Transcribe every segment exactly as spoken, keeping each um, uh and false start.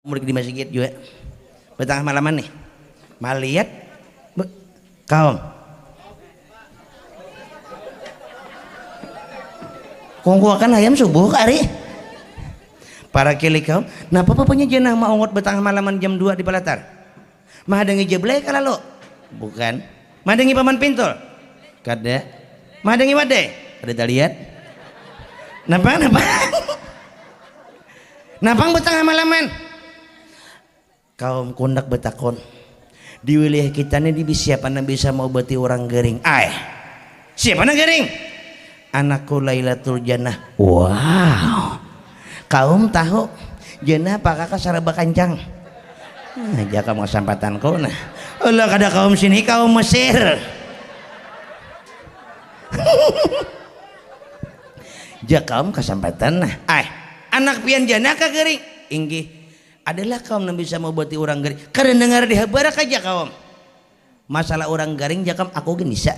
Murid di masigit jua. Batangah malaman nih. Maliat, kaum. Kungkuakan hayam subuh ka ari. Para kili kaum, napa papanya janah maungut batangah malaman jam dua di palatar? Mahadangi jablay ka lalu? Bukan. Mahadangi paman pintul? Kada. Mahadangi wadai? Kada taliat. Napa, napa? Napang batangah malaman? Kaum kundak batakun, di wilayah kita ni di siapa nang bisa maubati urang garing? Ai, siapa nang garing? Anakku Lailatul Jannah. Wow. Kaum tahu, Jannah apa kaka saraba kancang? Nah, jaka mau sampatanku nah. Allah kada kaum sini, kaum Mesir. Jaka kaum kasampatan nah. Ai, anak pian Jannah ka garing? Inggih. Adalah kaum nang bisa maubati urang garing. Kada dengar di habar ka jaka kaum. Masalah urang garing jakam aku gin bisa.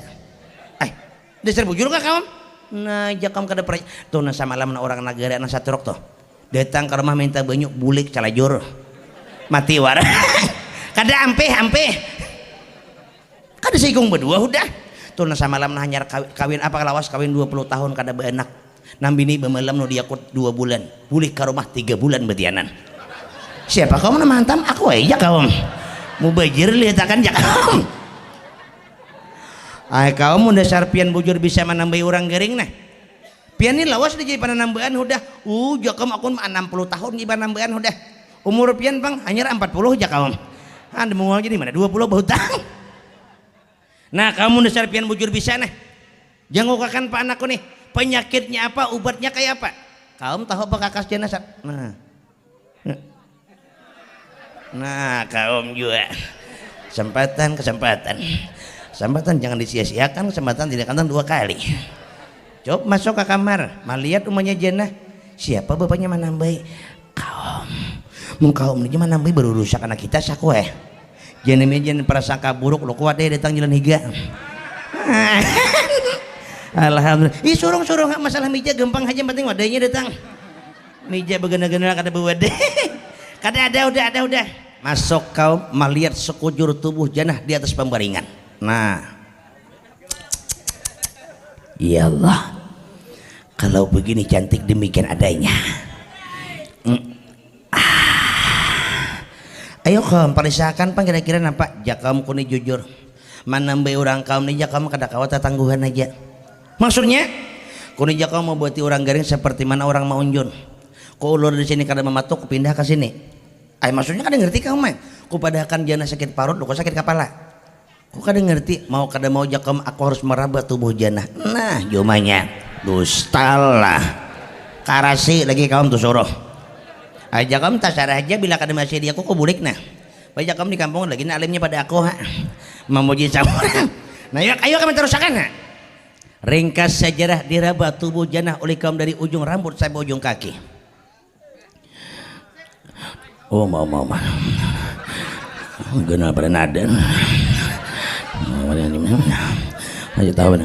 Ai, dasar bujur kah kaum? Nah, jakam kada percaya. Tuh nah samalam nah urang nagara nang satruk tuh. Datang ka rumah minta banyu, bulik calajur. Mati wara. Kada ampih, ampih. Kada saikung badua hudah. Tuh nah samalam nah hanyar kawi-, kawin apa lawas kawin dua puluh tahun kada baanak. Nang bini bamalam nu diakut dua bulan, bulik ka rumah tiga bulan batianan. Siapa kaum nang mahantam? Aku ai ja kaum. Mubajir lihatakan ja kaum. Ai kaum mun dasar pian bujur bisa manambai urang garing nah. Pian ni lawas dah jadi pananambaan hudah. Uh, ja kaum aku anam puluh tahun jadi pananambaan hudah. Umur pian pang hanyar ampat puluh ja kaum. Anda mungul jadi mana dua puluh bahutang. Nah, kamu dasar pian bujur bisa nah. Jangukakan pa anakku nih. Penyakitnya apa, ubatnya kayak apa? Kaum tahu apa kakas jenazah? Nah. Nah, kaum juga. Kesempatan, kesempatan. Kesempatan jangan disia-siakan, kesempatan tidak datang dua kali. Cop masuk ke kamar, malihat umanya jenah. Siapa bapaknya manambai? Kaum. Mun kaum ni manambai berurusak anak kita saku eh. Jangan jangan prasangka buruk lo kuat deh datang jalan higa. Alhamdulillah. Ih surung surung masalah mija gampang aja penting wadahnya datang. Mija begena-gena kada bawadah. Kada ada udah ada udah. Masuk kaum malihat sekujur tubuh janah di atas pembaringan. Nah. Ya Allah. Kalau begini cantik demikian adanya. Mm. Ah. Ayo kaum, parisakan pang kira-kira napa? Jakam kuni jujur. Manambai urang kaum ni jakam kada kawa tatangguhan aja. Maksudnya? Kuni jakam mau buati urang garing seperti mana urang maunjun. Ku ulur di sini kada mamatuk, pindah ke sini. Ay, maksudnya kada ngerti kaum ay. Ku padahakan jana sakit parut, luka sakit kapala. Ku kada ngerti, mau kada mau jakam aku harus meraba tubuh janah. Nah, jumanya. Dustalah. Karasi lagi kaum tu suruh. Aja kaum tasarah aja bila kada masih di aku ku bulik nah. Baik jakam di kampung lagi nah alimnya pada aku ha. Memuji saurang. Nah, yuk ayo kami terusakan ha. Ringkas sejarah diraba tubuh janah oleh kaum dari ujung rambut sampai ujung kaki. Oh, mau, mau, mau. Guna pada nada. Aja tahu.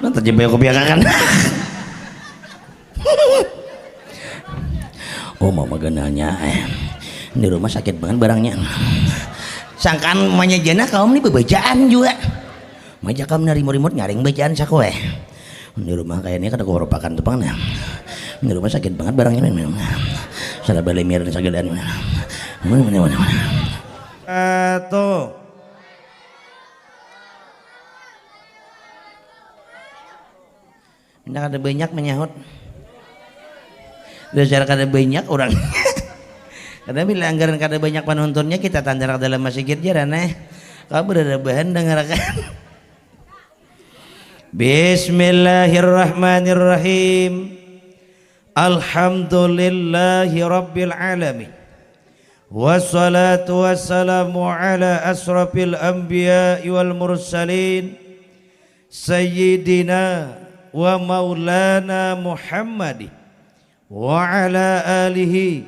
Nanti jebel aku biarkan. Oh, mau magananya eh. Di rumah sakit banget barangnya. Sangkan mamanya jana kaum ni bebacaan juga. Maja kam na rimut-rimut nyaring bacaan saku eh. Di rumah kaya ni kada kurupakan tu pang nah. Di rumah sakit bangat barangnya memang. Salah balemir dan sagadaan. Mana mana mana mana. Satu. Nya kada banyak menyahut. Dasar kada banyak orang. Kada bila anggaran kada banyak penontonnya kita tandarak dalam masigit jaran eh. Kau berada bahan dangarakan. Bismillahirrahmanirrahim. Alhamdulillahi rabbil alamin. Wassalatu wassalamu ala asrafil anbiya wal mursalin sayyidina wa maulana Muhammad wa ala alihi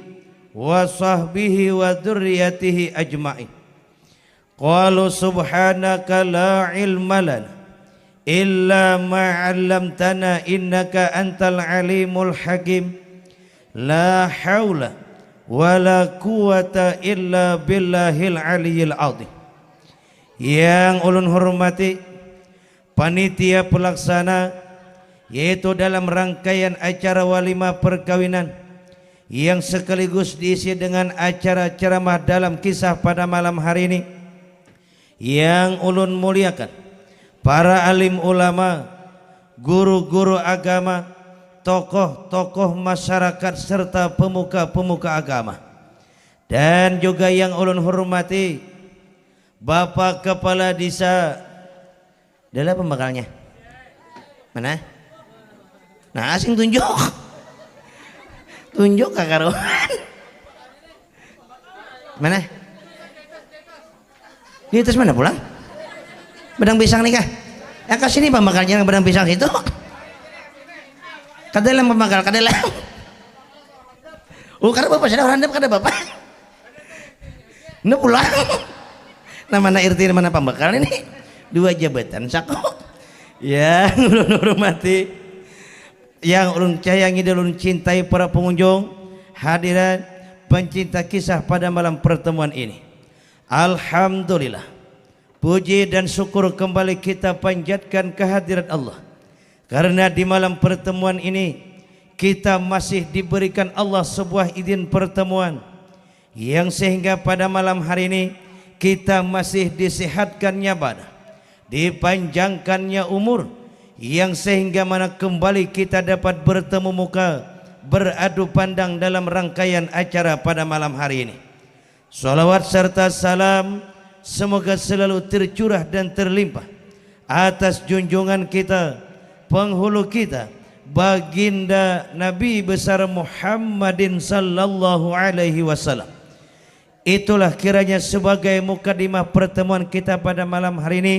wa sahbihi wa dzurriyyatihi ajmain. Qalu subhanaka la ilma lana illa ma 'allamtana innaka antal alimul hakim. La haula wala quwata illa billahil aliyil azim. Yang ulun hormati panitia pelaksana, yaitu dalam rangkaian acara walimah perkawinan yang sekaligus diisi dengan acara ceramah dalam kisah pada malam hari ini. Yang ulun muliakan, para alim ulama, guru-guru agama, tokoh-tokoh masyarakat, serta pemuka-pemuka agama. Dan juga yang ulun hormati, Bapak Kepala Desa. Adalah pembakalnya. Mana? Nah, asing tunjuk. Tunjuk kakaruan. Mana? Di atas mana pulang? Bedang pisang nih kah? Ya ke sini pembakalnya yang bedang pisang situ. Kada lam pembakal, kada lam. Oh, kada bapak, sudah handap kada bapak. Nah pulang. Nah, mana R T, mana pembakal ini? Dua jabatan sako. Yang ulun hormati, yang ulun cayangi dan ulun cintai, para pengunjung, hadirin, pencinta kisah pada malam pertemuan ini. Alhamdulillah. Puji dan syukur kembali kita panjatkan kehadirat Allah. Karena di malam pertemuan ini, kita masih diberikan Allah sebuah izin pertemuan, yang sehingga pada malam hari ini, kita masih disehatkannya badan, dipanjangkannya umur, yang sehingga mana kembali kita dapat bertemu muka, beradu pandang dalam rangkaian acara pada malam hari ini. Salawat serta salam semoga selalu tercurah dan terlimpah atas junjungan kita, penghulu kita, Baginda Nabi Besar Muhammadin sallallahu alaihi wasallam. Itulah kiranya sebagai mukadimah pertemuan kita pada malam hari ini.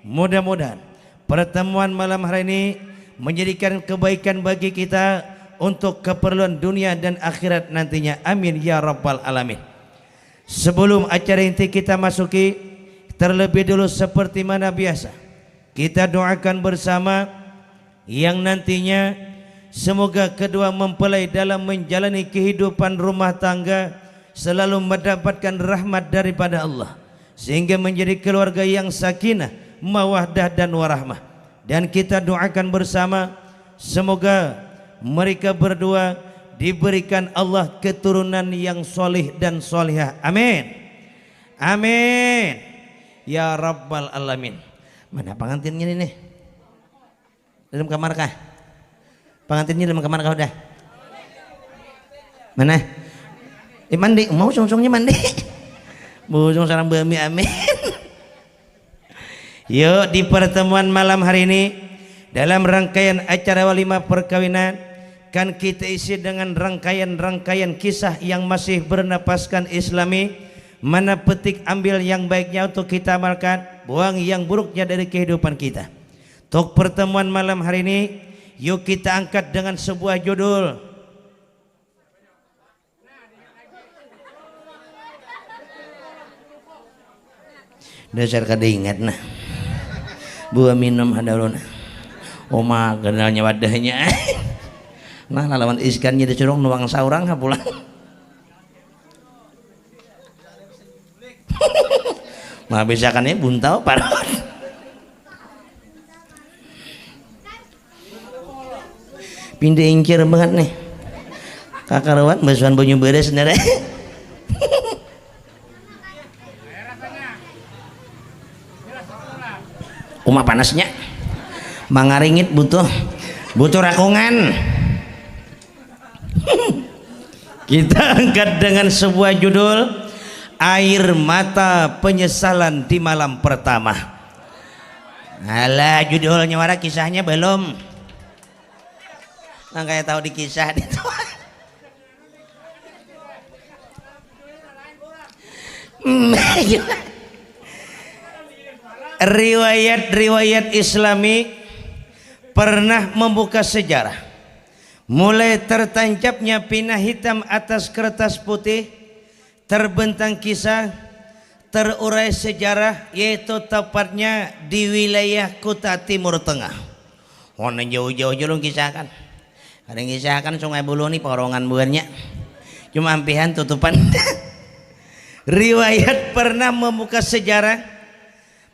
Mudah-mudahan pertemuan malam hari ini menjadikan kebaikan bagi kita untuk keperluan dunia dan akhirat nantinya. Amin ya rabbal alamin. Sebelum acara inti kita masuki, terlebih dulu seperti mana biasa, kita doakan bersama yang nantinya semoga kedua mempelai dalam menjalani kehidupan rumah tangga selalu mendapatkan rahmat daripada Allah, sehingga menjadi keluarga yang sakinah, mawaddah dan warahmah. Dan kita doakan bersama, semoga mereka berdua diberikan Allah keturunan yang solih dan solihah. Amin. Amin. Ya Rabbal Alamin. Mana pengantinnya ini? Dalam kamar kah? Pengantinnya dalam kamar kah udah? Mana? Eh, mandi. Mau sungsungnya mandi. Busung sarang bami, amin. Yuk, di pertemuan malam hari ini, dalam rangkaian acara walimah perkawinan, kan kita isi dengan rangkaian-rangkaian kisah yang masih bernapaskan Islami, mana petik ambil yang baiknya untuk kita amalkan, buang yang buruknya dari kehidupan kita. Untuk pertemuan malam hari ini, yuk kita angkat dengan sebuah judul. Dasar kada ingat nah. Buah minum ada ulun. Oma kenalnya wadahnya. Nah, lawan iskannya disuruh nuang saurang ha pulang. Menghabisakannya buntau parut. Pindah incir banget nih. Kakaruan basuhan banyu beres nere. Uma panasnya. Mangaringit butuh butuh rakungan. Kita angkat dengan sebuah judul, Air Mata Penyesalan di Malam Pertama. Alah, judulnya wara, kisahnya belum. Nang kaya tahu dikisah itu. Riwayat-riwayat Islami pernah membuka sejarah. Mulai tertancapnya pinah hitam atas kertas putih, terbentang kisah, terurai sejarah, yaitu tepatnya di wilayah Kuta Timur Tengah. Wana jauh-jauh ja ulun kisahkan. Kada ngisahakan Sungai Buluh ni parongan buhannya. Cuma ampihan tutupan. Riwayat pernah membuka sejarah.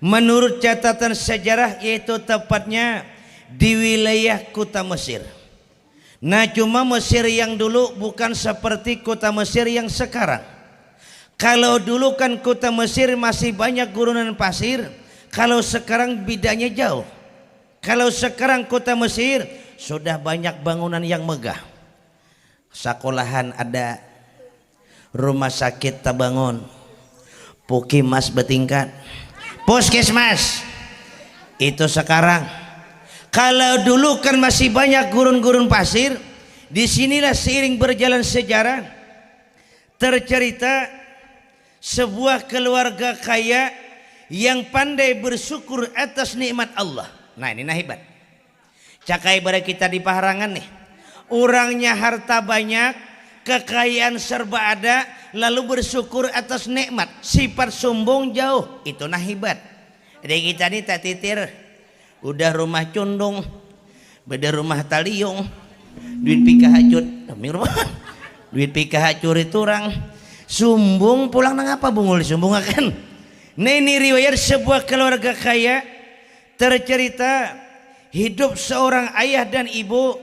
Menurut catatan sejarah, yaitu tepatnya di wilayah kota Mesir. Nah, cuma Mesir yang dulu bukan seperti kota Mesir yang sekarang. Kalau dulu kan kota Mesir masih banyak gurunan pasir, kalau sekarang bedanya jauh. Kalau sekarang kota Mesir sudah banyak bangunan yang megah. Sakolahan ada, rumah sakit tabangun, pukimas batingkat, puskesmas. Itu sekarang. Kalau dulu kan masih banyak gurun-gurun pasir, di sinilah seiring berjalan sejarah tercerita sebuah keluarga kaya yang pandai bersyukur atas nikmat Allah. Nah, ini nah hebat. Caka ibarat kita di paharangan nih. Urangnya harta banyak, kekayaan serba ada, lalu bersyukur atas nikmat. Sifat sombong jauh, itu nah hebat. Jadi kita nih tatitir, udah rumah cundung, beda rumah taliung, duit pika hacut, duit pika hacurit urang, sumbung pulang nang apa bungul disumbungakan. Nah, ini riwayat sebuah keluarga kaya. Tercerita hidup seorang ayah dan ibu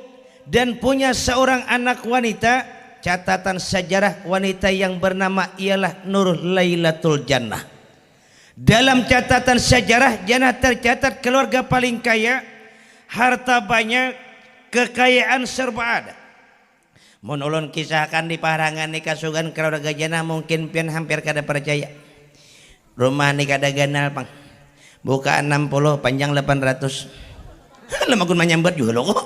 dan punya seorang anak wanita. Catatan sejarah, wanita yang bernama ialah Nur Lailatul Jannah. Dalam catatan sejarah, Jannah tercatat keluarga paling kaya, harta banyak, kekayaan serba ada. Mun ulun kisahkan di paharangan ni kasugan keluarga Jannah, mungkin pian hampir kada percaya. Rumah ni kada ganal pang. Buka enam puluh, panjang delapan ratus. Lama kun manyambat juga lo kok.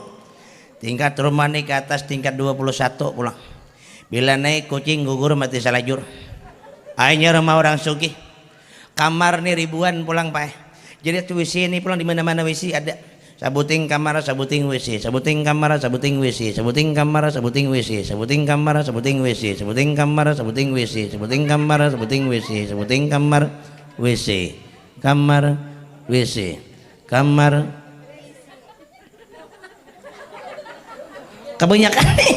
Tingkat rumah ni ke atas tingkat dua puluh satu pulang. Bila naik kucing gugur mati salajur. Akhirnya rumah orang sugih. Kamar ni ribuan pulang pae. Jadi WC ni pulang di mana-mana WC ada. Sabuting kamar, sabuting WC, sabuting kamar, sabuting WC, sabuting kamar, sabuting WC, sabuting kamar, sabuting WC, sabuting kamar, sabuting WC, sabuting kamar, sabuting WC, sabuting kamar, WC, kamar, WC, kamar. Kebanyakan nih.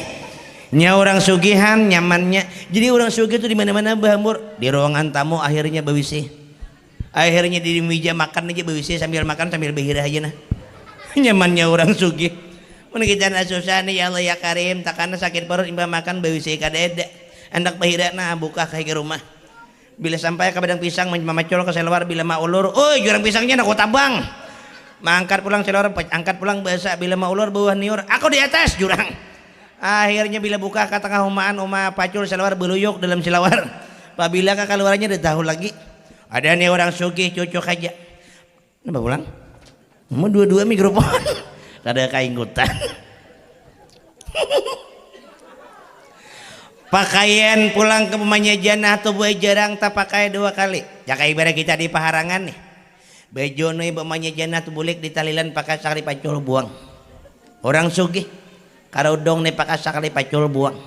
Nya orang sugihan nyamannya. Jadi orang sugih tuh di mana-mana bahambur. Di ruangan tamu akhirnya bawisi. Akhirnya di meja makan aja bawisi sambil makan sambil bahirah aja nah. Nyamannya orang sugih. Mun kita nah susah nih ya Allah ya Karim, takana sakit perut imbah makan bawisi kada ada. Hendak bahirah nah buka ke rumah. Bila sampai ke badang pisang mamacul ke seluar bila maulur, oi jurang pisangnya nak tabang. Mangkat pulang seluar, angkat pulang bahasa bila maulur bawah niur, aku di atas jurang. Akhirnya bila buka ke tengah umaan, uma pacul selawar beluyuk dalam selawar. Pabila kakaluarannya dah tahu lagi. Ada nih orang sugih cucuk aja. Napa pulang? Uma dua-dua mikrofon. Kada kaingkutan. Pakaian pulang ke mamanya janah tu buai jarang tapakai dua kali. Jaka ibarat kita di paharangan nih. Baju nu ibu mamanya janah tu bulik ditalilan pakai sakali pacul buang. Orang sugih, karudung ni pakai sakali pacul buang.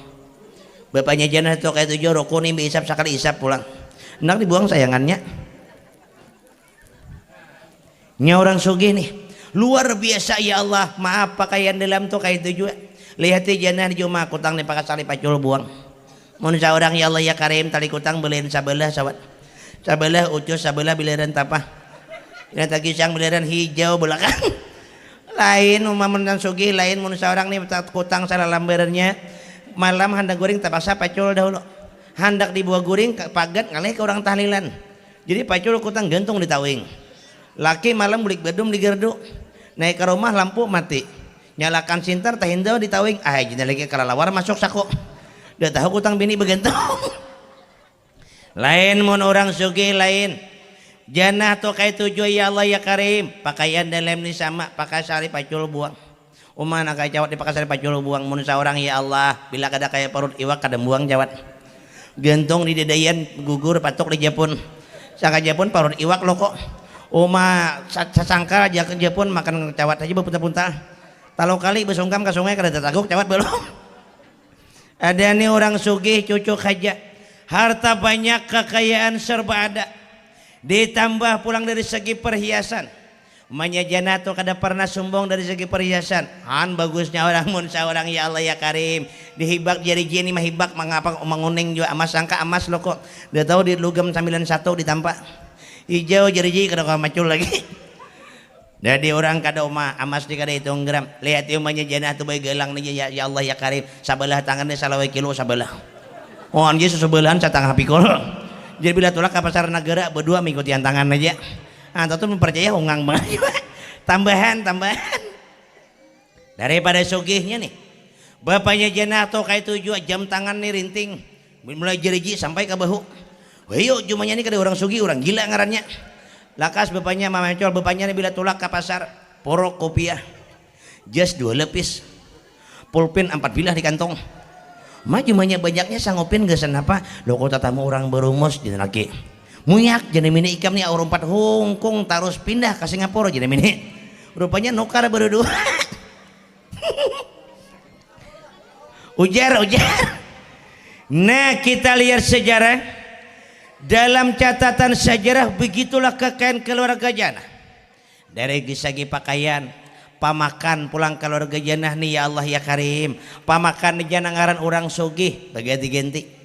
Bapanya janah tu kaya tujuh rukun ni isap sakali isap pulang. Nak dibuang sayangannya. Nya orang sugih nih. Luar biasa ya Allah, maaf pakaian dalam tu kaya itu jua. Lihati janah di juma kutang ni pakai sakali pacul buang. Mun saurang ya Allah ya Karim tali kutang beliin sabalah sawat. Sabalah ucus sabalah biliran tapah. Yang tagisang biliran hijau belakang. Lain uma mun nang sugih lain mun saurang ni kutang salalambarannya. Malam handak guring tapaksa pacul dahulu. Handak dibuat guring pagat ngalih ke orang tahlilan. Jadi pacul kutang gantung di tawing. Laki malam bulik badum di gardu. Naik ke rumah lampu mati. Nyalakan sintar tahindau di tawing. Ah, jina lagi kalalawar masuk saku. Dah tahu kutang bini bagantung. Lain mun orang sugih lain. Janah tu kaya tujuh ya Allah ya Karim. Pakaian dalam ni sama pakai sari pacul buang. Uma nak kaya cawat dipakasari pacul buang mun saurang ya Allah bila kada kaya parut iwak kada buang cawat. Gantung di dadayan gugur patuk di japun. Saka japun parut iwak loko. Uma sasangkal aja japun makan cawat haja bapunta-punta. Talo kali basungkam ka sungai kada tataguk cawat balum. Ada ni orang sugih cucuk haja. Harta banyak kakayaan serba ada. Ditambah pulang dari segi perhiasan. Manya janah tu kada parnah sumbung dari segi perhiasan. Han bagusnya orang mun saurang, ya Allah ya Karim. Dihibak jari jini mahibak mangapa manguning jua amas sangka amas lo kok. Dah tahu di lugam sambilan satu ditampa. Hijau jari jini kada kawa macul lagi. Jadi orang kada uma amas ni kada hitung gram. Lihat umanya janah tu baik galang ni ya, ya Allah ya Karim. Sabalah tangan ni salawai kilo sabalah. Oh anjir sesebelahan satangah pikul. Jadi bila tulak ke pasar negara berdua mengikuti tangan aja. Nah, tentu mempercayai hongang bangat jua. Tambahan, tambahan. Daripada sugihnya nih. Bapanya janah tu kaitu jua jam tangan nih rinting. Mulai jeriji sampai ka bahu. Wahyu jumanya nih kada urang sugih, urang gila ngarannya. Lakas bapanya mamacul bapanya nih bila tulak ka pasar. Porok kopiah. Jas dua lapis. Pulpin ampat bilah di kantong. Ma jumanya banyaknya sangupin gasan apa? Loko tatamu urang barumus jar laki. Munyak jar nang bini ikam ni aur umpat hungkung tarus pindah ka Singapura jar nang bini. Rupanya nukar badudua. Ujar ujar. Nah kita lihat sejarah. Dalam catatan sejarah begitulah kekayaan keluarga Janah. Dari segi pakaian, pamakan pulang kaluarga Janah ni ya Allah ya Karim. Pamakan ni Janah ngaran urang sugih baganti-ganti.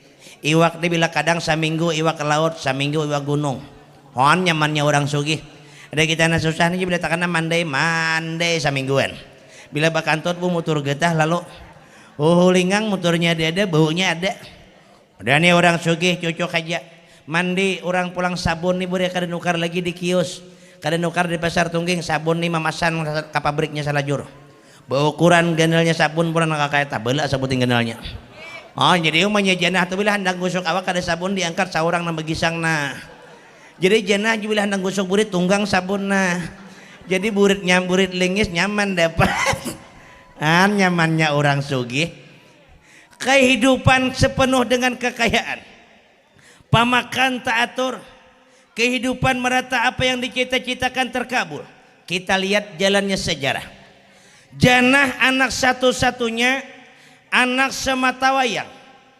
Iwak ni bila kadang saminggu iwak laut, saminggu iwak gunung. Hon nyamannya urang sugih. Ada kita nang susah ni bila takana mandai, mandai samingguan. Bila bakantut bu mutur getah lalu. Huhulingang muturnya ada-ada, baunya ada. Udah nih orang sugih cucuk aja. Mandi orang pulang sabun nih buri kada nukar lagi di kios. Kada nukar di pasar tungging sabun nih mamasan ka pabriknya salajur. Baukuran ganalnya sabun pulang nang kakaya tabala sabuting ganalnya. Oh jadi umanya janah tu bila handang gusuk awak kada sabun diangkat saurang nang bagisang nah. Jadi janah bila handang gusuk burit tunggang sabun nah. Jadi burit nyam burit lingis nyaman dapat. An nyamannya orang sugih. Kehidupan sepenuh dengan kekayaan. Pamakan taatur. Kehidupan merata apa yang dicita-citakan terkabul. Kita lihat jalannya sejarah. Janah anak satu-satunya, anak semata wayang.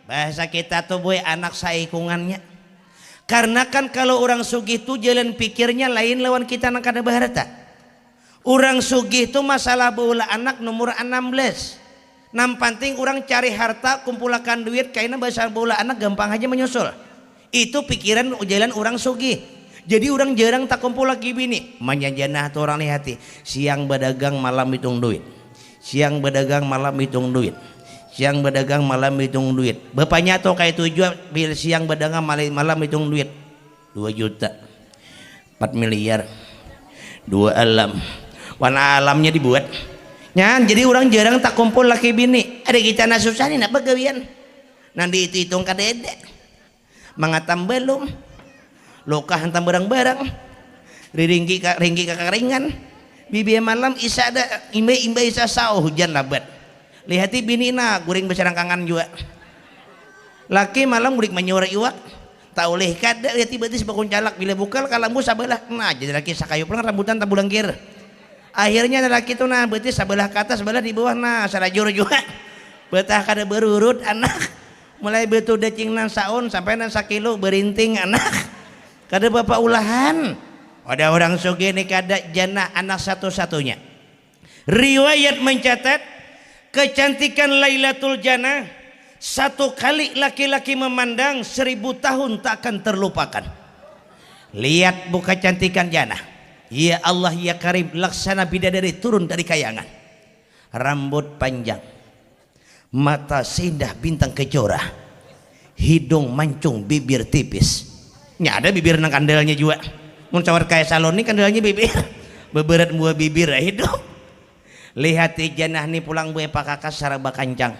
Bahasa kita tuh boy anak saikungannya. Karena kan kalau orang sugih tuh jalan pikirnya lain lawan kita nang kada berharta. Urang sugih tu masalah baulah anak numur anam belas. Nang panting urang cari harta, kumpulakan duit, kaina basa baulah anak gampang haja manyusul. Itu pikiran jalan urang sugih. Jadi urang jarang takumpul laki bini. Manyajanah tu urang ni hati. Siang badagang malam hitung duit. Siang badagang malam hitung duit. Siang badagang malam hitung duit. Bapanya tu kaitu jua bila siang badagang malam hitung duit. Dua juta. Empat miliar. Dua alam. Warna alamnya dibuat. Nyan, jadi orang jarang tak kumpul laki bini. Ada kita nak susah nih, nak bagawian. Nang dihitung-hitung kadede. Mangatam belum. Lokah hantam barang-barang. Riringki ka ringki ka karingan. Bibia malam isa ada imbai imbai isa sao hujan labat. Lihati bini nah guring basarangkangan jua. Laki malam guring manyuara iwak. Taulih kada lihati batis bakuncalak bila bukal kalambu sabalah. Nah jadi laki sakayu pulang rambutan tabulangkir. Akhirnya laki tu nah batis sabalah ka atas sabalah di bawah nah salajur jua. Betah kada barurut anak. Mulai batuda cing nang saun sampai nang sakilo barinting anak. Kada bapa ulahan. Ada orang sugih ni kada jana anak satu-satunya. Riwayat mencatat kecantikan Lailatul Jannah satu kali laki-laki memandang seribu tahun tak akan terlupakan. Lihat bu kecantikan Jannah. Ya Allah ya Karim laksana bidadari turun dari kayangan. Rambut panjang. Mata seindah bintang kejora, hidung mancung bibir tipis. Nya ada bibir nang kandalnya jua. Mun cawat kaya salon ni kandalnya bibir. Beberat mua bibir ai hidung. Lihati janah ni pulang bue pakakas saraba kancang.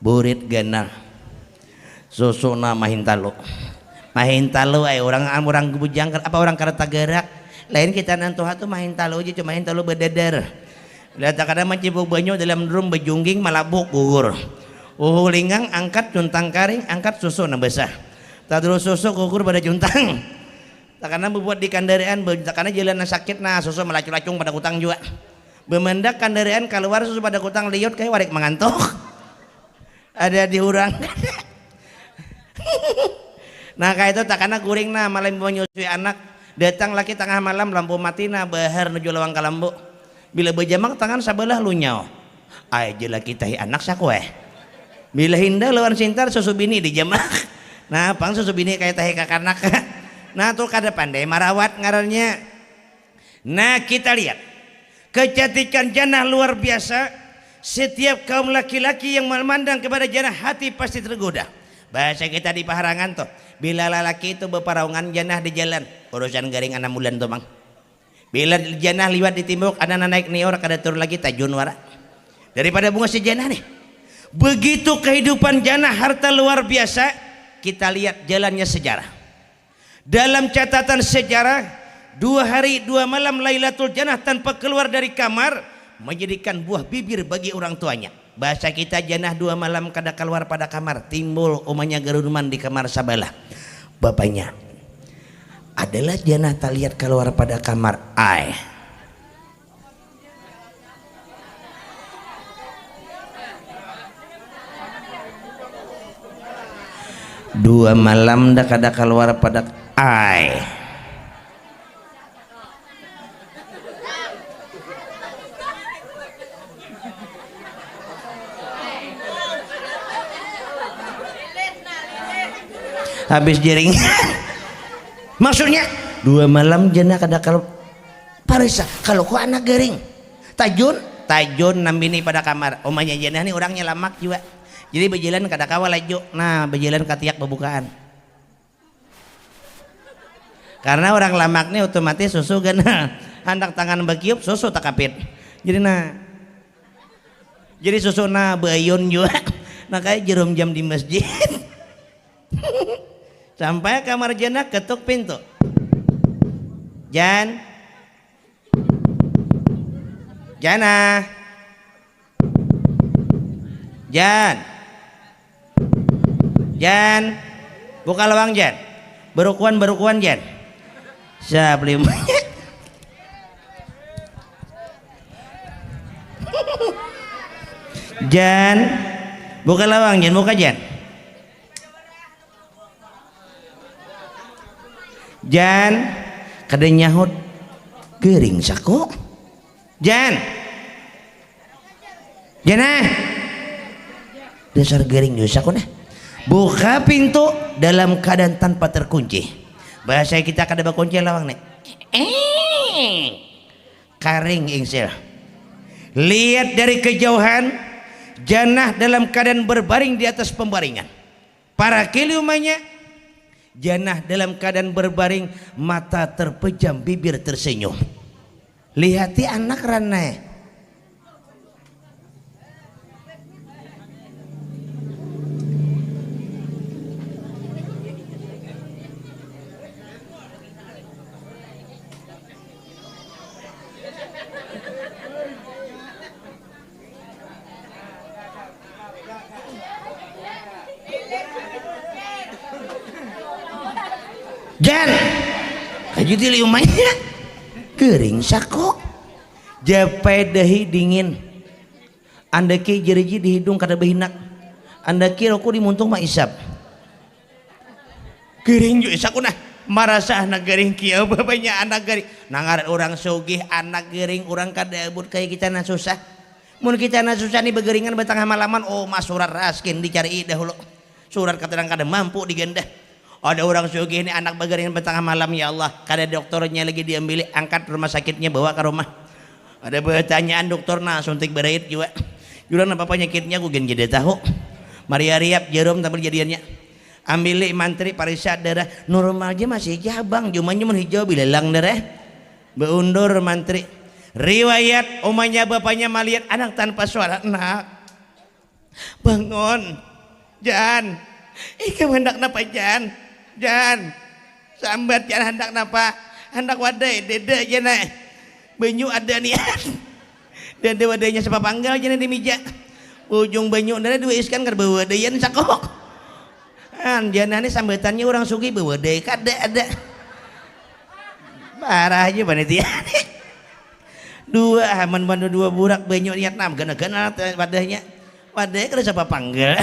Burit ganal. Susu na mahintalu. Mahintalu ai urang urang bujang apa urang kada tagarak. Lain kita nang tuha tu mahintalu ja cuma mahintalu badadar. Bila takada mancibuk banyu dalam drum bajungging malabuk gugur. Uhu lingang angkat cuntang karing angkat susu nang basah. Tadurus susu gugur pada cuntang. Takana bubuat di kandaraan, takana jalan nang sakit nah susu malacu-lacung pada kutang jua. Bamandak kandaraan kaluar susu pada kutang liut kaya warik mangantuk. Ada di urang. Nah kaya itu takana guring nah malam manyusui anak. Datang laki tangah malam, lampu mati, nah bahar nuju lawang kalambu. Bila bajamak tangan sabalah lunyau. Ai jalaki tahi anak saku eh. Bila hinda lawan sintar susu bini dijamak. Nah pang susu bini kaya tahi kakanak. Nah tu kada pandai marawat ngarannya. Nah kita lihat. Kecantikan janah luar biasa. Setiap kaum laki-laki yang memandang kepada janah hati pasti tergoda. Bahasa kita di paharangan tuh. Bila lalaki itu beparaungan janah di jalan. Urusan garing anam bulan tuh mang. Bila janah liwat di timbuk, anana naik niur kada turun lagi tajun wara. Daripada bungas si janah nih. Begitu kehidupan janah harta luar biasa, kita lihat jalannya sejarah. Dalam catatan sejarah, dua hari dua malam Lailatul Janah tanpa keluar dari kamar menjadikan buah bibir bagi orang tuanya. Bahasa kita janah dua malam kada keluar pada kamar, timbul umanya garuduman di kamar sabalah. Bapanya, adalah janah talihat kaluar pada kamar ai. Dua malam dah kada kaluar pada ai. Habis jaring. Maksudnya dua malam jana kada kalau parisa kalau ku anak garing. Tajun, tajun nambini pada kamar. Omanya jana ni orangnya lamak jua. Jadi bajalan kada kawa laju. Nah, bajalan katiak babukaan. Karena orang lamak ni otomatis susu ganal. Handak tangan bakiup susu takapit. Jadi nah. Jadi susu nah bayun jua. Nah kayak jerum jam di masjid. Sampai kamar jana ketuk pintu. Jan. Jana. Jan. Jan. Buka lawang Jan. Berukuan berukuan Jan. Siap lima. Jan. Buka lawang Jan, buka Jan. Jan, kada nyahut. Gering saku. Jan. Jan ah. Dasar gering jua saku nah. Buka pintu dalam keadaan tanpa terkunci. Bahasa kita kada bakunci lawang nih. Eh. Karing ingsil. Lihat dari kejauhan, janah dalam keadaan berbaring di atas pembaringan. Para kiliumannya, janah dalam keadaan berbaring, mata terpejam, bibir tersenyum. Lihati anak ranai. Jan, kaju tili umanya gering sako. Japai dahi dingin. Andaki jeriji di hidung kada bahinak. Andaki rokok di muntung maisap. Gering jua saku nah. Marasa anak gering kia babanya anak gering. Nangaran urang sugih anak gering urang kada abut kaya kita nah susah. Mun kita nah susah ni bageringan batangah malaman oh masurat raskin dicarii dahulu. Surat katerangan kada mampu diganda. Ada urang sugih ni anak bageringan batangah malam ya Allah kada doktornya lagi diambili angkat rumah sakitnya bawa ka rumah. Ada batanyaan doktor nah suntik barait jua. Jurang napa panyakitnya ku gin kada tahu. Mari ariap jarum tampil jadiannya. Ambili mantri parisa darah normal ja masih ja habang jumanya mun hijau bilalang darah. Baundur mantri. Riwayat umanya bapanya malihat anak tanpa suara nak. Bangun. Jan. Ikam handak napa Jan? Jan. Sambat Jan handak napa? Handak wadai. Dada Jan ai. Banyu ada nian. Dada wadainya sapapanggal Jan di mija. Ujung banyu dada dua iskan kada bawadaian sakok. An Jan ni sambatannya urang sugih bawadai kada ada. Parah aja panitia ni. Dua aman bandu dua burak banyu niat nam gana-gana wadahnya. Wadahnya kada sapa panggal.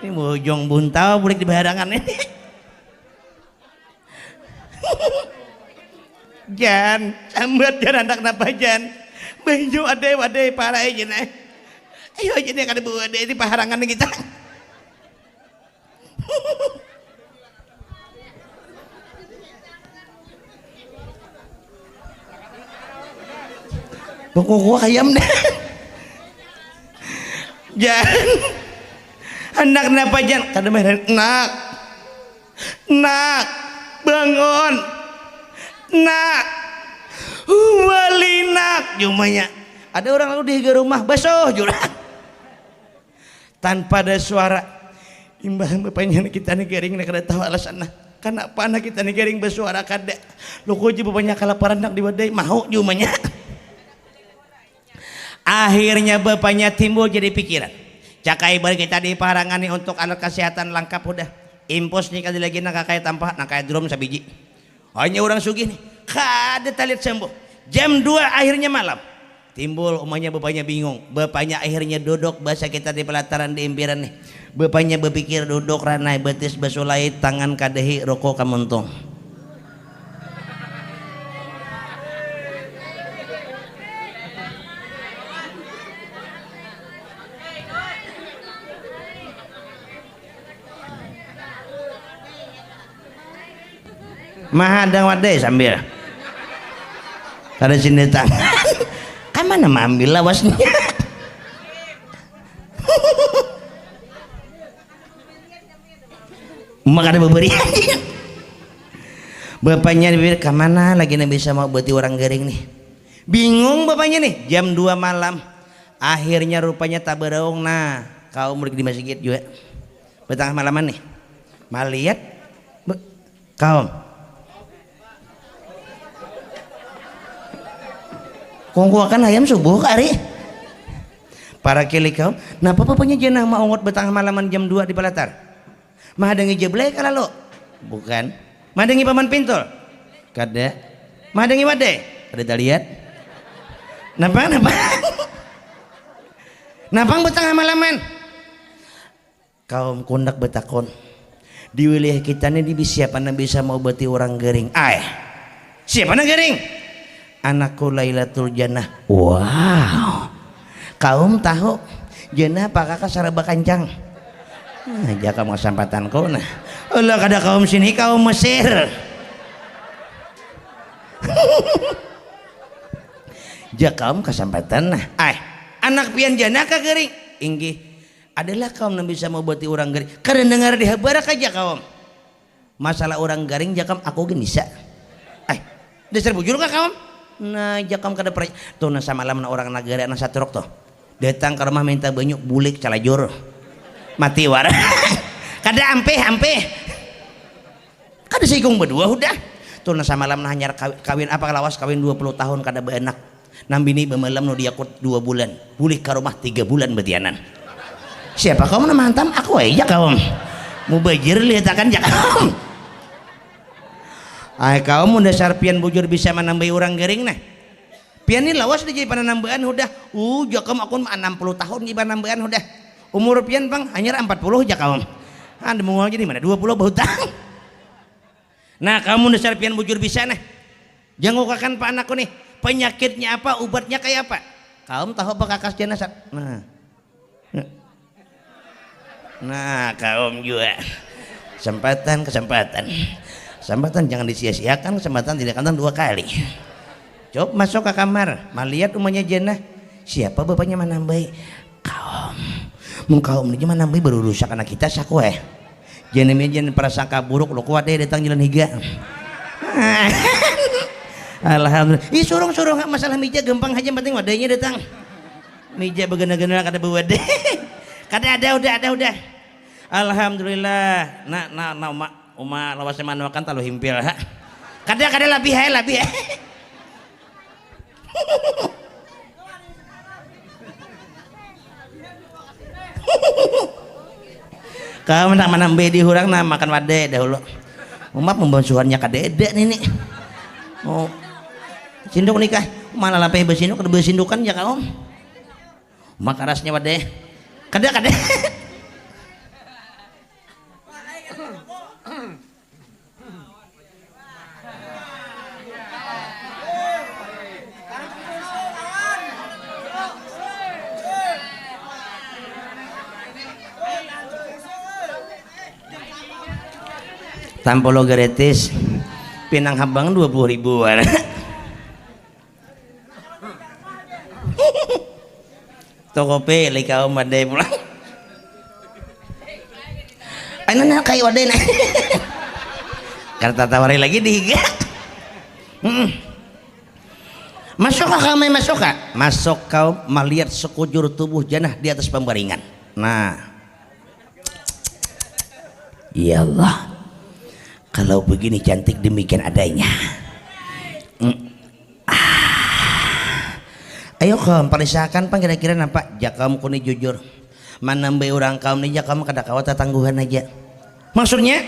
Ini bujung buntau bulik di baharangan ini. Jan, sambat jan, anak napa jan? Banyu adai wadai parai jan ai. Ayo jan ai kada bawa adai di paharangan kita. Bekukuh ayam dah. Jan. Anak napa jan? Kada mah nak. Nak, bangun. Nak. Wali nak jumanya. Ada orang lalu di higa rumah basuh jurang. Tanpa ada suara. Imbah bapanya kita ni garing nak kada tahu alasan nah. Kenapa anak kita ni garing bersuara kada. Luku aja bapanya kalaparan nak diwadai mau jumanya. Akhirnya bapanya timbul jadi pikiran. Cakai bari kita di parangan ni untuk alat kesehatan lengkap hudah. Impus ni kali lagi nang kakai tampah nang kaya drum sabiji. Hanya orang sugih ni. Kada talit sembuh. Jam dua akhirnya malam. Timbul umanya bapanya bingung. Bapanya akhirnya duduk basa kita di pelataran di impiran ni. Bapanya bapikir duduk ranai betis basulait tangan kadahi ruku kamuntung. Mahadang wadai sambil kada sini tangan. Kamana maambil lawasnya? Uma kada babarian. Bapanya dibibir kamana lagi nang bisa maubati urang garing nih. Bingung bapanya nih, jam dua malam. Akhirnya rupanya tabaraung nah, kaum murid di masjid jua. Batangah malaman nih. Maliat kaum. Kungkuakan hayam subuh kari. Para kili kaum, napa papanya janah maungut batangah malaman jam dua di palatar? Mahadangi jablay kalalu? Bukan. Mahadangi paman pintul? Kada. Mahadangi wadai? Kada taliat. Napa napa? Napa batangah malaman? Kaum kundak batakun, di wilayah kita ni di siapa nang bisa maubati urang garing ai? Siapa nang garing? Anakku Lailatul Jannah. Wow. Kaum tahu Jannah apa kaka saraba kancang? Nah, jaka mau sampatanku nah. Allah kada kaum sini kaum Mesir. Jakaum kasampatan nah. Ai, anak pian Jannah kah garing? Inggih. Adalah kaum nang bisa maubati urang garing. Kada dengar di habar kah jakaum? Masalah urang garing jakam aku gin bisa. Ai, dasar bujur kah kaum? Nah, jakam kada percaya. Tuh nah samalam nah urang nagara nang satruk tuh. Datang ka rumah minta banyu bulik calajur. Mati wara. Kada ampih ampih. Kada saikung badua hudah. Tuh nah samalam nah hanyar kawin apa lawas kawin dua puluh tahun kada baanak. Nang bini bamalam nu diakut dua bulan, bulih ka rumah tiga bulan batianan. Siapa kaum nang mahantam? Aku ai ja kaum. Mubajir lihatakan ja kaum. Ai kaum mun dasar pian bujur bisa manambai urang garing nah. Pian ni lawas dah jadi pananambaan hudah. Uh ja kaum aku anam puluh tahun jadi pananambaan hudah. Umur pian pang hanyar ampat puluh ja kaum. Ada mungul jadi mana dua puluh bahutang. Nah kaum mun dasar pian bujur bisa nah. Jangukakan pa anakku nih, penyakitnya apa, ubatnya kaya apa? Kaum tahu apa kakas janasar? Nah. Nah, kaum jua. Kesempatan, kesempatan. Kesempatan jangan disia-siakan, kesempatan tidak datang dua kali. Cop masuk ka kamar, maliat umanya janah. Siapa bapanya manambai? Kaum. Mun kaum ni jua manambai barurusak anak kita saku eh. Jangan mian jangan prasangka buruk lo kuat deh datang jalan higa. Alhamdulillah. Ih surung surung masalah mija gampang haja penting wadainya datang. Mija bagana-gana kada bawadai. Kada ada udah ada udah. Alhamdulillah. Nak nak nak uma uma lawasnya manuakan talu himpil ha. Kada kada labih hai labih hai. Kau nak manambai di hurang nah makan wadai dahulu. Umat membansuhannya kadede nini. Oh. Sinduk nikah. Mana lapai basinduk kada basindukan ya kau. Umat karasnya wadai. Kada kada. Tampolo gratis. Pinang habang dua puluh ribuan. Tokope likaum wadai pulang. Aina nah kayu wadai nah. Karena tatawari lagi di higa. Hmm. Masuk kah kamu, masuk kah? Masuk kau melihat sekujur tubuh janah di atas pembaringan. Nah. Ya Allah. Kalau begini cantik demikian adanya. Hmm. Ah. Ayo kom, parisakan pang kira-kira napa? Jakam kuni jujur. Manambai orang kaum ni jakam kada kawa tatangguhan aja. Maksudnya?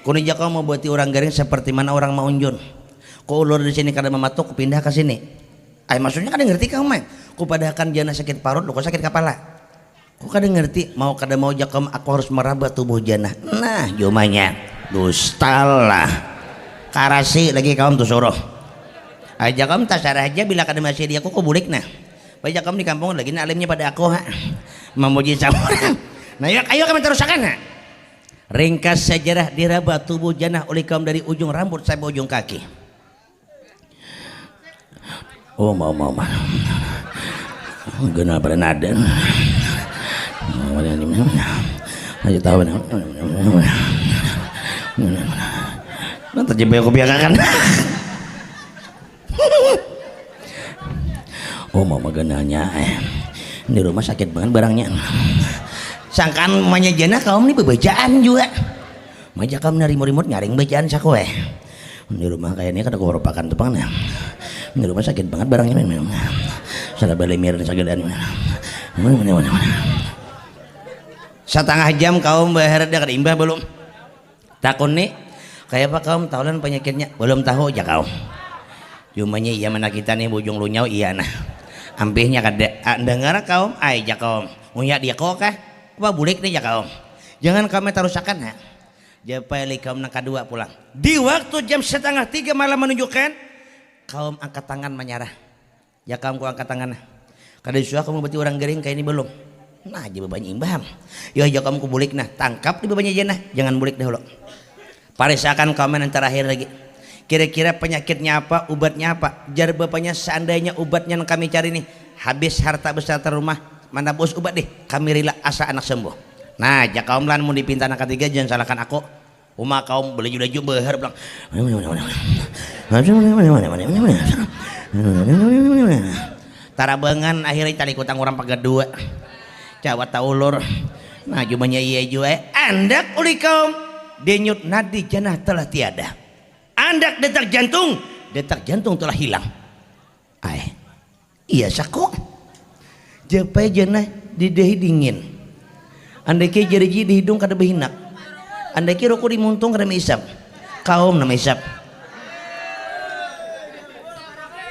Kuni jakam mau buati orang garing seperti mana orang maunjun. Ku ulur di sini kada mamatuk, ku pindah ke sini. Ay, maksudnya kada ngerti kamu man. Ku padahakan jana sakit parut, luka sakit kepala. Ku kada ngerti, mau kada mau jakam aku harus meraba tubuh jana. Nah, jumanya. Dustalah. Karasi lagi kaum tu suruh. Aja kaum tasarah aja bila kada masih di aku, ku bulik nah. Baik jakam di kampung lagi nah alimnya pada aku ha. Memuji saurang. Nah, yuk ayo kami terusakan ha. Ringkas sejarah diraba tubuh janah oleh kaum dari ujung rambut sampai ujung kaki. Oh, mau mau mau. Guna pada nada. Ayo tahu. Nanti jebel aku biarkan. Oh, mau magananya eh. Di rumah sakit banget barangnya. Sangkan mamanya jana kaum ni bebacaan juga. Maja kaum na rimut-rimut nyaring bacaan saku eh. Di rumah kayak ini kada kurupakan tu pang nah. Di rumah sakit banget barangnya memang. Salah beli mir dan sagedan. Mana mana mana mana. Setengah jam kaum bahar dah kada imbah belum. Takun ni, kaya apa kaum tahulan penyakitnya? Belum tahu ja kaum. Cumanya iya mana kita nih bujung lunyau iya nah. Ampihnya kada. Ah, dengar kaum, ai ja kaum. Munya dia kok kah? Apa bulik nih ja kaum. Jangan kaum tarusakan ha. Japai li kaum nang kadua pulang. Di waktu jam setengah tiga malam menunjukkan kaum angkat tangan menyerah. Jakam ku angkat tangan nah. Kada suah kamu berarti orang gering kayak ini belum? Nah, aja bebannya imbam. Yo, jakam ku bulik nah. Tangkap di bebannya aja nah. Jangan bulik dahulu. Parisakan kaum yang terakhir lagi. Kira-kira penyakitnya apa, ubatnya apa? Jar bapanya seandainya ubatnya yang kami cari nih habis harta beserta rumah, mana bos ubat deh. Kami rela asa anak sembuh. Nah, jakaum lan mun dipinta anak ketiga jangan salahkan aku. Uma kaum belaju-laju behar pulang. Tarabangan akhirnya tali kutang orang pagar dua. Cawat taulur. Nah jumanya iya jua. Andak uli kaum. Denyut nadi janah telah tiada. Andak detak jantung. Detak jantung telah hilang. Ai. Iya sako. Japai janah di dahi dingin. Andai ke jariji di hidung kada bahinak. Andai ke rokok di muntung kada maisap. Kaum nama isap.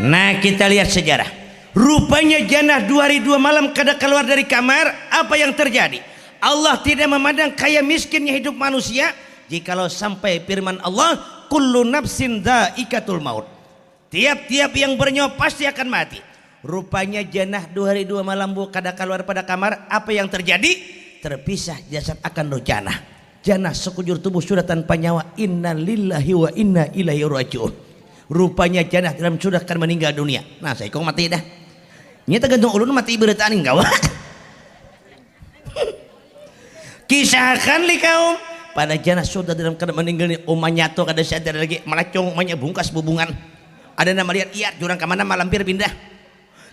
Nah kita lihat sejarah. Rupanya janah dua hari dua malam kada keluar dari kamar. Apa yang terjadi? Allah tidak memandang kaya miskinnya hidup manusia. Jikalau sampai firman Allah, kullu nafsin dhaikatul maut. Tiap-tiap yang bernyawa pasti akan mati. Rupanya janah dua hari dua malam bu kada kaluar pada kamar. Apa yang terjadi? Terpisah jasad akan roh janah. Janah sekujur tubuh sudah tanpa nyawa. Inna lillahi wa inna ilaihi rajiun. Rupanya janah dalam sudah akan meninggal dunia. Nah, saya kong mati dah. Ini tergantung ulun mati berataan kawa. Kisahkan li kaum. Pada janah sudah dalam keadaan meninggal ni uma nyatu kada sadar lagi, malacung umanya bungkas bubungan. Ada nama lihat iya jurang ke mana malam pir pindah.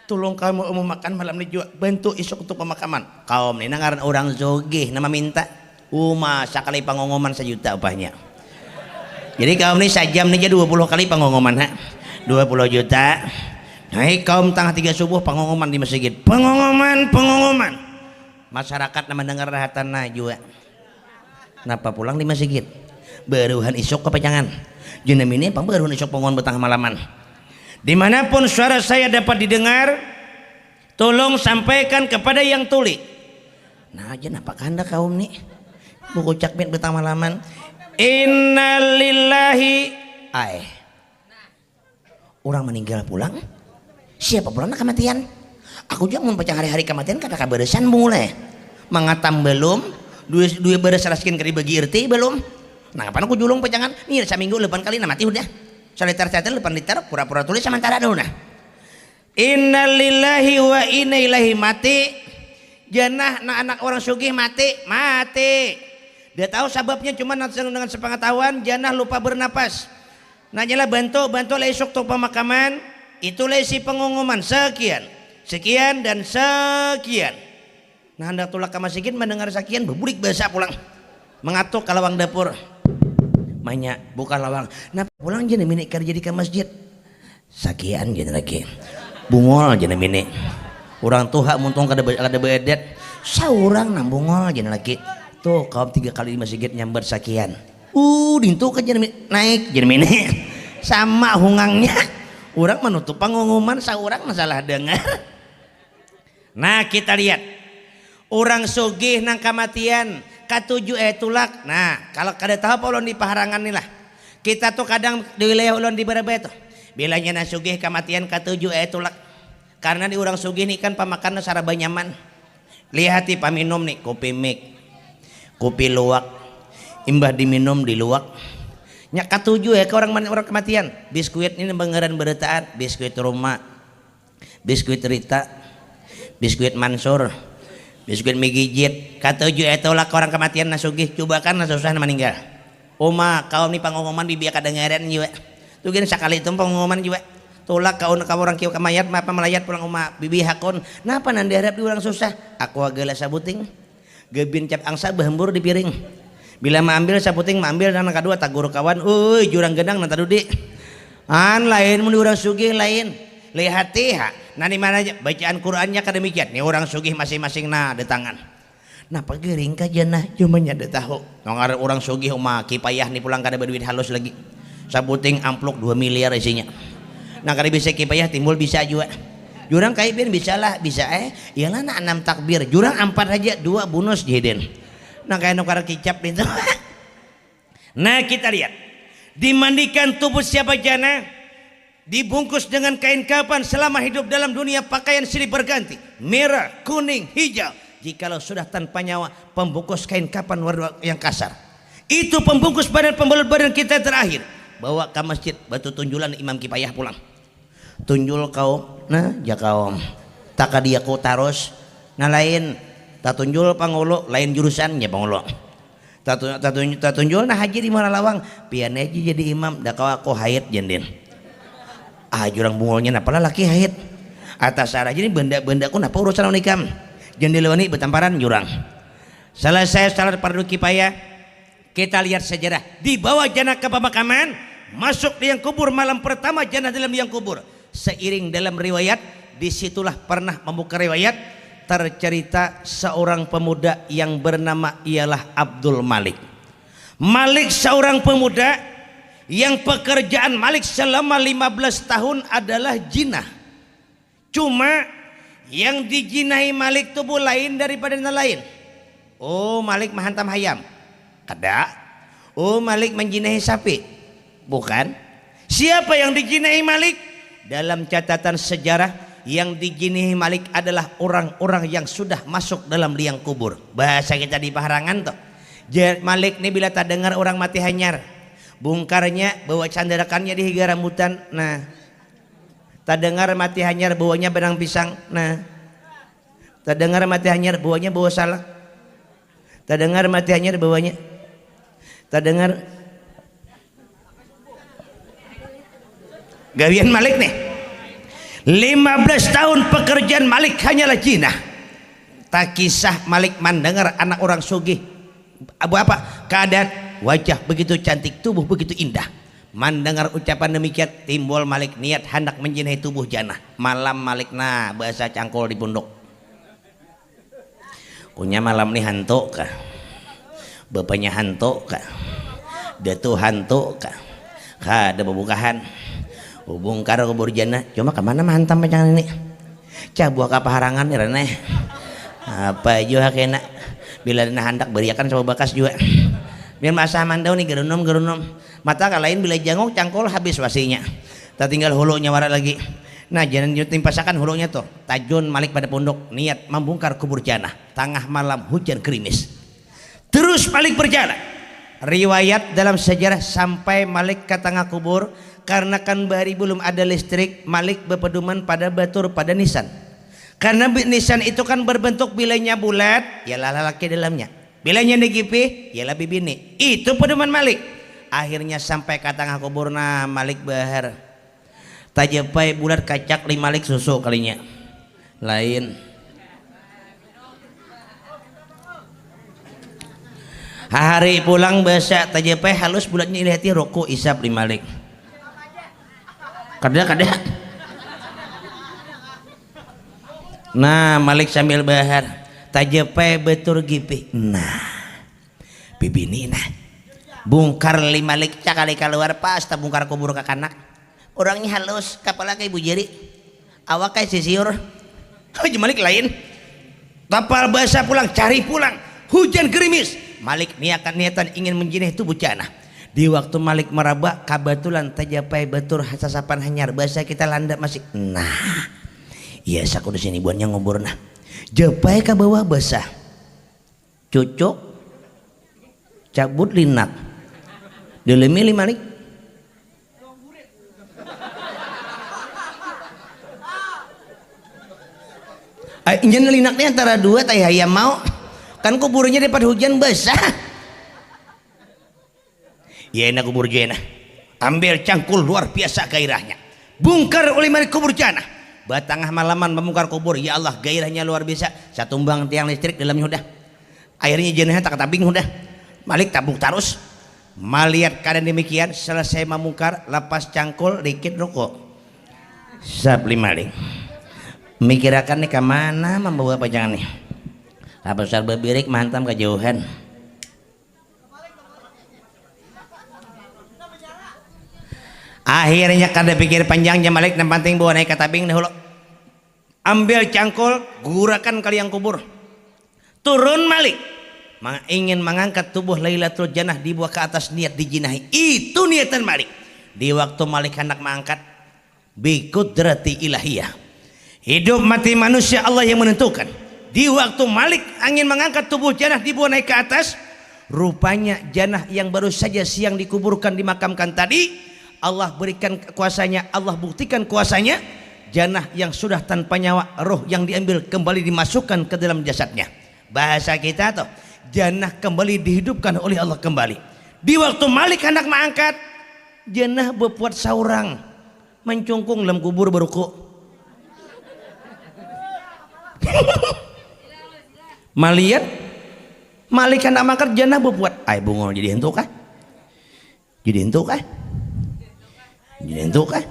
Tulung kamu umum makan malam ni jua bantu isuk untuk pemakaman. Kaum ni nangaran orang zogeh nama minta uma sakali pangongoman sajuta upahnya. Jadi kaum ni sajam ni aja dua puluh kali pangongoman ha. Dua puluh juta. Hai kaum tangah tiga subuh pangongoman di masjid. Pangongoman, pangongoman. Masyarakat nang mandangar rahatan nah jua. Napa pulang di masigit? Baruhan isuk kapacangan. Jenam ini pang baruhan isuk panguan batangah malaman. Dimanapun suara saya dapat didengar, tolong sampaikan kepada yang tuli. Nah aja napa kanda kaum ni? Buku cakmit batangah malaman. Innalillahi. Ai. Urang maninggal pulang. Siapa pulang nak kamatian? Aku jua mun pacang hari-hari kamatian kada kabarasan bungul eh. Mangatam balum, duit duit baras raskin kada dibagi RT balum. Nang apa nang kujulung pacangan? Nih saminggu lapan kali nah mati hudah. Saliter-saliter lapan liter pura-pura tulis samantara dahulu nah. Innalillahi wa inna ilaihi mati. Janah nang anak orang sugih mati, mati. Dia tahu sababnya cuma nang dengan sepengetahuan janah lupa bernapas. Nanya lah bantu, bantu lah isuk tu pemakaman. Itulah isi pengumuman sekian, sekian dan sekian. Nah handak tulak ka masigit mandangar sakian babulik basa pulang. Mangatuk ka lawang dapur. Manya buka lawang. Napa pulang jar nang bini kada jadi ka masjid. Sakian jar nang laki. Bungul jar nang bini. Urang tuha muntung kada kada beadat. Saurang nang bungul jar nang laki. Tuh kaum tiga kali di masigit nyambat sakian. Uh dintu ka jar nang bini. Naik jar nang bini. Sama hungangnya. Urang manutup pangumuman saurang nang salah dangar. Nah kita lihat. Urang sugih nang kamatian katuju eh tulak. Nah kalau kada tahu apa ulun di paharangan ni lah. Kita tu kadang di wilayah ulun di Barabai tu. Bilanya nang sugih kamatian katuju eh tulak. Karena di urang sugih ni kan pamakan saraba nyaman. Lihati paminum ni kupi mik, kupi luwak, imbah diminum diluwak. Nya katuju eh ka urang urang kamatian. Biskuit ni nang bangaran barataan, biskuit Ruma. Biskuit Rita, biskuit Mansur, biskuit Migijit. Katuju eh tulak ka urang kamatian nang sugih, cubakan nang susah nang maninggal. Uma, kaum ni pangumuman bibi kadangaran jua. Tu gin sakali tu pangumuman jua. Tulak ka un ka urang kiwa ka mayat apa malayat pulang uma, bibi hakun, napa nang diharap di urang susah? Aqua gala sabuting. Gabin cap angsa bahambur di piring. Bila maambil saputing maambil nang kadua tagur kawan, uy jurang genang nang tadudi. An lain mun di urang sugih lain. Lihati ha. Nah ni mana ja bacaan Qurannya kadamikian. Ni urang sugih masing-masing nah datangan. Napa garing kah janah cuma nyada tahu. Nang ngaran urang sugih uma kipayah ni pulang kada baduit halus lagi. Sabuting ampluk dua miliar isinya. Nang kada bisa kipayah timbul bisa jua. Jurang kai pian bisa lah, bisa eh. Iyalah nak anam takbir, jurang ampat haja, dua bunus jahidin. Nang kaya nukar kicap itu. Nah kita lihat, dimandikan tubuh siapa jana, dibungkus dengan kain kapan selama hidup dalam dunia pakaian silih berganti, merah, kuning, hijau. Jikalau sudah tanpa nyawa, pembungkus kain kapan warna yang kasar. Itu pembungkus badan pembalut badan kita terakhir. Bawa ke masjid, batu tunjulan imam kipayah pulang. Tunjul kau nah ja kau takadiaku tarus. Nah lain tatunjul pangulu lain jurusan ja pangulu. Tatu- tatunjul nah haji di muara lawang, pian aja jadi imam, dah kau aku haid jandin. Ah jurang bungulnya napa lalaki haid. Atas arah jadi benda-benda ku napa urusan lawan ikam. Jandil wani betamparan jurang. Selesai salat fardu kipayah. Kita lihat sejarah, dibawa janah ke pemakaman, masuk liang kubur malam pertama janah dalam liang kubur. Seiring dalam riwayat, disitulah pernah membuka riwayat, tercerita seorang pemuda yang bernama ialah Abdul Malik. Malik seorang pemuda yang pekerjaan Malik selama lima belas tahun adalah jinah. Cuma yang dijinahi Malik tu bu lain daripada nang lain. Oh Malik mahantam hayam. Kada. Oh Malik manjinahi sapi. Bukan. Siapa yang dijinahi Malik? Dalam catatan sejarah yang dijinahi Malik adalah orang-orang yang sudah masuk dalam liang kubur. Bahasa kita di paharangan tuh. Malik nih bila terdengar orang mati hanyar. Bungkarnya bawa candarakannya di higa rambutan. Nah, Tadangar mati hanyar bawanya benang pisang. Nah. Tadangar mati hanyar bawanya bawa salak. Tadangar mati hanyar bawanya. Tadangar gawian Malik nih. Lima belas tahun pekerjaan Malik hanyalah jinah. Takisah Malik mandangar anak orang sugih. Abu apa? Keadaan wajah begitu cantik, tubuh begitu indah. Mandangar ucapan demikian, timbul Malik niat handak menjinahi tubuh janah. Malam Malik nah bahasa cangkul di punduk. Kunya malam ni hantu kah? Bapanya hantu kah? Datu hantu kah? Kada babukahan. Bungkar kubur janah, cuma kemana mahantam pacangan ini? Cabuh ka paharangan ni raneh. Apa jua kena. Bila nah handak beriakan sama bakas jua. Biar masa mandau nih gerunum gerunum. Mata ka lain bila janguk cangkul habis wasinya. Tatinggal hulunya wara lagi. Nah jangan timpasakan hulunya tuh. Tajun Malik pada punduk niat membungkar kubur janah. Tangah malam hujan gerimis. Terus Malik berjalan. Riwayat dalam sejarah sampai Malik ka tangah kubur, karena kan bahari belum ada listrik, Malik bepedoman pada batur pada nisan. Karena bi- nisan itu kan berbentuk bilanya bulat, ialah lalaki dalamnya. Bilanya negipih, ialah bibini. Itu pedoman Malik. Akhirnya sampai ka tangah kubur, nah Malik bahar. Tajapai bulat kacak li Malik susu kalinya. Lain. Hahari pulang basa tajapai halus bulatnya ilihati ruku isap li Malik. Kada, kada. Nah, Malik sambil bahar. Tajapai betur gipih. Nah. Bibini nah. Bungkar li Malik cakali kaluar pas tabungkar kubur kakanak. Urangnya halus, kapala kaya ibu jari. Awak kaya sisiur. Haji Malik lain. Tapal basa pulang, cari pulang. Hujan gerimis. Malik niakan niatan ingin menjinah tubuh Janah. Di waktu Malik meraba, kabatulan tajapai batur sasapan hanyar basa kita landa masih. Nah. Iya saku di sini buannya ngubur nah. Japai ka bawah basa. Cucuk. Cabut linak. Dalami li Malik. Ai, inyan linak ni antara dua tai hayam mau. Kan kuburnya dapat hujan basah. Ya enak kubur jua nah. Ambil cangkul luar biasa gairahnya. Bungkar oleh Malik kubur Janah. Batangah malaman membungkar kubur, ya Allah gairahnya luar biasa. Satumbang tiang listrik dalamnya hudah. Akhirnya jenazah tak tabing hudah. Malik tabuk tarus. Malihat keadaan demikian, selesai mamungkar, lepas cangkul, likit ruku. Sab li Malik. Mikirakan nih kemana membawa pajangan nih. Apa besar bebirik mahantam kejauhan. Akhirnya kada pikir panjang ja Malik, nang penting bawa naik ke tabing dahulu. Ambil cangkul, gurakan ka liang kubur. Turun Malik. Mang-, ingin mangangkat tubuh Lailatul Janah dibawa ke atas niat dijinahi. Itu niatan Malik. Di waktu Malik hendak mangangkat, bikudrati ilahiyah. Hidup mati manusia Allah yang menentukan. Di waktu Malik angin mengangkat tubuh Janah dibawa naik ke atas, rupanya Janah yang baru saja siang dikuburkan dimakamkan tadi, Allah berikan kuasanya, Allah buktikan kuasanya, Janah yang sudah tanpa nyawa, roh yang diambil kembali dimasukkan ke dalam jasadnya. Bahasa kita tuh, Janah kembali dihidupkan oleh Allah kembali. Di waktu Malik hendak mengangkat, Janah berbuat saurang. Mancungkung dalam kubur baruku. Malihat, Malik handak mangkat Janah babuat, ai bungul jadi hantu kah? Jadi hantu kah? Jadi hantu kah?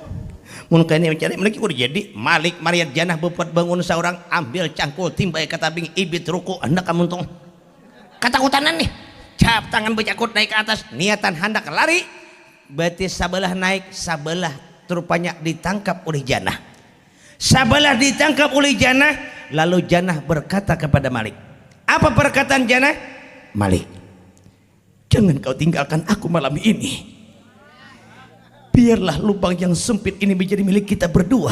Mun kaya ini mencari Malik udah jadi. Malik mariat Janah babuat bangun saurang, ambil cangkul timbai ka tabing ibit ruku handak kamuntung. Katakutanan nih. Cap tangan bacakut naik ke atas, niatan handak lari. Batis sabalah naik, sabalah rupanya ditangkap oleh Janah. Sabalah ditangkap oleh Janah, lalu Janah berkata kepada Malik. Apa perkataan Janah? Malik, jangan kau tinggalkan aku malam ini. Biarlah lubang yang sempit ini menjadi milik kita berdua.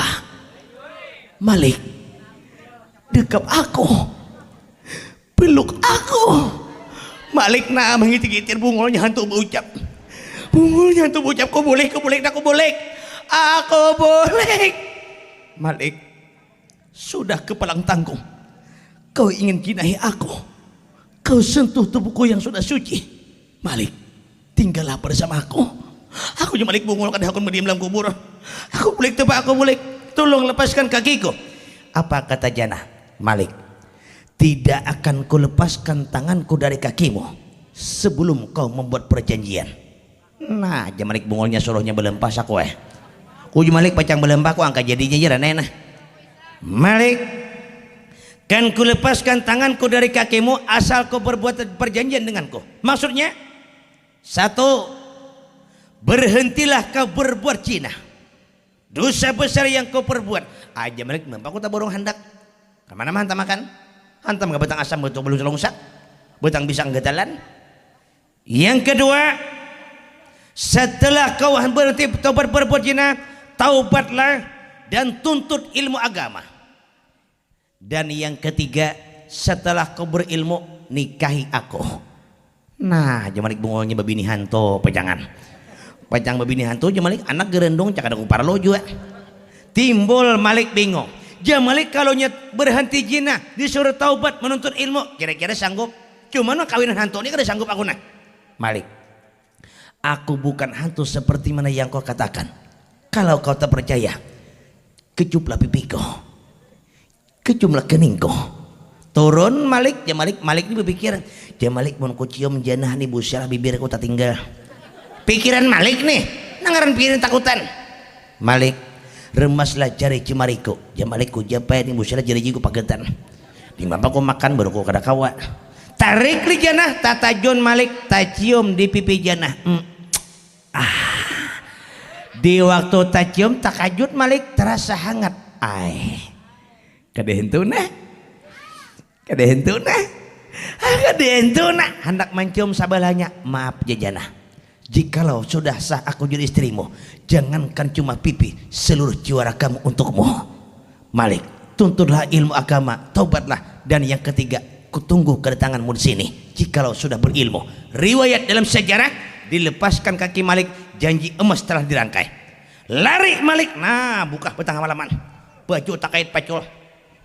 Malik, dekap aku. Peluk aku. Malik nah mengitir-itir bungulnya hantu baucap. Bungulnya hantu baucap, kau boleh, kau boleh, aku boleh. Aku boleh. Malik, sudah kepalang tanggung. Kau ingin jinahi aku. Kau sentuh tubuhku yang sudah suci. Malik, tinggallah bersamaku. Aku cuma Malik bungul kada hakun berdiam dalam kubur. Aku bulik coba, aku bulik. Tolong lepaskan kakiku. Apa kata Janah? Malik, tidak akan kulepaskan tanganku dari kakimu sebelum kau membuat perjanjian. Nah, aja Malik bungulnya suruhnya belempah saku eh. Kuju Malik pacang belempah ku angka jadinya je ranai nah. Malik, kan kulepaskan tanganku dari kakimu asal kau berbuat perjanjian denganku. Maksudnya, satu, berhentilah kau berbuat zina. Dosa besar yang kau perbuat. Aja Malik belempah ku taburung handak. Kemana mah hantam makan? Hantam ke batang asam betul belum selungsak. Batang pisang gatalan. Yang kedua, setelah kau berhenti taubat berbuat zina, taubatlah dan tuntut ilmu agama. Dan yang ketiga, setelah kau berilmu, nikahi aku. Nah, Jamalik bungulnya babini hantu, pajangan. Pajang babini hantu, Jamalik anak gerendong, cakada kuparlo jua. Timbul Malik bingung. Jamalik kalau nyet berhenti jinah, disuruh taubat menuntut ilmu, kira-kira sanggup? Cuman mah kawinan hantu ni kada sanggup aku nah. Malik, aku bukan hantu seperti mana yang kau katakan. Kalau kau tak percaya, kecuplah pipiku. Kecumlah keningku. Turun Malik, Jamalik, Malik ni berpikir, Jamalik mun kucium janah ni busilah bibirku tatinggal. Pikiran Malik nih, nangaran pikiran takutan. Malik, remaslah jari jemariku. Jamalik kujapai ni busilah jari jiku pagetan. Dimapa ku makan baru ku kada kawa. Tarik li janah, tatajun Malik, tacium di pipi janah. Hmm. Ah. Di waktu tacium takajut Malik terasa hangat. Ai. Kada hentu nah. Kada hentu nah. Ah, kada hentu nah. Hendak mancium sabalahnya. Maaf jajanah. Jikalau sudah sah aku jadi istrimu, jangankan cuma pipi, seluruh jiwa ragamu untukmu. Malik, tuntutlah ilmu agama, taubatlah, dan yang ketiga, kutunggu kedatanganmu di sini. Jikalau sudah berilmu, riwayat dalam sejarah, dilepaskan kaki Malik, janji emas telah dirangkai. Lari Malik, nah, bukah betangah malaman. Baju takait pacul,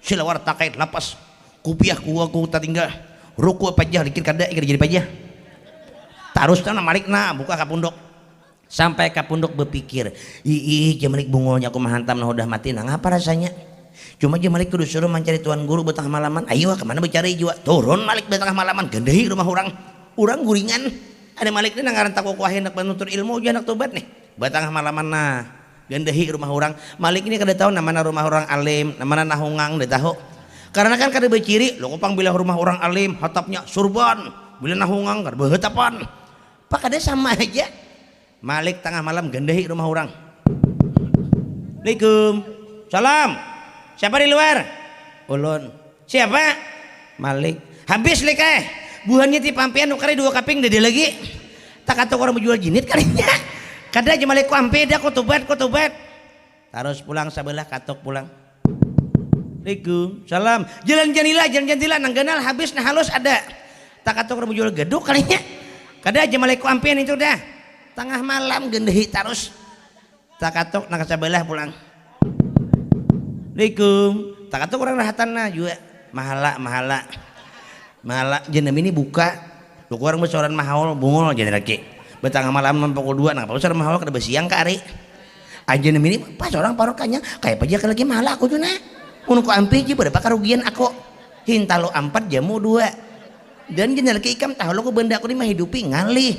silawar takait lapas, kupiah kuaku tatinggal, ruku pajah likir kada, ikir jadi pajah. Tarus tanah Malik, nah, bukah ka punduk. Sampai ka punduk bepikir, ih, ih, Jamalik bungulnya aku mahantam nah udah mati, nah ngapa rasanya? Cuma Jamalik kudu suruh mancari tuan guru betangah malaman, ayo kemana becari jua. Turun Malik betangah malaman, gandahi rumah urang. Urang guringan. Ada Malik ni nang ngaran takukuah hendak menuntut ilmu, ujar handak tobat nih. Betangah malaman nah, gandahi rumah urang. Malik ni kada tahu nang mana rumah urang alim, nang mana nahungang, kada tahu. Karena kan kada beciri, lo kupang bila rumah urang alim, hatapnya surban, bila nahungang kada behatapan. Apa kada sama aja. Malik tangah malam gandahi rumah urang. Assalamualaikum. Salam. Siapa di luar? Ulun. Siapa? Malik. Habis Lik eh. Buhannya ti pampian nukari dua kaping dada lagi. Tak kata orang menjual jinit kalinya. Kada aja Malik ku ampe dah, ku tobat, ku tobat. Tarus pulang sabelah, katuk pulang. Assalamualaikum. Salam. Jalan jandila, jalan jandila, nang ganal habis, nah halus ada. Tak katuk orang jual gaduk kalinya. Kada aja malaiku ampian itu dah. Tangah malam gendehi tarus. Tak katuk nang sabelah pulang. Assalamualaikum. Tak katuk orang rahatan nah jua. Mahala, mahala. Mahala, jenam ini buka. Tuku orang besoran mahaul, bungul jar laki. Betangah malam nang pukul dua, nang pukul soran mahaul kada besiang ka ari. Aja nang ini pas orang parokanya, kaya apa ja lagi mahaul aku tu nah. Mun ku ampih ja berapa karugian aku. Hintalu ampat jamu dua. Dan jar laki ikam tahu lo ku benda aku ni mahidupi ngalih.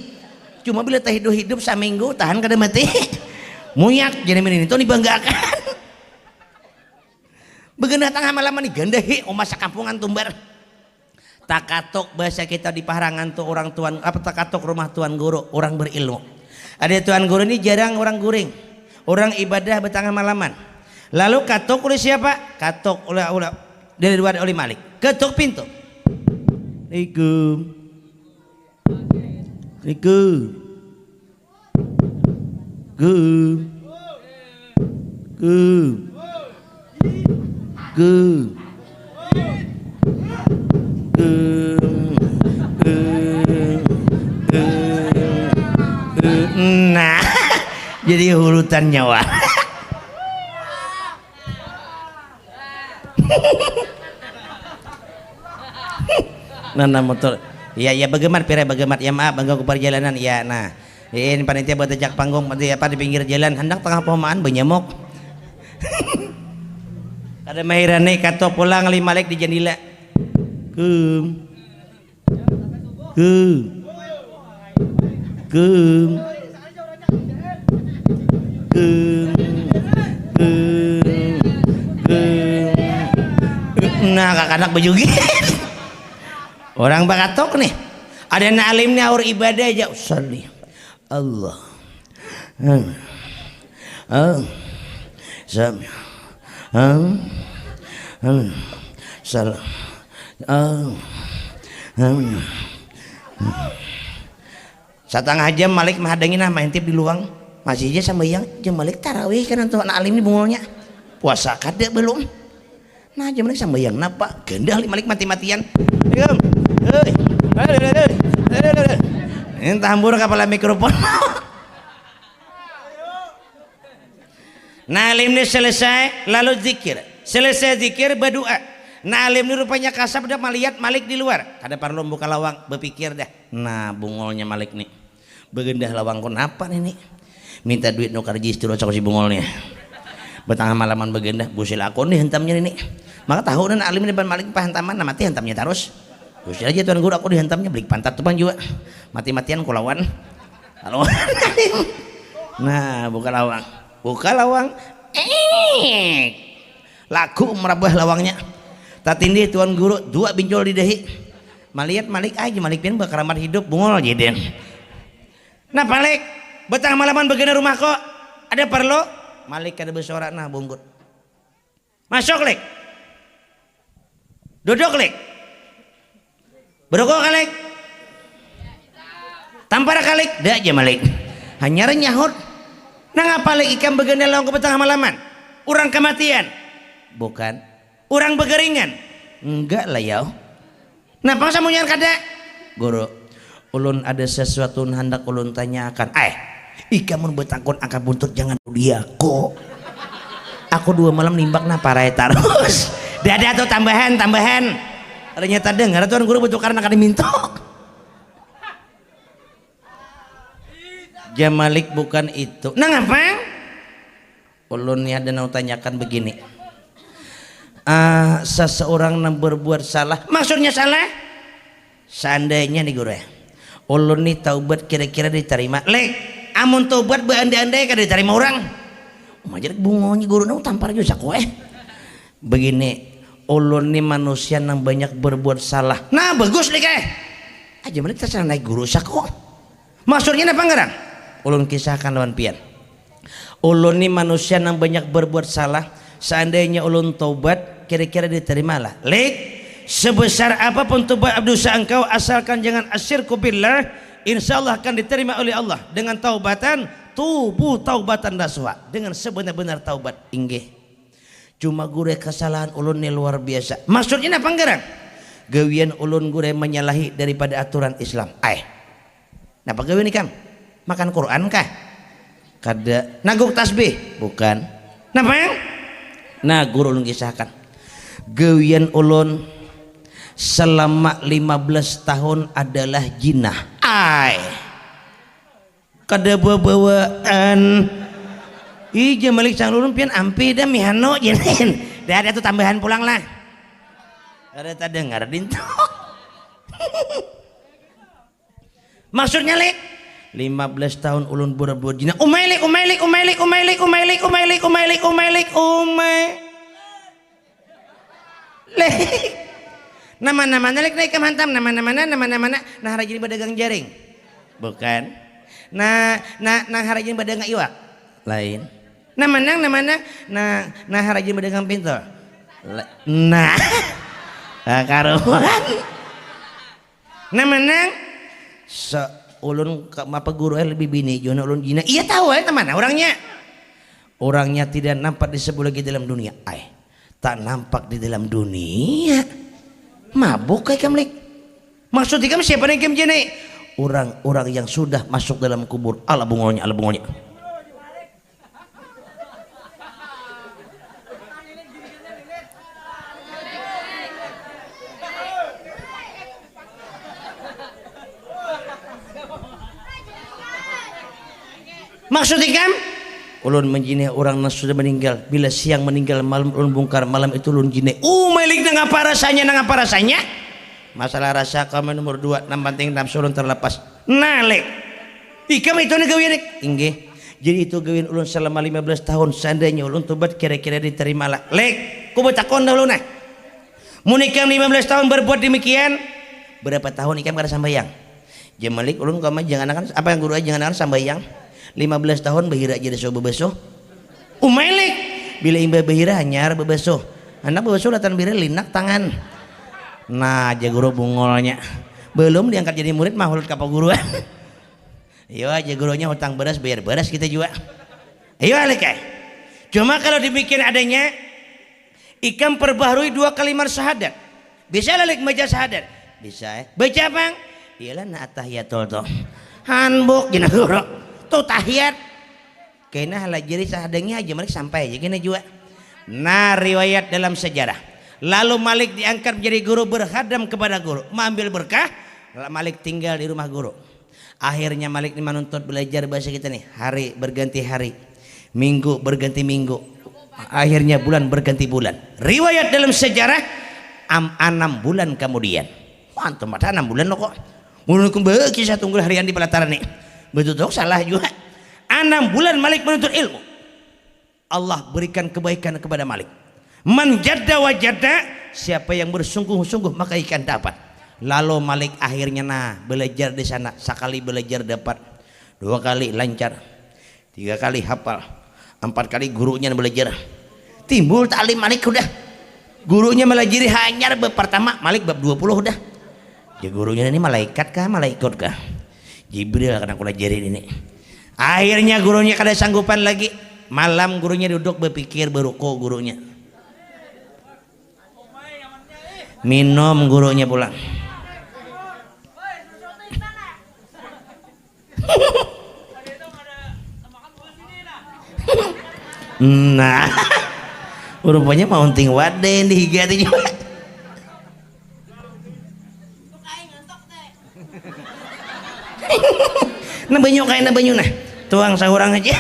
Cuma bila tahidup-hidup saminggu tahan kada mati. Muyak jar nang ini tu dibanggakan. Begenah tangah malam ni gandahi uma sakampungan tumbar. Takatuk bahasa kita di Paharangan tu orang tuan apa takatuk rumah tuan guru orang berilmu. Ada tuan guru ni jarang orang guring. Orang ibadah betangah malaman. Lalu katuk oleh siapa? Katuk oleh oleh dari luar oleh Malik. Ketuk pintu. Assalamualaikum. Assalamualaikum. Gum. Gum. Gum. Gum. Gum. Gum. Nah, jadi hurutan nyawa. Nah, nah, motor. Ya, ya, begemat, pira begemat. Ya, maaf, mengganggu perjalanan. Ya, nah. Ini panitia buat ajak panggung, nanti apa di pinggir jalan, hendak tengah pomaan, benyamuk. Kada mahirani, katuk pulang, lima lek di jendela. Kum. Kum. Kum. Kum. Kum. Kum. Nah, kakanak bejugit. Orang bakatuk nih. Ada anak alim nih aur ibadah aja. Usalli. Allah. Hmm. Hmm. Sam. Hmm. Hmm. Salam. Hmm. Hmm. Satangah jam Malik mahadangi nah maintip di luang. Masih aja sambayang, jam Malik tarawih kan tuh anak alim di bungulnya. Puasa kada belum? Nah, jam Malik sambayang napa? Gandah li Malik mati-matian. Assalamualaikum. Hei. Hei, hei, hei. Hei, hei, hei. Ini tahambur kepala mikrofon. Nah, alim ini selesai lalu zikir. Selesai zikir, berdoa. Nah, alim ini rupanya kasap dah melihat Malik di luar. Kada perlu buka lawang, berpikir dah. Nah, bungolnya Malik nih. Begendah lawang, kenapa nih nih? Minta duit nukar jis terus aku si bungolnya. Betengah malaman begendah, busil aku nih hentamnya nih. Maka tahu dan alim di depan Malik pahantaman, nah mati hentamnya terus. Busil aja tuan guru, aku dihentamnya beli pantat tuh juga. Mati-matian kulawan. Lalu nah, buka lawang. Buka lawang. Eh. Lagu merabah lawangnya. Tatindih tuan guru, dua bincol di dahi. Malihat Malik aja, Malik pian bakaramat hidup, bungol jadi. Nah, Malik, betengah malaman begana rumah kok. Ada perlu? Malik kada bersuara, nah bungkut. Masuk, Lik. Duduk, Lik. Berukuk, Lik. Tampar, Lik. Dah aja, Malik. Hanyar nyahut. Nang apa, Lik, ikam begana lawan ku betengah malaman? Urang kematian? Bukan. Urang begeringan? Enggak lah, yau. Napa samunyian kada? Guru, ulun ada sesuatu nang handak ulun tanyakan. Eh, ikam mun betakun angkat buntut jangan diaku. Aku dua malam nimbak nah parai tarus. Dada tuh tambahan, tambahan. Ternyata dengar tuan guru betukar nang kada mintok. Jamalik bukan itu. Nang apa? Ulun ni ada nang tanyakan begini. Ah, seseorang nang berbuat salah, maksudnya salah? Seandainya nih guru ya, ulun nih taubat kira-kira diterima. Lek, amun taubat beandai-andai kada diterima orang. Majar bungolnya guru nang tampar juga saku eh. Begini, ulun nih manusia nang banyak berbuat salah. Nah, bagus nih keh. Aja mana terserah naik guru saku. Maksudnya apa ngarang? Ulun kisahkan lawan pian. Ulun ni manusia nang banyak berbuat salah. Seandainya ulun taubat, kira-kira diterima lah. Lik, sebesar apapun tobat dosa engkau, asalkan jangan asyirku billah, insya Allah akan diterima oleh Allah dengan taubatan, tubu taubatan nasuha, dengan sebenar-benar taubat. Inggih. Cuma gure kesalahan ulun ni luar biasa. Maksudnya apa ngarang? Gawian ulun gure menyalahi daripada aturan Islam. Ai. Napa gawian ikam? Makan Quran kah? Kada. Naguk tasbih? Bukan. Napa yang? Nah, guru ulun kisahkan. Gawian ulun selama lima belas tahun adalah jinah. Ai. Kada bawaan. Ih, jamalik sang ulun pian ampih dah mihano jinin. Dah ada tuh tambahan pulang lah. Ada tadengar dintu. Maksudnya, Lik? Lima belas tahun ulun berbuat jinah. Umai, Lik, umai, Lik, umai, Lik, umai, Lik, umai, Lik, umai, Lik, umai, Lik, umai. Lik. Nama-nama nalik naik ke hantam, nama-nama na, nama-nama na, nah rajin berdagang jaring. Bukan. Nah, nah, nah rajin berdagang iwak. Lain. Nama nang, nama nang, nah, nah rajin berdagang pintu. La- Nah. Nah, karuan. Nah, manang seulun ka- apa guru eh lebih bini jona ulun jina. Iya tahu eh teman orangnya. Orangnya tidak nampak disebut lagi dalam dunia. Ai, tak nampak di dalam dunia. Mabuk kayak kamlik. Maksud ikam siapa nih game jene? Orang-orang yang sudah masuk dalam kubur. Ala bungolnya, ala bungolnya. Maksud ikam? Ulun menjinai orang yang sudah meninggal. Bila siang meninggal, malam ulun bungkar, malam itu ulun jinai. Umailik nang apa rasanya, nang apa rasanya? Masalah rasa kami nomor dua, nang penting nafsu ulun terlepas. Nalik. Ikam itu nih gawian nih. Inggih. Jadi itu gawian ulun selama lima belas tahun. Seandainya ulun tobat kira-kira diterimalah. Lek, ku betakon dahulu nah. Mun ikam lima belas tahun berbuat demikian, berapa tahun ikam kada sambayang? Jamalik ulun kama jangan akan apa yang guru aja jangan akan sambayang. Lima belas tahun bahira aja disuruh bebesuh. Umailik. Bila imbah bahira hanyar bebesuh. Anak bebesuh latan bahira linak tangan. Nah, aja guru bungolnya. Belum diangkat jadi murid mahulut ka paguruan. Iyo aja gurunya hutang beras bayar beras kita juga. Iyo alik eh. Cuma kalau demikian adanya ikam perbaharui dua kalimat syahadat. Bisa lalik baca syahadat. Bisa eh. Baca apa? Iyalah na atahiyatul tuh. Hanbuk jina guru. Tu tahiyat. Kena halajari sahadangnya aja malik sampai aja kena jua. Nah, riwayat dalam sejarah. Lalu Malik diangkat menjadi guru, berkhadam kepada guru, mengambil berkah. Malik tinggal di rumah guru. Akhirnya Malik ni manuntut belajar bahasa kita nih. Hari berganti hari, minggu berganti minggu, akhirnya bulan berganti bulan. Riwayat dalam sejarah, am, anam bulan kemudian. Wah, tempat anam bulan lo kok. Menurutku bagi saya tunggu harian di pelataran nih. Betul salah juga. Anam bulan Malik menuntut ilmu. Allah berikan kebaikan kepada Malik. Man jadda wa jadda, siapa yang bersungguh-sungguh maka ikan dapat. Lalu Malik akhirnya nah belajar di sana, sekali belajar dapat, dua kali lancar, tiga kali hafal, empat kali gurunya belajar. Timbul taklim Malik udah. Gurunya melajari hanyar bab pertama, Malik bab dua puluh udah. Ya gurunya ini malaikat kah, malaikut kah? Jibril kena kula jari ini. Akhirnya gurunya kada sanggupan lagi. Malam gurunya duduk berpikir, beruku gurunya. Minum gurunya pulang. Nah, rupanya mau ting wadai di higa tu juga. Nah banyu kaina banyu nah. Tuang saurang aja.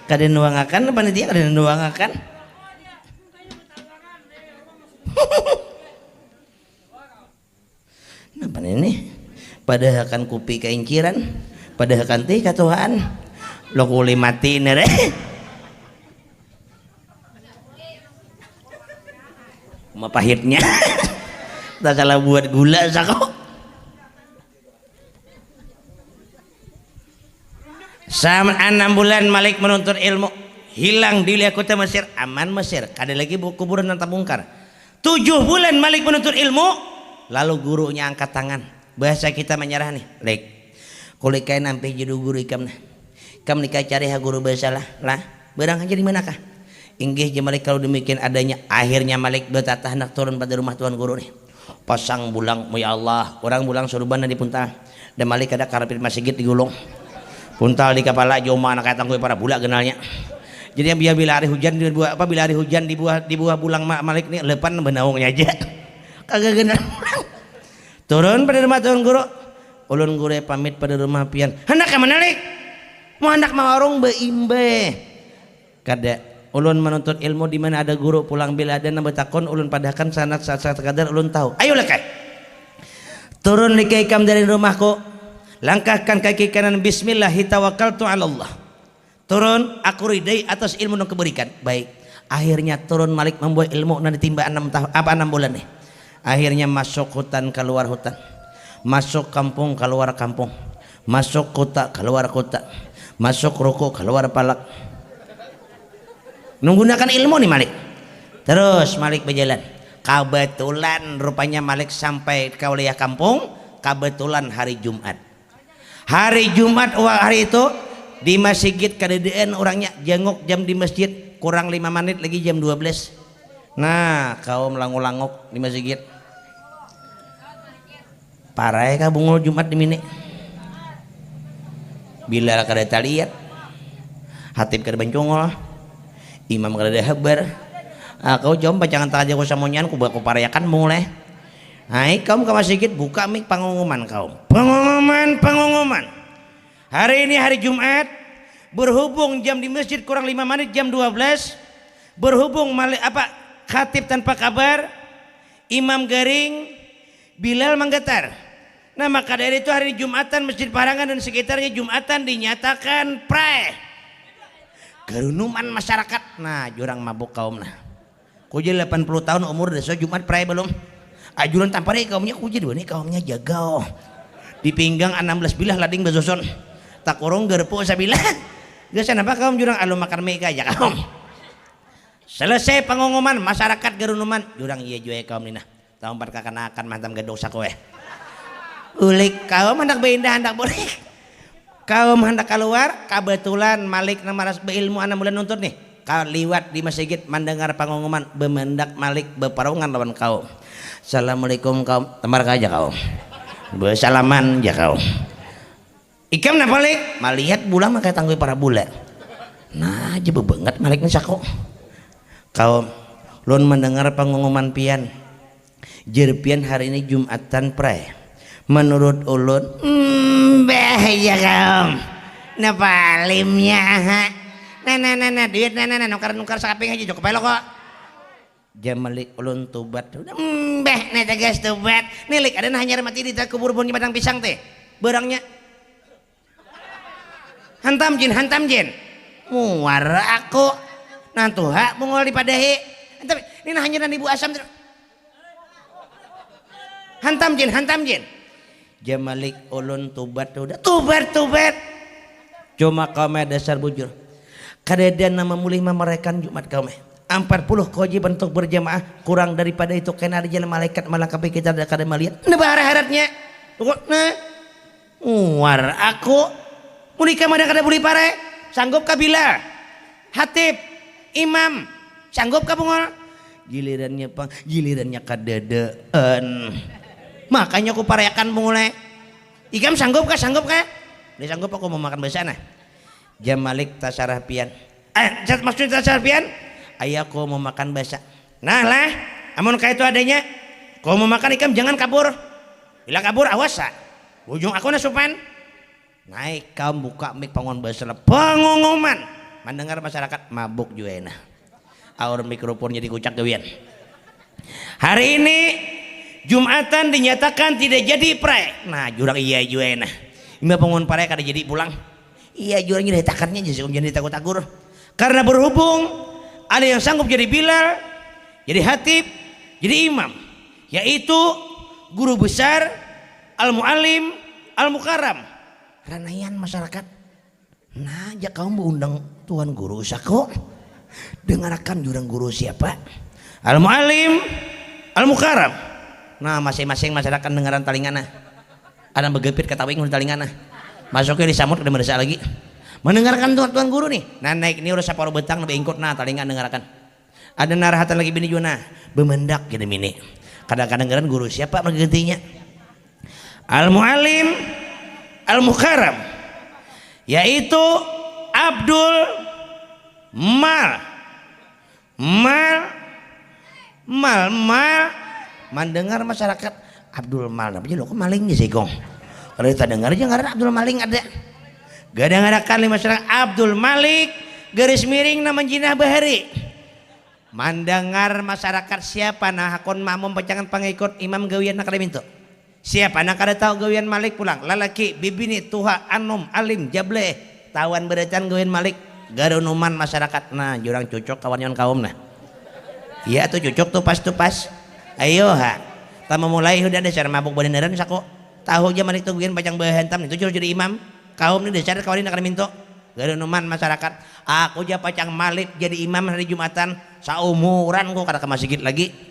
Kada nuangakan panitia, kada nuangakan. Napa ini? Padahakan kupi kainciran, padahakan teh katuaan. Lo kuli mati nere. Uma pahitnya. Tak salah buat gula sako. Sama enam bulan Malik menuntut ilmu, hilang di wilayah kota Mesir, aman Mesir, kada lagi bu- kuburan yang terbongkar. Tujuh bulan Malik menuntut ilmu, lalu gurunya angkat tangan. Bahasa kita menyerah nih, Lik. Kulikai nampih judul guru ikam nah. Ikam nikah cari ha guru bahasa lah, lah. Barang aja di manakah? Inggih ja Malik kalau demikian adanya. Akhirnya Malik bertatah hendak turun pada rumah tuan guru nih. Pasang bulang, ya Allah, orang bulang suruban di puntal. Dan Malik kada karapit masigit digulung. Puntal di kepala, joma anak kaya tangkui para bulak genalnya. Jadi yang bila, bila hari hujan di buah apa bila hari hujan di buah di buah bulang ma- Malik ni lepan benaungnya aja. Kagak genal. Turun pada rumah tuan guru. Ulun guru pamit pada rumah pian. Hendak ke mana Lik? Mau hendak mawarung beimbe. Kada. Ulun menuntut ilmu di mana ada guru pulang bila ada nang betakun ulun padahakan sanat saat saat kadar ulun tahu. Ayo lekeh. Turun lika ikam dari rumahku. Langkahkan kaki kanan bismillah tawakkaltu ala Allah. Turun aku ridai atas ilmu nang kuberikan. Baik. Akhirnya turun Malik membawa ilmu nang ditimba enam tahun apa enam bulan nih. Akhirnya masuk hutan keluar hutan. Masuk kampung keluar kampung. Masuk kota keluar kota. Masuk ruko keluar palak. Menggunakan ilmu nih Malik. Terus Malik berjalan. Kebetulan rupanya Malik sampai ke wilayah kampung. Kebetulan hari Jumat. Hari Jumat wa- hari itu di masigit kadadaan orangnya janguk jam di masjid kurang lima menit lagi jam dua belas. Nah, kaum langu-languk di masigit. Parai kah bungul Jumat di mini? Bilal kada taliat. Hatib kada bancungul. Imam kada ada habar. Ah, kau jom pacangan tangah jago samonyan ku bakuparayakan bungul eh. Hai kaum ka masigit buka mik pangumuman kaum. Pangumuman, pangumuman. Hari ini hari Jumat, berhubung jam di masjid kurang lima menit jam dua belas, berhubung malik apa khatib tanpa kabar, imam garing, Bilal manggatar. Nah maka dari itu hari ini Jumatan Masjid Parangan dan sekitarnya Jumatan dinyatakan prai. Garunuman masyarakat. Nah jurang mabuk kaum nah. Kuja delapan puluh tahun umur desa Jumat prai belum. Ajuran tampari kaumnya kuja dua nih kaumnya jaga oh. Di pinggang enam belas bilah lading basusun. Takurung garpu sabilah. Gasan apa kaum jurang alum makan mie aja kaum. Selesai pengumuman masyarakat garunuman jurang iya jua ya kaum ninah. Taumpat kakanakan mantam gaduk sakueh. Ulik kaum handak beindah handak bulik. Kaum handak kaluar, kabetulan Malik nang maras beilmu anam bulan nuntut nih. Ka liwat di masigit mandangar pangumuman bemendak Malik beparungan lawan kaum. Assalamualaikum kaum, tamar ka aja kaum. Besalaman ja kaum. Ikam napa Lik? Malihat bulang makai tanggui parabula. Nah aja bebangat Malik ni saku. Kaum, lun mendengar pengumuman pian. Jer pian hari ini Jumatan prai. Menurut ulun, mbah ya kaum. Napa alimnya ha. Nah nah nah nah duit nah nah nah nukar nukar sakaping aja cukup aja lo kok. Jamalik ulun tubat. Mbah nah tegas tubat. Nilik ada nah hanyar mati di kubur pohon padang pisang teh. Barangnya. Hantam jin, hantam jin. Muar aku. Nantuha mungul dipadahi. Tapi ini nah hanyar ibu asam. Hantam jin, hantam jin. Jamalik ulun tubat udah tubat tubat. Cuma kau dasar bujur. Kadada nama mulih mamarayakan Jumat kau meh. Ampat puluh kewajiban untuk berjamaah, kurang daripada itu kena ada jalan malaikat melengkapi kita ada kada melihat. Nah bahara haratnya. Pokok nah. Muar aku. Mun ikam ada kada bulih parai, sanggup kah Bilal? Hatib, imam, sanggup kah bungul? Gilirannya pang, gilirannya kadadaan. Makanya aku paraiakan bungul ai. Ikam sanggup kah? Sanggup kah? Dia sanggup aku mau makan basa nah. Jam Malik tasarah pian. Eh, maksudnya tasarah pian? Ayo aku mau makan basa. Nah lah, amun kaya itu adanya, aku mau makan ikam jangan kabur. Bila kabur awas sa. Bujung aku nah supan. Naik kaum buka mik panguan basela pengumuman. Mendengar masyarakat mabuk jua nah. Aur mikrofon jadi kucak gawian. Hari ini Jumatan dinyatakan tidak jadi prai. Nah, jurang iya jua nah. Imba panguan prai kada jadi pulang. Iya jurang jadi takarnya jadi jangan ditagur-tagur. Karena berhubung ada yang sanggup jadi bilal, jadi hatib, jadi imam, yaitu guru besar Al-Muallim Al-Mukarram. Ranaian masyarakat. Nah, jak kaum beundang tuan guru sako. Dengarakan jurang guru siapa? Al-Muallim Al-Mukarram. Nah, masing-masing masyarakat dengaran talingana. Ada begepit katawa ingun talingana. Masuknya di samut kada merasa lagi. Mendengarkan tuan tuan guru nih. Nah, naik ini urus saparuh betang lebih ingkut nah talinga dengarakan. Ada narahatan lagi bini jua nah. Bemendak jadi mini. Kadang-kadang guru siapa mergantinya? Al-Muallim Al-Mukarram, yaitu Abdul Mal. Mal, mal, mal. Mandengar masyarakat Abdul Mal napa jadi kok maling di sigong. Kalau kita dengar aja ngaran Abdul Maling ada. Gadang ada kali masyarakat Abdul Malik garis miring nama jinah bahari. Mandangar masyarakat siapa nah hakun makmum pacangan pangikut imam gawian nak ada mintu. Siapa nang kada tahu gawian Malik pulang, lalaki, bibini, tuha, anum, alim, jableh, tawan beracan gawian Malik, garunuman masyarakat, nah jurang cucuk kawan nyaman kaum nah. Iya tuh cucuk tuh pas tuh pas. Ayo ha. Tama mulai hudah dasar mabuk badandaran saku. Tahu ja Malik tuh gawian pacang bahantam itu jurus jadi imam. Kaum ni dasar kawan ini kada mintu. Garunuman masyarakat. Aku ja pacang Malik jadi imam hari Jumatan. Saumuran ku kada ke masjid lagi.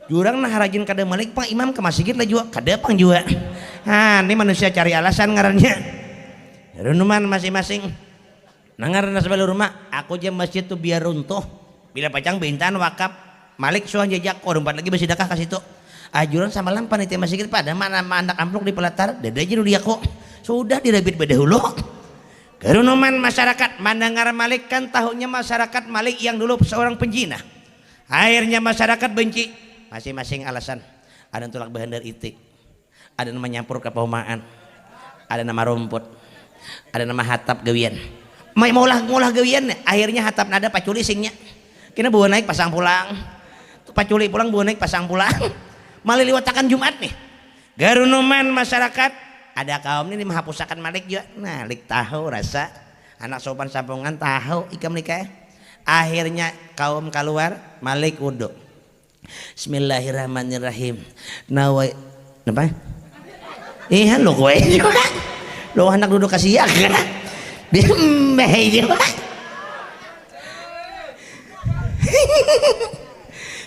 Jurang nah rajin kada malik pang imam ke masjid lah jua kada pang jua. Nah, ini manusia cari alasan ngarannya. Renungan masing-masing. Nangar nas balu rumah, aku jam masjid tu biar runtuh. Bila pacang bintan wakap, malik suang jajak, oh rumpat lagi bersidakah ke situ. Ajuran samalam panitia masjid pada mana anak ampluk di pelatar, dada aja di aku. Sudah dirabit badahulu. Kerunuman masyarakat mendengar malik kan tahunya masyarakat malik yang dulu seorang penjinah. Akhirnya masyarakat benci. Masing-masing alasan. Ada tulak bahandar itik. Ada nama nyampur ke paumaan. Ada nama rumput. Ada nama hatap gawian. Mai maulah maulah gawian. Akhirnya hatap nada paculi singnya. Kena bawa naik pasang pulang. Paculi pulang bawa naik pasang pulang. Maliliwatakan Jumat nih. Garunuman masyarakat. Ada kaum ini mahapusakan malik juga. Nah, lik tahu rasa. Anak sopan sampungan tahu ikam nikah. Akhirnya kaum keluar, Malik wudhu. Bismillahirrahmanirrahim. Nawai napa? Iya lo gue juga. Lo anak duduk kasiak. Bimbeh juga.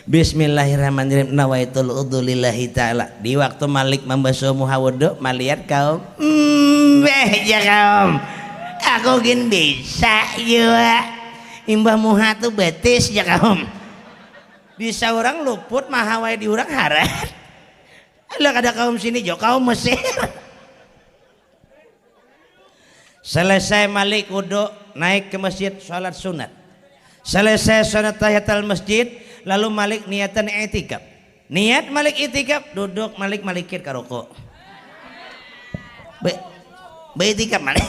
Bismillahirrahmanirrahim. Nawaitul udhu lillahi ta'ala. Di waktu Malik membasuh muha wudhu, melihat kaum. Mbeh ya kaum. Aku gin bisa juga. Imbah muha tu betis ya kaum. Di saurang luput mahawai di urang harat. Alah kada kaum sini jo kaum Mesir. Selesai malik wudu, naik ke masjid, sholat sunat. Selesai sholat tahiyatul masjid, lalu malik niatan itikaf. Niat malik itikaf, duduk malik malikit ka ruku. Be, baitikaf malik.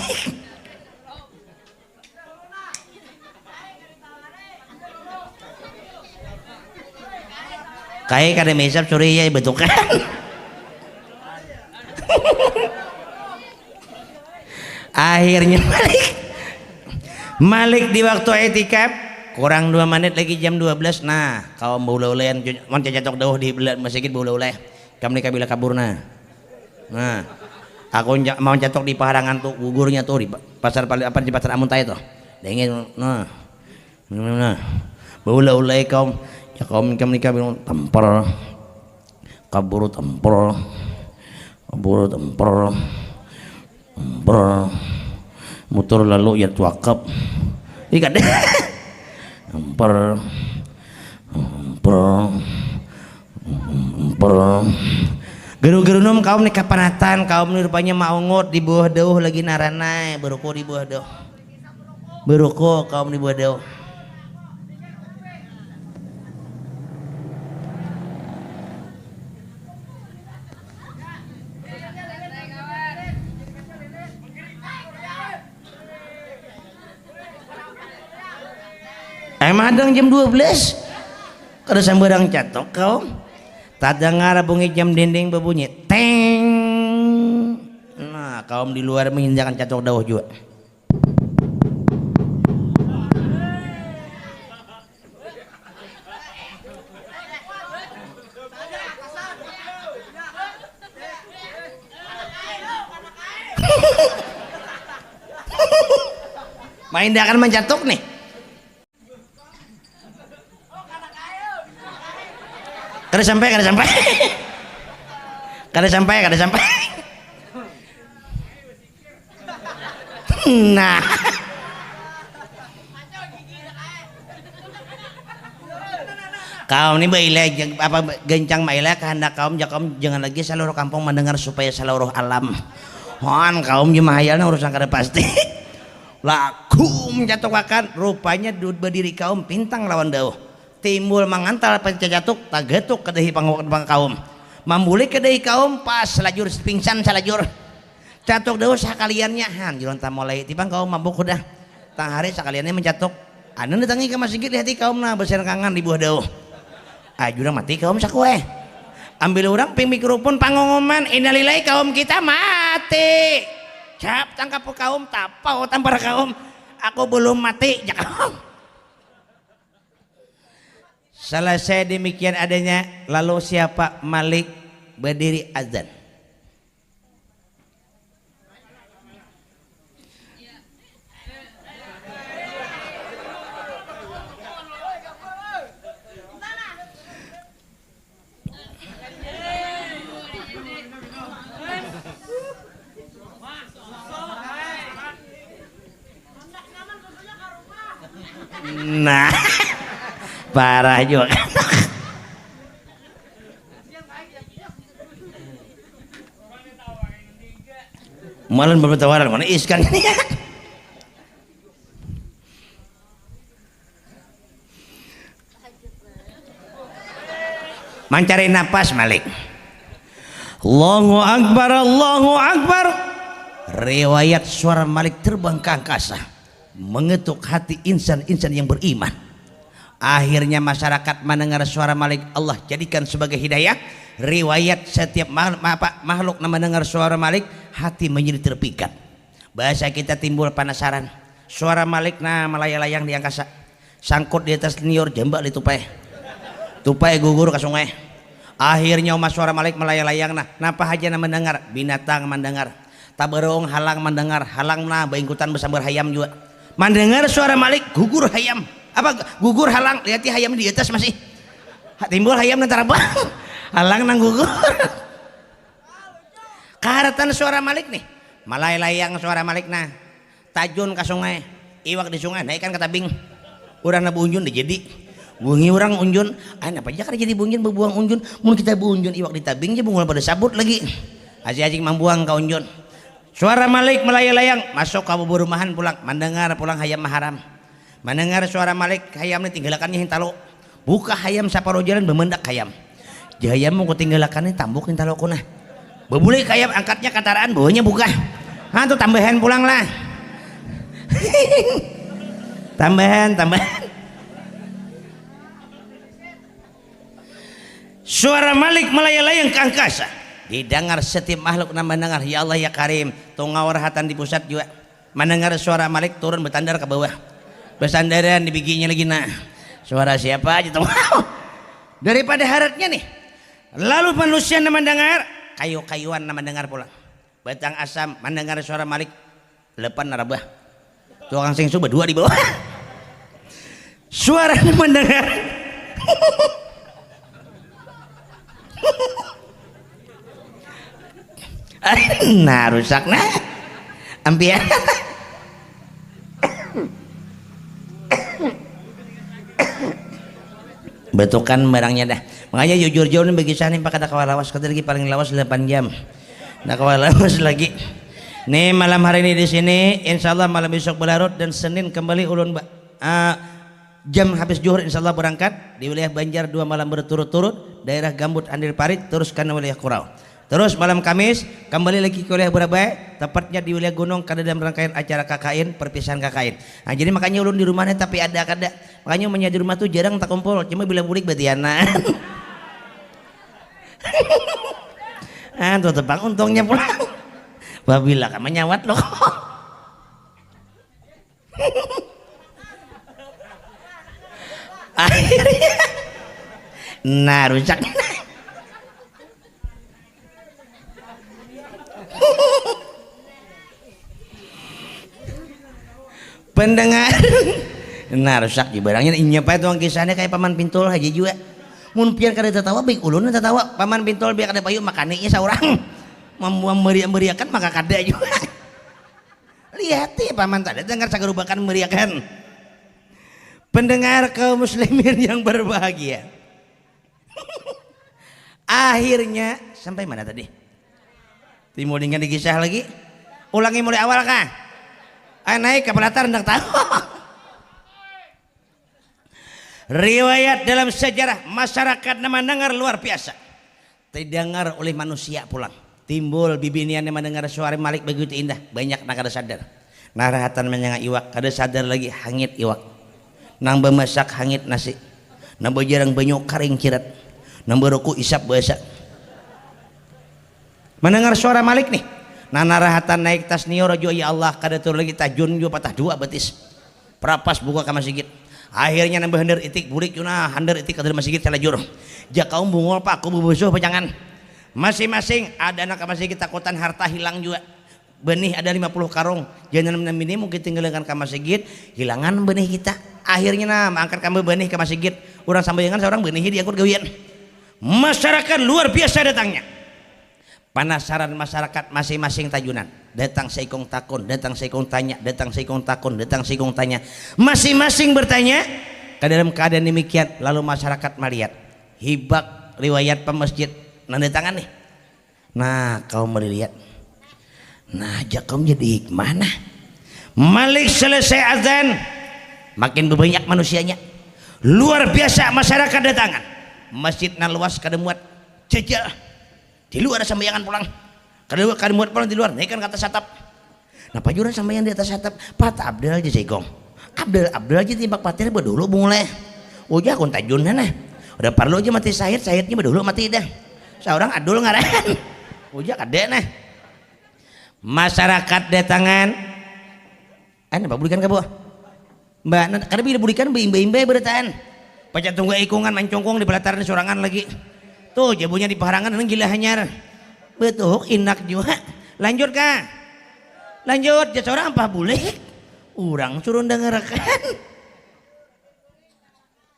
Kai kada mehisap suri ya betukan. Akhirnya malik. Malik di waktu itikaf, kurang dua menit lagi jam dua belas. Nah, kaum baula-ulaian, mun cacatuk dauh di bela-, masjid baula-ulai. Kam ni kabila kabur nah. Nah, aku nja-, mau cacatuk di paharangan tu, gugurnya tu di pa-, pasar pali-, apa, di pasar Amuntai tu. Dengin, nah. Nah, baula-ulai kaum. Ya kaum, kam ni kabila tampar. Kabur tampar. Kabur tampar. Tampar. Mutur lalu ya tuakap. Ih, kada. Tampar. Tampar. Tampar. Garu-garu num kaum ni kapanatan, kaum ni rupanya maungut di bawah dauh lagi naranai, beruku di bawah dauh. Beruku kaum di bawah dauh. Ai madang jam dua belas. Kada sambarang cacatuk kaum. Tadangar bunyi jam dinding babunyi. Teng. Nah, kaum di luar menginjakan cacatuk dauh jua. Maindakan mancatuk nih. Kada sampai, kada sampai. Kada sampai, kada sampai. Nah. Kaum ni bailai, apa, gancang mailai kahandak kaum, ja kaum jangan lagi saluruh kampung mandangar supaya saluruh alam. Hon, kaum ja mahayalnya urusan kada pasti. Laku mencatukakan, rupanya dud badiri kaum pintang lawan dauh. Timbul mangantal pancacatuk, tagatuk ka dahi pang-, pang kaum. Mambulik ka dahi kaum, pas salajur pingsan salajur. Catuk dauh sakaliannya, han, jar wan tamulai, tipang kaum mabuk hudah. Tang hari sakaliannya mancatuk. Anang datangi ka masjid, lihati kaum nah basirangkangan di buah dauh. Ai jurang mati kaum saku ai. Ambil urang ping mikrofon pangumuman, innalillahi kaum kita mati. Cap tangkap kaum, tapau tampar kaum. Aku belum mati, jar kaum. Selesai demikian adanya, lalu siapa malik badiri azan. Nah, parah juga. Malah bertawaran mana iskan ini ya. Mancari napas malik. Allahu Akbar, Allahu Akbar. Riwayat suara malik terbang ke angkasa, mengetuk hati insan-insan yang beriman. Akhirnya masyarakat mendengar suara malik, Allah jadikan sebagai hidayah. Riwayat setiap ma-, ma-, apa, makhluk yang mendengar suara malik, hati menjadi terpikat. Bahasa kita timbul panasaran. Suara malik nah malayang-layang di angkasa. Sangkut di atas liur, jambak di tupai. Tupai gugur ka sungai. Akhirnya uma suara malik malayang-layang nah. Napa haja nah mandangar? Binatang mandangar. Tabarung halang mandangar. Halang nah baingkutan basambar hayam jua. Mandangar suara malik, gugur hayam. Apa, gugur halang. Lihati hayam di atas masih. Ha, timbul hayam nang tarabang. Halang nang gugur. Kaharatan suara malik nih. Malai layang suara malik nah. Tajun ka sungai. Iwak di sungai, naikan ka tabing. Urang nah baunjun dah jadi. Bungi urang unjun, ai napa ja kada jadi baunjun babuang unjun. Mun kita baunjun iwak di tabing ja bungul pada sabut lagi. Asik-asik mambuang ka unjun. Suara Malik melayang-layang masuk ka buburumahan pulang, mandangar pulang hayam maharam. Mandangar suara Malik, hayam ni tinggalakannya hintalu. Buka hayam saparuh jalan, bamandak hayam. Jar hayam, mun kutinggalakan ni tambuk hintaluku nah. Babulik hayam, angkatnya kataraan, bawanya buka. Ha tu tambahan pulang lah. Tambahan, tambahan. Suara Malik melayang-layang ke angkasa. Didangar setiap makhluk nang mandangar, "Ya Allah ya Karim, tungau rahatan di pusat jua." Mandangar suara Malik, turun batandar ka bawah. Basandaran di biginya lagi nah. "Suara siapa?" jar tungau. Daripada haratnya nih. Lalu manusia nang mandangar, kayu-kayuan nang mandangar pulang. Batang asam mandangar suara Malik, lapan narabah. Tukang singsu badua di bawah. Suara nang mandangar. Nah, rusak nah. Ampian. Batukan barangnya dah. Makanya jujur jauh nih bagi saya nih, kada kawa lawas, kada lagi, paling lawas delapan jam. Nah, kawa lawas lagi. Nih, malam hari ini di sini, insya Allah malam besok balarut dan Senin kembali ulun ba-, ah, jam habis juhur insya Allah berangkat di wilayah Banjar dua malam berturut-turut, daerah Gambut, Andir Parit, terus ke wilayah Kurau. Terus malam Kamis kembali lagi ke wilayah Burabai, tepatnya di wilayah Gunung, kada dalam rangkaian acara K K I N, perpisahan K K I N. Nah, jadi makanya ulun di rumah nih tapi ada kada. Makanya umanya di rumah tuh jarang takumpul, cuma bila bulik batianan. Ah, tuh tebang untungnya pulang. Babila ka manyawat loh. Akhirnya, nah, rusak. Pendengar. Nah, rusak di barangnya. Inya pae tuang kisahnya kayak paman pintul aja juga. Mun pian kada tatawa, baik ulun nang tatawa. Paman pintul biar kada payu makaninya saurang. Mem-, memberi-, memberiakan maka kada juga. Lihat ya paman tadi dengar sagarubakan memberiakan. Pendengar kaum muslimin yang berbahagia. Akhirnya sampai mana tadi? Timulingan dikisah lagi. Ulangi mulai awal kah? Ah, naik ke pelatar, ndak tahu. Riwayat dalam sejarah masyarakat nama Nangar luar biasa. Didangar oleh manusia pulang. Timbul bibinian yang mendengar suara Malik begitu indah. Banyak nang kada sadar. Nah, rahatan menyanga iwak, kada sadar lagi hangit iwak. Nang bamasak hangit nasi. Nang bajarang banyu karing cirat. Nang baruku isap bahasa. Mendengar suara Malik nih. Nah, narahatan naik tas nior jua, ya Allah, kada turun lagi, tajun jua patah dua betis. Perapas buka ka masigit. Akhirnya nambah handar itik, bulik jua nah, handar itik ka dalam masigit salajur. Jakaum bungul paku bubusuh pacangan. Masing-masing ada anak ka masigit takutan harta hilang jua. Benih ada lima puluh karung. Jangan nambini mungkin tinggalakan ka masigit, hilangan benih kita. Akhirnya nah, maangkat kami benih ka masigit. Urang sambayangan saurang benih diangkut gawian. Masyarakat luar biasa datangnya. Panasaran masyarakat masing-masing tajunan. Datang seikung takun, datang seikung tanya, datang seikung takun, datang seikung tanya. Masing-masing bertanya ke dalam keadaan demikian, lalu masyarakat melihat. Hibak riwayat pemasjid nanda tangan nih. Nah, kau melihat. Nah, aja kau jadi hikmah nah. Malik selesai azan, makin banyak manusianya. Luar biasa masyarakat datangan. Masjid nan luas kada muat. Jajal. Di luar sambayangan pulang. Kada, kada muat pulang di luar, naikan ka atas atap. Napa jua urang sambahyang di atas atap? Pat Abdal ja saikung. Abdal, Abdal ja timbak patir badahulu bungulnya. Ujar kun tajun nah. Udah parlu aja mati syahid, syahidnya badahulu mati dah. Saurang Adul ngaran. Ujar kada nah. Masyarakat datangan. Ai napa bulikan ka bawah? Mbak, nah, kada bila bulikan baimbai-imbai barataan. Pacak tunggu ikungan mancungkung di pelataran sorangan lagi. Tuh, jabunya di paharangan nang gila hanyar. Betuhuk inak jua. Lanjut kah? Lanjut, jar saurang apa bulik? Urang suruh dangarakan.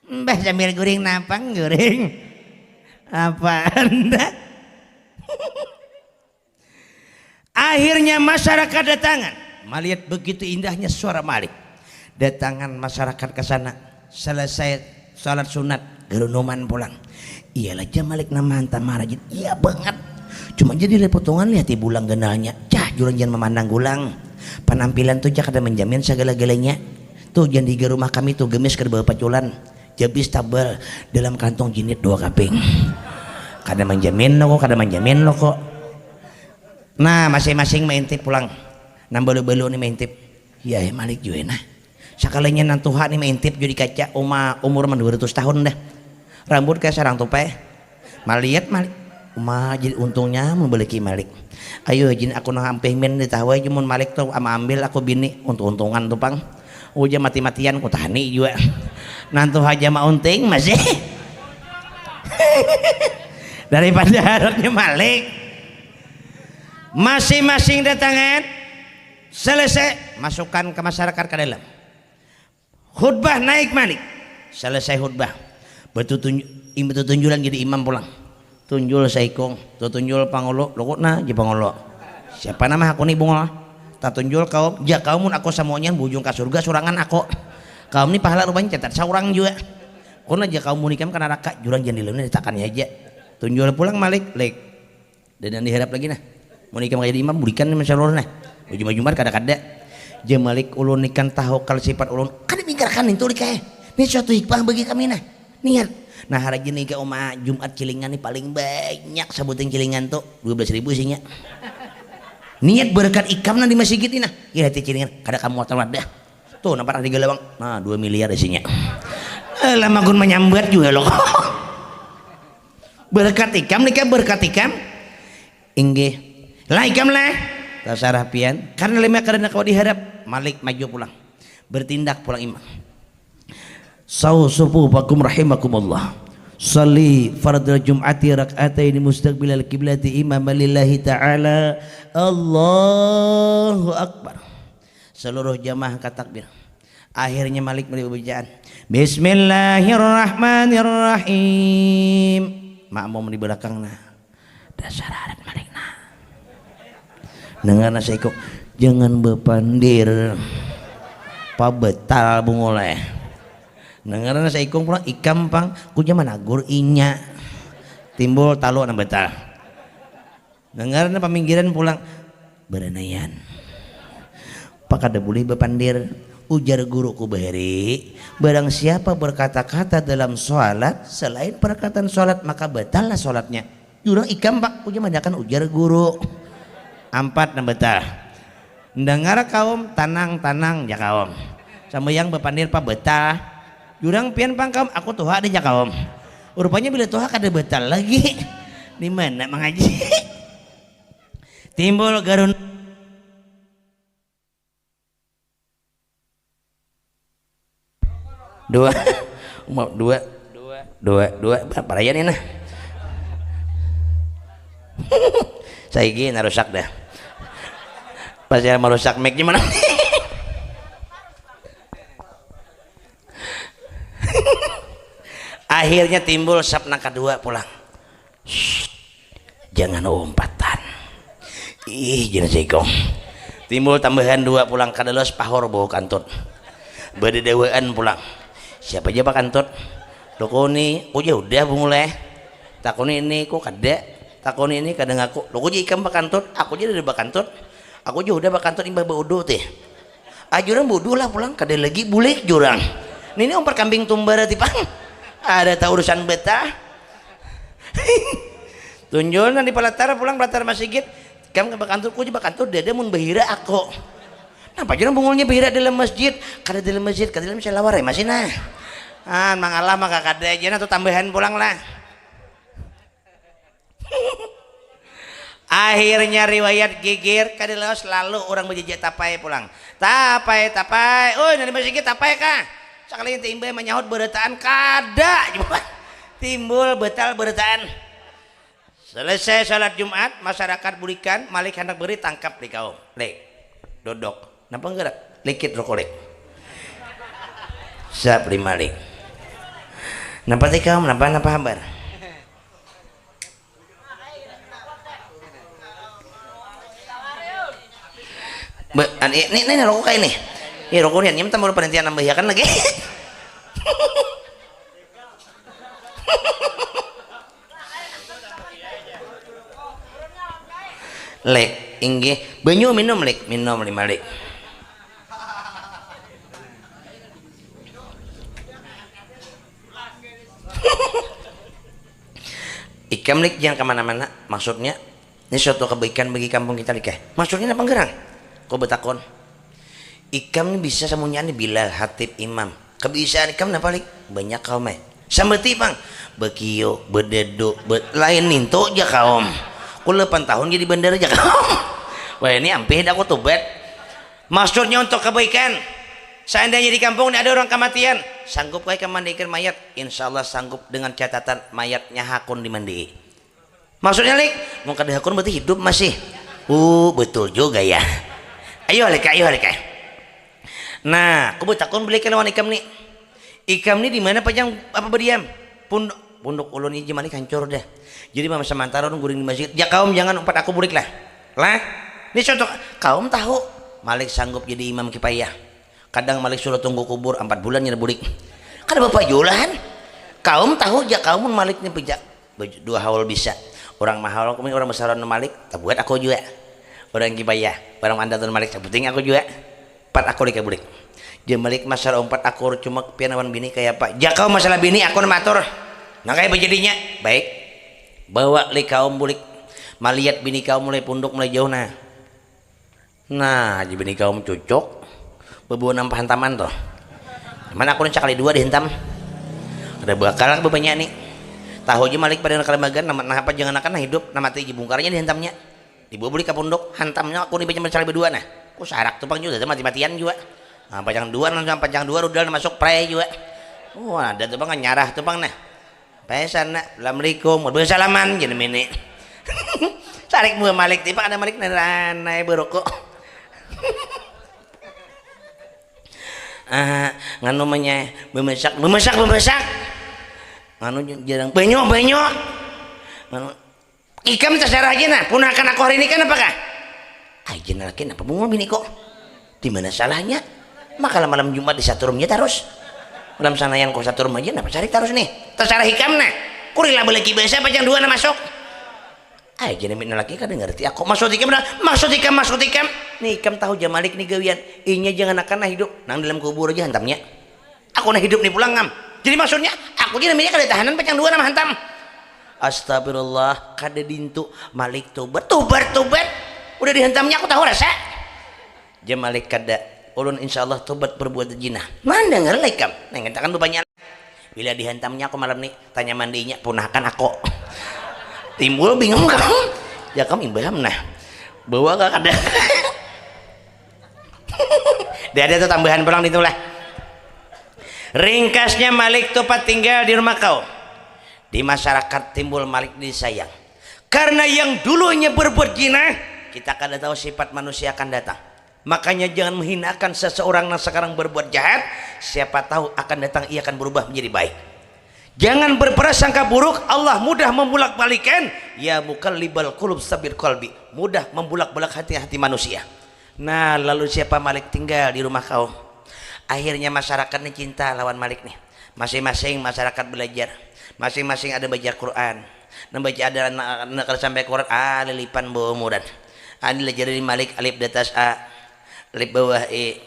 Mbah sambil guring napang guring. Apa anda? Akhirnya masyarakat datangan, malihat begitu indahnya suara Malik. Datangan masyarakat ke sana, selesai salat sunat, gerunuman pulang. Iyalah, jar Malik nang mahantam marajin, iya bangat. Cuma jadi lihat potongan, lihati bulang ganalnya. Cah, Jurang jangan memandang gulang. Penampilan tuh ja kada menjamin segala-galanya. Tuh jangan di rumah kami tuh gemis kada bawa paculan. Jabis tabal dalam kantung jinit dua kaping. Kada menjamin lo kok, kada menjamin lo kok. Nah, masing-masing maintip pulang. Nang balu-balu ni maintip. Ya, malik jua nah. Sakalinya nang tuha ni maintip jua di kaca, uma umur man dua ratus tahun dah. Rambut kaya sarang tupai. Maliat malik. Uma jadi untungnya memiliki malik. Ayo jin aku nang ampih min di tahu aja mun malik tu ama ambil aku bini untung-untungan tu pang. Uja mati-matian ku tahani jua. Nang tuha ja maunting masih. Daripada harapnya malik. Masing-masing datangan selesai masukkan ke masyarakat ke dalam. Khutbah naik malik. Selesai khutbah. Betutunju, im- betutunjulan jadi imam pulang. Tunjul saikung, tutunjul pangulu, lukut nah je pangulu. Siapa nama aku ni bungul? Tatunjul kaum, ja kaum mun aku samuanya bujung ka surga surangan aku. Kaum ni pahala rupanya catat saurang jua. Kun aja kaum mun ikam ka naraka, jurang jangan dilawan ditakannya aja. Tunjul pulang malik, lik. Dan yang diharap lagi nah. Mun ikam kaya di imam bulikan ni masyaallah nah. Baju maju mar kada kada. Ja malik ulun ikan tahu kal sifat ulun kada mingkarakan nintu lika eh. Ni suatu hikmah bagi kami nah. Niat. Nah harajin ika uma Jumat cilingan ni paling banyak sabuting cilingan tu dua belas ribu isinya. Niat berkat ikam nang di masigit ni nah. Ih hati cilingan kada kamu wadah. Tuh nampak di galawang. Nah dua miliar isinya. Eh, lama gun menyambat juga loh. Berkat ikam nika berkat ikam. Inggih. Lah ikam lah. Tasarah pian. Karena lima karena kau diharap. Malik maju pulang. Bertindak pulang imam. Sau sufufakum rahimakumullah. Salli fardal jum'ati rak'ataini mustaqbilal kiblati imama lillahi ta'ala. Allahu Akbar. Seluruh jamaah angkat takbir. Akhirnya Malik mulai bacaan. Bismillahirrahmanirrahim. Makmum di belakang nah. Dasar harat Malik nah. Dengar nasi ikung. Jangan bepandir. Pabetal bungulai. Dengar nasi ikung pulang ikam pang. Kuja managur inya. Timbul talu nang betal. Dengar na paminggiran pulang. Beranaian. Pakada bulih bapandir. Ujar guruku bahari, barang siapa berkata-kata dalam sholat selain perkataan sholat maka batallah sholatnya. Jurang ikam pak, ujar madakan ujar guru. Ampat nang batal. Dengar kaum, tanang tanang ja kaum. Sambayang bapandir pak batal. Jurang pian pang kaum, aku tuha ada ja kaum. Rupanya bila tuha kada batal lagi. Di mana mangaji? Timbul garun. Dua. Mau dua. Dua, dua, dua. Berapa raya nih nah? Saigi nah rusak dah. Pas ya merusak mic gimana? Akhirnya timbul sap nang kedua pulang. Shh, jangan umpatan. Ih, jenis ikung. Timbul tambahan dua pulang kada los pahor bau kantut. Bededawaan pulang. Siapa aja pak kantut? Loko ni, aku aja udah bunguleh. Takuni ini ku kada. Takuni ini kada ngaku. Loko aja ikam pak kantut, aku aja udah pak kantut. Aku aja udah pak kantut imbah baudu tih. Ajuran bodoh lah pulang kada lagi bulik jurang. Nini umpar kambing tumbar tipang. Ada tak urusan betah. Tunjul nang di palatar pulang palatar masigit. Kam ke bakantur ku di bakantur dada mun bahira aku. Napa jurang bungulnya bahira dalam masjid? Kada dalam masjid, kada dalam selawar ya masih nah. Ah, mangalah maka kada aja nah tu tambahan pulang lah. Akhirnya riwayat geger kada lawas lalu orang bejejak tapai pulang. Tapai, tapai, oi nang di masigi tapai kah? Sakali inti imbai manyahut berataan kada jua. Timbul betal berataan. Selesai salat Jumat, masyarakat bulikan, malik handak beri tangkap di kaum. Lek, dodok, napa nggerak? Likit rokok lek. Sap lima lek. Napa ti kaum? Napa napa habar? Be, an, ini, ini, ini rokok kayak ini. Ini rokok nian nyem tambah perintian nambahiakan lagi. Lek, Inggih, banyu minum, Lik. Minum, Lik Malik. Ikam, Lik, jangan kemana-mana. Maksudnya, ini suatu kebaikan bagi kampung kita, Lik, eh. Maksudnya apa, Gerang? Kau betakon. Ikam ni bisa samunyaan ni Bilal, Hatib, Imam. Kebiasaan ikam napa, Lik? Banyak kaum, eh. Sambati pang. Bekiu, bededu, be-, lain nintu ja kaum. Ku lapan tahun jadi bandar ja kaum. Wah, ini ampih dah aku tobat. Maksudnya untuk kebaikan. Seandainya di kampung ni ada orang kematian, sanggup kah ikam mandikan mayat? Insya Allah sanggup dengan catatan mayatnya hakun dimandii. Maksudnya, Lik, mun kada hakun berarti hidup masih. Uh, betul juga ya. Ayo, Lik, ayo, Lik. Nah, aku betakun balik lawan ikam ni. Ikam ni di mana pajang apa berdiam? Punduk, punduk ulun ini, Malik, hancur dah. Jadi mama sementara ulun guring di masjid. Ya kaum, jangan umpat aku, bulik lah. Lah, ini contoh kaum tahu. Malik sanggup jadi imam kipayah. Kadang Malik suruh tunggu kubur empat bulan nyada bulik. Kada bapa jolahan. Kaum tahu ja kaum mun Malik ni pijak. Baju dua haul bisa. Orang mahal aku ni, orang besar anu Malik, tabuat aku jua. Orang kipayah, orang andatun Malik, sabuting aku jua. Pat aku lika bulik. Jar Malik, masalah umpat aku cuma pian lawan bini kaya apa? Jakau masalah bini aku nang maatur. Nang kaya bajadinya. Baik. Bawa likaum bulik. Maliat bini kaum mulai punduk, mulai jauh nah. Nah, jar bini kaum, cucuk. Bebuan nang pahantaman tuh. Mana aku ni sakali dua dihantam. Kada bakal aku babanya ni. Tahu ja Malik pada kalambagan, nama, napa jangan akan nah hidup, nah mati ja bungkarnya dihantamnya. Dibawa bulik ka punduk, hantamnya aku ni bajaman sakali badua nah. Ku sarak tu pang jua, mati-matian jua. Nah, pancang dua nang pancang dua rudal nang masuk prai jua. Wah, ada tu pang nyarah tu pang nah. Pesan nak, assalamualaikum, bersalaman jadi mini. Sarik mua Malik, tiba ada Malik neranai berokok. Ah, nganu manya memasak, memasak, memasak. Nganu jarang banyu, banyu. Nganu, ikam terserah aja nah, punakan aku hari ini kan apa kah? Aja lagi napa bunga bini kok? Di mana salahnya? Maka malam Jumat di saturumnya terus. Malam sanayan kok saturum aja napa cari terus nih? Terserah ikam nah. Kurila belagi bahasa apa yang dua nah masuk? Ai jadi mina lagi kada ngerti aku. Maksud ikam dah, maksud ikam, maksud ikam. Nih ikam tahu ja Malik nih gawian. Inya jangan akan nah hidup nang dalam kubur aja hantamnya. Aku nah hidup nih pulang ngam. Jadi maksudnya aku jadi namanya kada tahanan pacang dua nama hantam. Astagfirullah, kada dintu Malik tobat, tobat, tobat. Udah dihantamnya aku tahu rasa. Jar Malik, kada. Ulun insya Allah tobat berbuat jinah. Mandangar lah ikam. Nang katakan bapanya. Bila dihantamnya aku malam ni, tanya mandinya, punakan aku. Timbul bingung kamu. Ya kamu imbaham nah. Bawa ke kada. Dia ada tuh tambahan pulang di itulah. Ringkasnya Malik tuh pat tinggal di rumah kau. Di masyarakat timbul Malik disayang. Karena yang dulunya berbuat jinah, kita kada tahu sifat manusia akan datang. Makanya jangan menghinakan seseorang yang sekarang berbuat jahat, siapa tahu akan datang ia akan berubah menjadi baik. Jangan berprasangka buruk, Allah mudah membulak-balikan. Ya mukallibal qulub sabir qalbi, mudah membulak-balik hati-hati manusia. Nah, lalu siapa Malik tinggal di rumah kau. Akhirnya masyarakat ni cinta lawan Malik nih. Masing-masing masyarakat belajar. Masing-masing ada baca Quran. Nang baca ada anak, anak kada sampai Quran, ah, lilipan bawa umuran. Ah, dilajari di Malik alif di atas A, alif bawah I,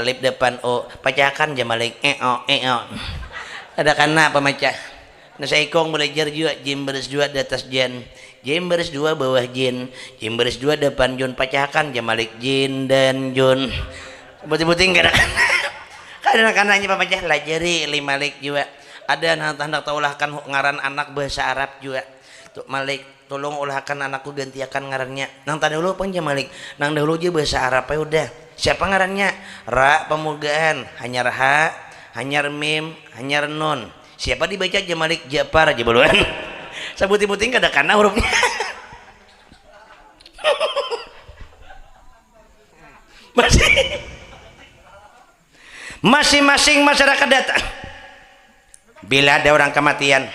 alif depan O, pacahakan ja Malik, e o, e o. Ada kana pamacah. Nah, saikung balajar jua, jim baris dua di atas jan, jim baris dua bawah jin, jim baris dua dapan jun, pacahakan ja Malik jin dan jun. Buting-buting kada kana. Kada kana hanya pamacah, lajari li Malik jua. Ada nang handak taulahkan ngaran anak bahasa Arab jua. Tu Malik, tulung ulahakan anakku gantiakan ngarannya. Nang tadahulu pang ja Malik, nang dahulu ja bahasa Arab ai udah. Siapa ngarannya? Ra pamugaan, hanyar ha, hanyar mim, hanyar nun. Siapa dibaca aja Malik Japar aja baluan. Sabuting-buting kada kana hurufnya. Masih. Masing-masing masyarakat datang. Bila ada orang kematian,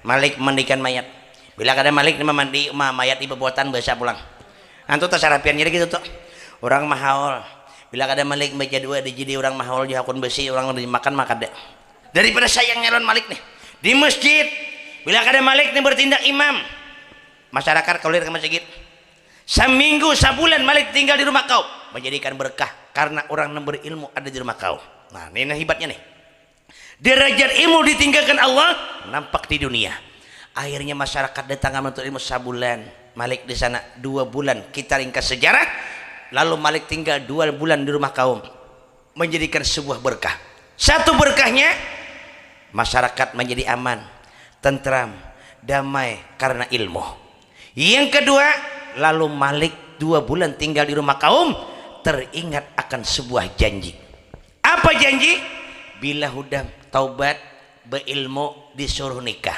Malik mandikan mayat. Bila kada Malik ni mamandi ma mayat ibabuatan basa pulang. Antu tasarapian jadi gitu tu. Orang mahaul. Bila kada Malik baca dua dijidi orang mahaul jahakun besi orang dimakan mah kada. Daripada sayangnya lawan Malik nih. Di masjid, bila kada Malik nih bertindak imam, masyarakat kaluar ka masjid. Saminggu, sabulan Malik tinggal di rumah kaum, menjadikan berkah karena orang yang berilmu ada di rumah kaum. Nah, ini nah hebatnya nih. Derajat ilmu ditinggalkan Allah nampak di dunia. Akhirnya masyarakat datang menuntut ilmu sabulan. Malik di sana dua bulan. Kita ringkas sejarah. Lalu Malik tinggal dua bulan di rumah kaum. Menjadikan sebuah berkah. Satu berkahnya, masyarakat menjadi aman, tentram, damai karena ilmu. Yang kedua, lalu Malik dua bulan tinggal di rumah kaum, teringat akan sebuah janji. Apa janji? Bila hudah taubat, beilmu, disuruh nikah.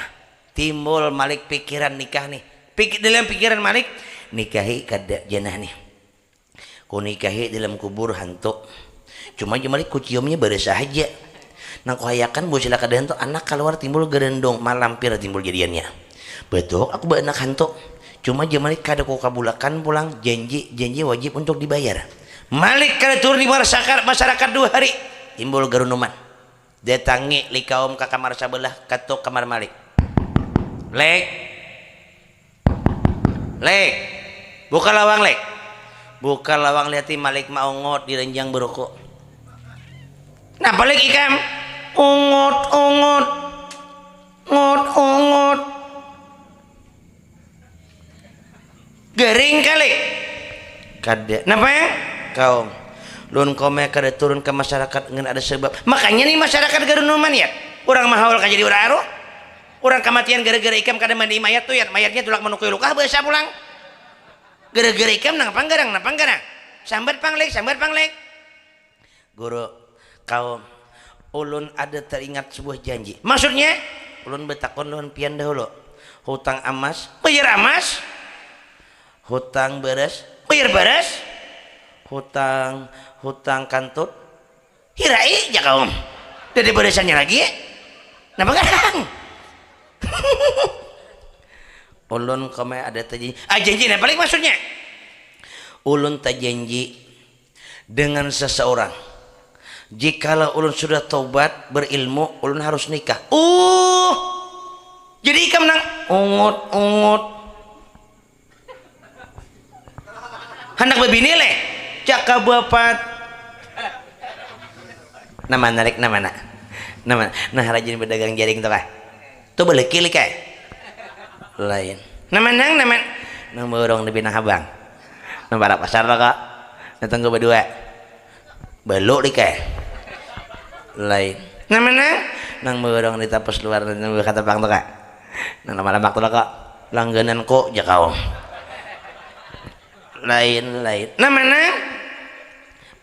Timbul Malik pikiran nikah nih. Pik-, dalam pikiran Malik, nikahi kada janah nih. Ku nikahi dalam kubur hantu. Cuma jar Malik ku ciumnya barasa haja. Nang ku hayakan buah sila kada hantu, anak kaluar timbul garandung, malampir timbul jadiannya. Betul, aku baanak hantu. Cuma jar Malik kada ku kabulakan pulang, janji, janji wajib untuk dibayar. Malik kada turun di masyarakat, masyarakat dua hari. Timbul garunuman. Datangi likaum ka kamar sabelah, katuk kamar Malik. Lek. Lek. Buka lawang, Lek. Buka lawang, lihati Malik maungut di ranjang beruku. Napa, Lek, ikam? Ungut, ungut. Ngut, ungut. Garing kali. Kada. Napa ya? Kaum. Lun kome kada turun ke masyarakat ngan ada sebab. Makanya nih masyarakat garunuman ya. Orang mahaul ka jadi orang aruh. Orang kamatian gara-gara ikam kada mandi mayat tuh ya. Mayatnya tulak manukui luka bahasa pulang. Gara-gara ikam nang panggarang, nang panggarang. Sambat pang, Lek, sambat pang, Lek. Guru, kaum, ulun ada teringat sebuah janji. Maksudnya, ulun betakun lawan pian dahulu. Hutang amas, bayar amas. Hutang beras, bayar beras. Hutang, hutang kantut, hirai ja kaum. Dari barasannya lagi. Napa kadang? Ulun kome ada tajanji. Ah, janji napa lagi maksudnya? Ulun tajanji dengan seseorang. Jikalau ulun sudah tobat, berilmu, ulun harus nikah. Uh, jadi ikam nang ungut-ungut. Handak babini leh. Cakap bapat. Nama narik nama nak. Nama nah rajin berdagang jaring tuh kah? Tuh balik kilik eh. Lain. Nama nang nama nang borong di binang habang. Nang parak pasar lah kok. Nang tunggu berdua. Beluk dikeh. Lain. Nah mana? Nang burung di tapus luar nang buka tepang tu kak. Nang lama-lama tu lah kak. Langganan kok ja kau. Lain, lain. Nah mana?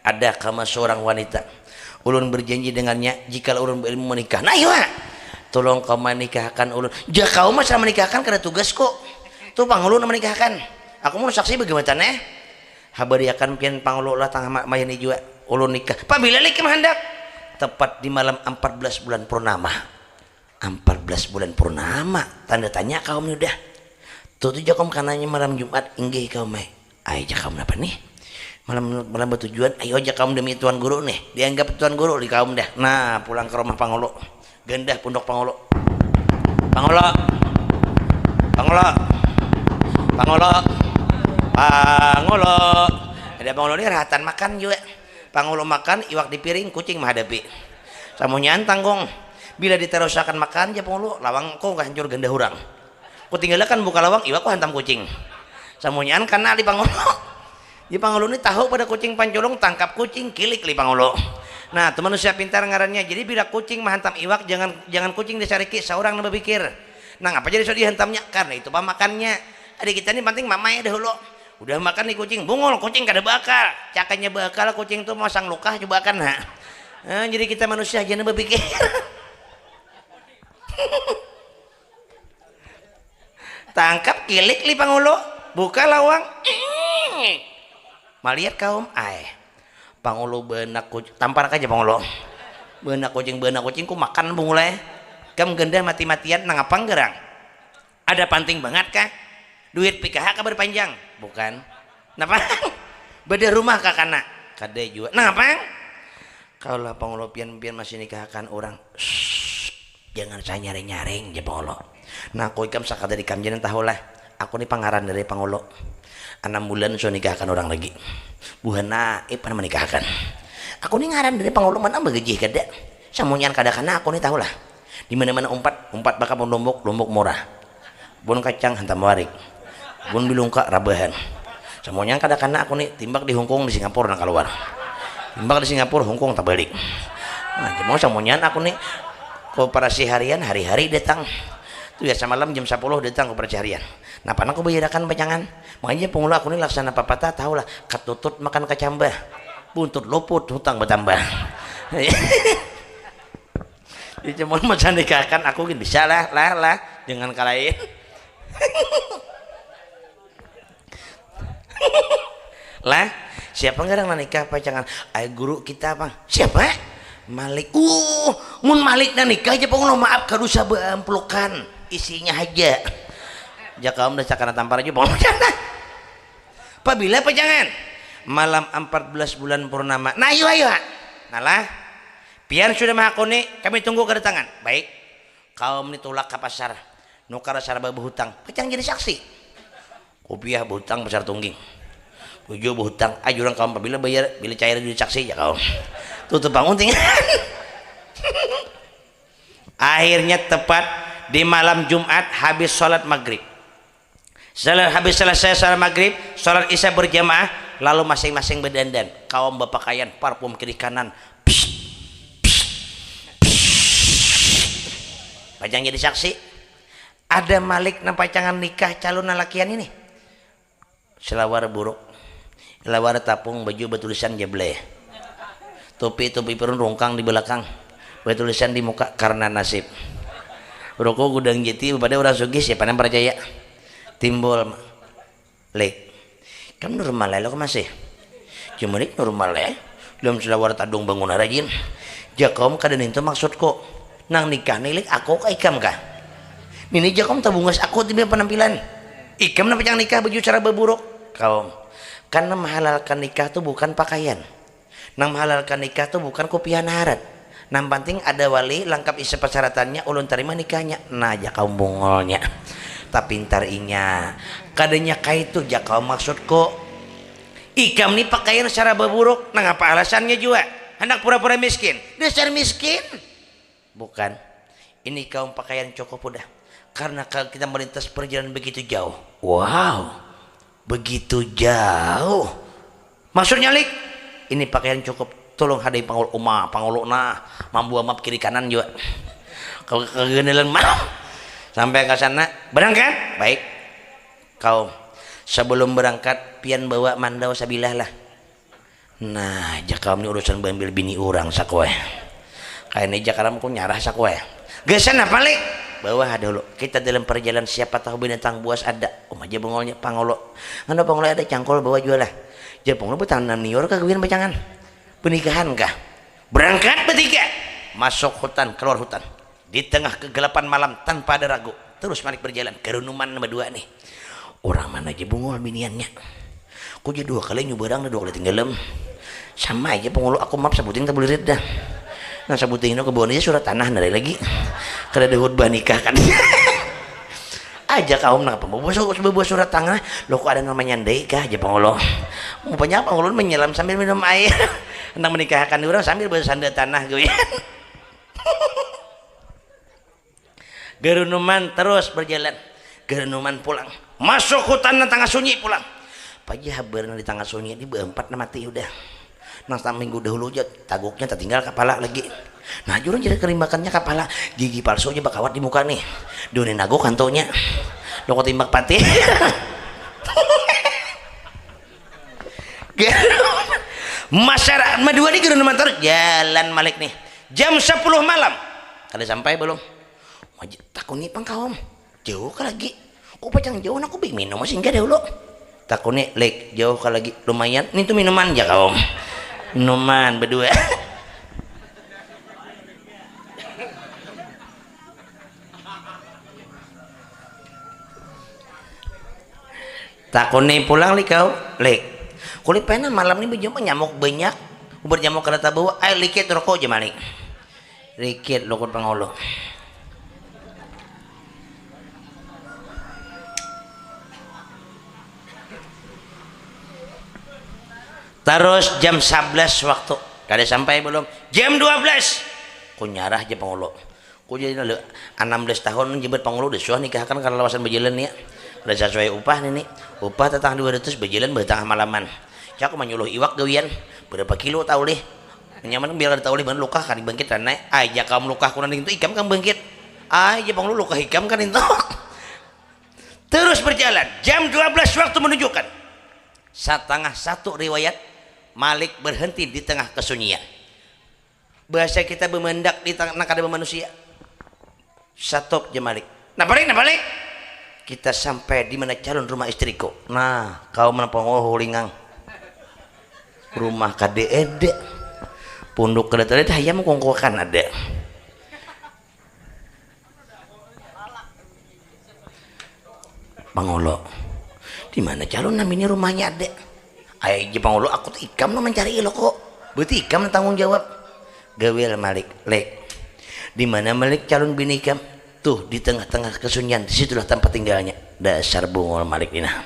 Ada kama seorang wanita. Ulun berjanji dengannya jika ulun berilmu menikah. Nah iya. Tolong kau menikahkan ulun. Ja kau masa menikahkan kada tugas kok. Tu pang ulun menikahkan. Aku mau saksi bagaimana eh? Habariakan pian pangulu lah tangah ma- mayani jua. Ulun nikah. Pabila lagi mahandak? Tepat di malam empat belas bulan purnama. Empat belas bulan purnama. Tanda tanya kaum ni udah. Tuh tuh jakom kananya malam Jumat inggih kaum eh. Ai ja kaum apa nih? Malam malam bertujuan. Ayo aja kaum demi tuan guru nih. Dianggap tuan guru di kaum dah. Nah pulang ke rumah pangulu. Gendah punduk pangulu. Pangulu. Pangulu. Pangulu. Pangulu. Ada pangulu ni rahatan makan jua. Pangulu makan iwak di piring kucing mahadapi. Samunyaan tanggung. Bila ditarusakan makan ja pangulu lawang ko hancur gendah urang. Ku tinggalakan buka lawang iwak ku hantam kucing. Samunyaan kana di pangulu. Di pangulu ni tahu pada kucing panculung tangkap kucing kilik li pangulu. Nah, tu manusia pintar ngarannya. Jadi bila kucing mahantam iwak jangan jangan kucing disariki saurang nang bapikir. Nang apa jadi sudah dihantamnya? Karena itu pamakannya. Ada kita ni penting mamai dahulu. Udah makan nih kucing, bungul kucing kada bakal. Cakanya bakal kucing tu masang lukah coba akan ha. Nah, jadi kita manusia aja nang bapikir. Tangkap kilik li pangulu, buka lawang. Malihat kaum, ai. Pangulu benak kucing, tampar aja pangulu. Benak kucing, benak kucing ku makan pangulu eh. Kam gendah mati-matian nang apa gerang? Ada panting banget kah? Duit P K H kabar panjang? Bukan. Napa? Beda rumah kah kana? Kada jua. Nang apa? Kalau pangulu pian pian masih nikahakan orang. Jangan saya nyaring-nyaring ja pangulu. Nah, aku ikam sakada di kamjanan tahu lah. Aku ni pangaran dari pangulu. Anam bulan sudah nikahakan orang lagi. Buhan naip mana manikahakan. Aku ni ngaran dari pangulu, mana bagajih kada. Samunyian kada kana aku ni tahulah. Di mana-mana umpat, umpat bakabun lumbuk, lumbuk murah. Bun kacang hantam warik. Bun bilungka rabahan. Samunyian kada kana aku ni timbak di Hongkong, di Singapura nang kaluar. Timbak di Singapura, Hongkong tabalik. Nah, cuma samunyian aku ni koperasi harian hari-hari datang. Tu ya samalam jam sapuluh datang koperasi harian. Napa nang kubayarakan pacangan? Makanya pangulu aku ni laksana papatah tahulah, katutut makan kacambah, buntut luput hutang batambah. Ya cuma masa nikahakan aku gin bisa lah, lah, lah, jangan kalain. Lah, siapa ngarang nang nikah pacangan? Ai guru kita pang. Siapa? Malik. Uh, mun Malik nang nikah aja pang, maaf kada usah baamplukan, isinya haja. Jaka om dasar kana tampar aja pang. Pabila pacangan? Malam empat belas bulan purnama. Nah, ayo, ayo. Nalah, pian sudah mahakuni, kami tunggu kedatangan. Baik. Kaum ni tulak ka pasar, nukar saraba bahutang, pacang jadi saksi. Kupiah bahutang pasar tungging. Tujuh bahutang, ajuran kaum pabila bayar, bila cair jadi saksi ya kaum. Tutup bangun tinggal. Akhirnya tepat di malam Jumat habis sholat maghrib. Setelah habis selesai sholat maghrib, sholat isya berjamaah, lalu masing-masing berdandan. Kaum berpakaian, parfum kiri kanan. Psst, psst, psst. Pacang jadi saksi. Ada Malik nang pacangan nikah calon lalakian ini. Selawar buruk, selawar tapung, baju batulisan jebleh, topi, topi pirun rungkang di belakang, batulisan di muka karena nasib. Ruko gudang jeti pada orang sugih, siapa nang percaya? Timbul, Lik, kam normal ya lo masih? Cuma Lik normal ya. Dalam selawar tadung bangun rajin. Jakaum kada nintu maksudku. Nang nikah nih Lik, aku kah ikam kah? Nini Jakaum tabungas aku timbul penampilan. Ikam napa yang nikah baju cara beburuk? Kaum, karena menghalalkan nikah tuh bukan pakaian. Nang menghalalkan nikah tuh bukan kupiah naharat. Nang penting ada wali, lengkap isi persyaratannya, ulun terima nikahnya. Nah, aja kaum bungolnya. Tapintar inya. Kadanya kaitu ja kaum maksudku. Ikam ni pakaian saraba buruk, nangapa alasannya jua? Handak pura-pura miskin? Dasar miskin. Bukan. Ini kaum pakaian cukup udah. Karena kalau kita melintas perjalanan begitu jauh. Wow. Begitu jauh. Maksudnya Lik? Ini pakaian cukup. Tolong hadai pangulu uma, pangulu nah. Mambu amap kiri kanan juga. Kalau kegendelan mah. Sampai ke sana, berangkat. Baik. Kaum. Sebelum berangkat, pian bawa mandau sabilah lah. Nah, jakalam ni urusan baambil bini urang sakueh. Kaya ni jakalam ku nyarah sakueh. Gasan apa Lik? Bawa ha dahulu. Kita dalam perjalanan siapa tahu binatang buas ada. Uma ja bungulnya pangulu. Nganu pangulu ada cangkul bawa jua lah. Jar pangulu batanam niur kah gawian pacangan? Benikahan kah? Berangkat betiga. Masuk hutan, keluar hutan. Di tengah kegelapan malam tanpa ada ragu, terus Malik berjalan, garunuman nambah dua nih. Urang mana ja bungul biniannya. Ku ja dua kali nyubarang dah, dua kali tinggalam. Sama aja pangulu aku map sabuting tabulirit dah. Nang sabuting ini aku bawa aja surat tanah nari lagi. Kada ada khutbah nikah kan. Aja kaum nang apa bawa su- bawa surat tanah. Lo kok ada namanya ndai kah aja pangulu. Rupanya pangulu menyelam sambil minum air. Nang menikahkan orang sambil bersanda tanah gue. Garunuman terus berjalan. Garunuman pulang. Masuk hutan nang tangah sunyi pulang. Paja habar nang di tangah sunyi di baempat nang mati udah. Nang saminggu dahulu aja taguknya tertinggal kapala lagi. Nah, jurun jadi kerimbakannya kapala, gigi palsu aja bakawat di muka nih. Duni naguk hantunya. Lo ketimbak pati. Masyarakat madua ni garunuman terus jalan Malik nih. Jam sepuluh malam. Kada sampai belum? Wajib takuni pang kaum. Jauh kah lagi? Ku pacang jauh, nah ku beli minum singgah dahulu. Takuni, Lik, jauh kah lagi? Lumayan, nintu minuman ja kaum. Minuman bedua. Takuni pulang Lik kau, Lik. Kulit pena malam ni bejumpa nyamuk banyak. Ubar nyamuk kada tabawa, ai likit rokok ja Malik. Rikit lukut pangulu. Terus jam sebelas waktu, kada sampai belum? Jam dua belas. Ku nyarah ja pangulu. Ku jadi lalu enam belas tahun jabat pangulu, udah suah nikahakan karena lawasan berjalan ya. Udah sesuai upah nih nih. Upah tetang dua ratus, berjalan bertengah malaman. Cak manyuluh iwak gawian, berapa kilo tahu lih? Nyaman biar kada tahu lih, mana luka kan bangkit ranai. Aja kamu luka kunan itu ikam kan bangkit. Aja pangulu luka ikam kan itu. Terus berjalan, jam dua belas waktu menunjukkan. Setengah satu riwayat, Malik berhenti di tengah kesunyian. Bahasa kita bemendak di tengah kada manusia. Stop je Malik. Nah balik, nah balik. Kita sampai di mana calon rumah istriku. Nah, kau menepung oh lingang. Rumah kada ada. Punduk kada ada, hayam kongkokan ada. Pangolo. Di mana calon nam ini rumahnya ada? Ai je pangolo, aku tu ikam nang mancari ilo ko. Berarti ikam nang tanggung jawab. Gawil Malik, Lek. Di mana Malik calon bini ikam? Tuh di tengah-tengah kesunyian, di situlah tempat tinggalnya. Dasar bungul Malik ni nah.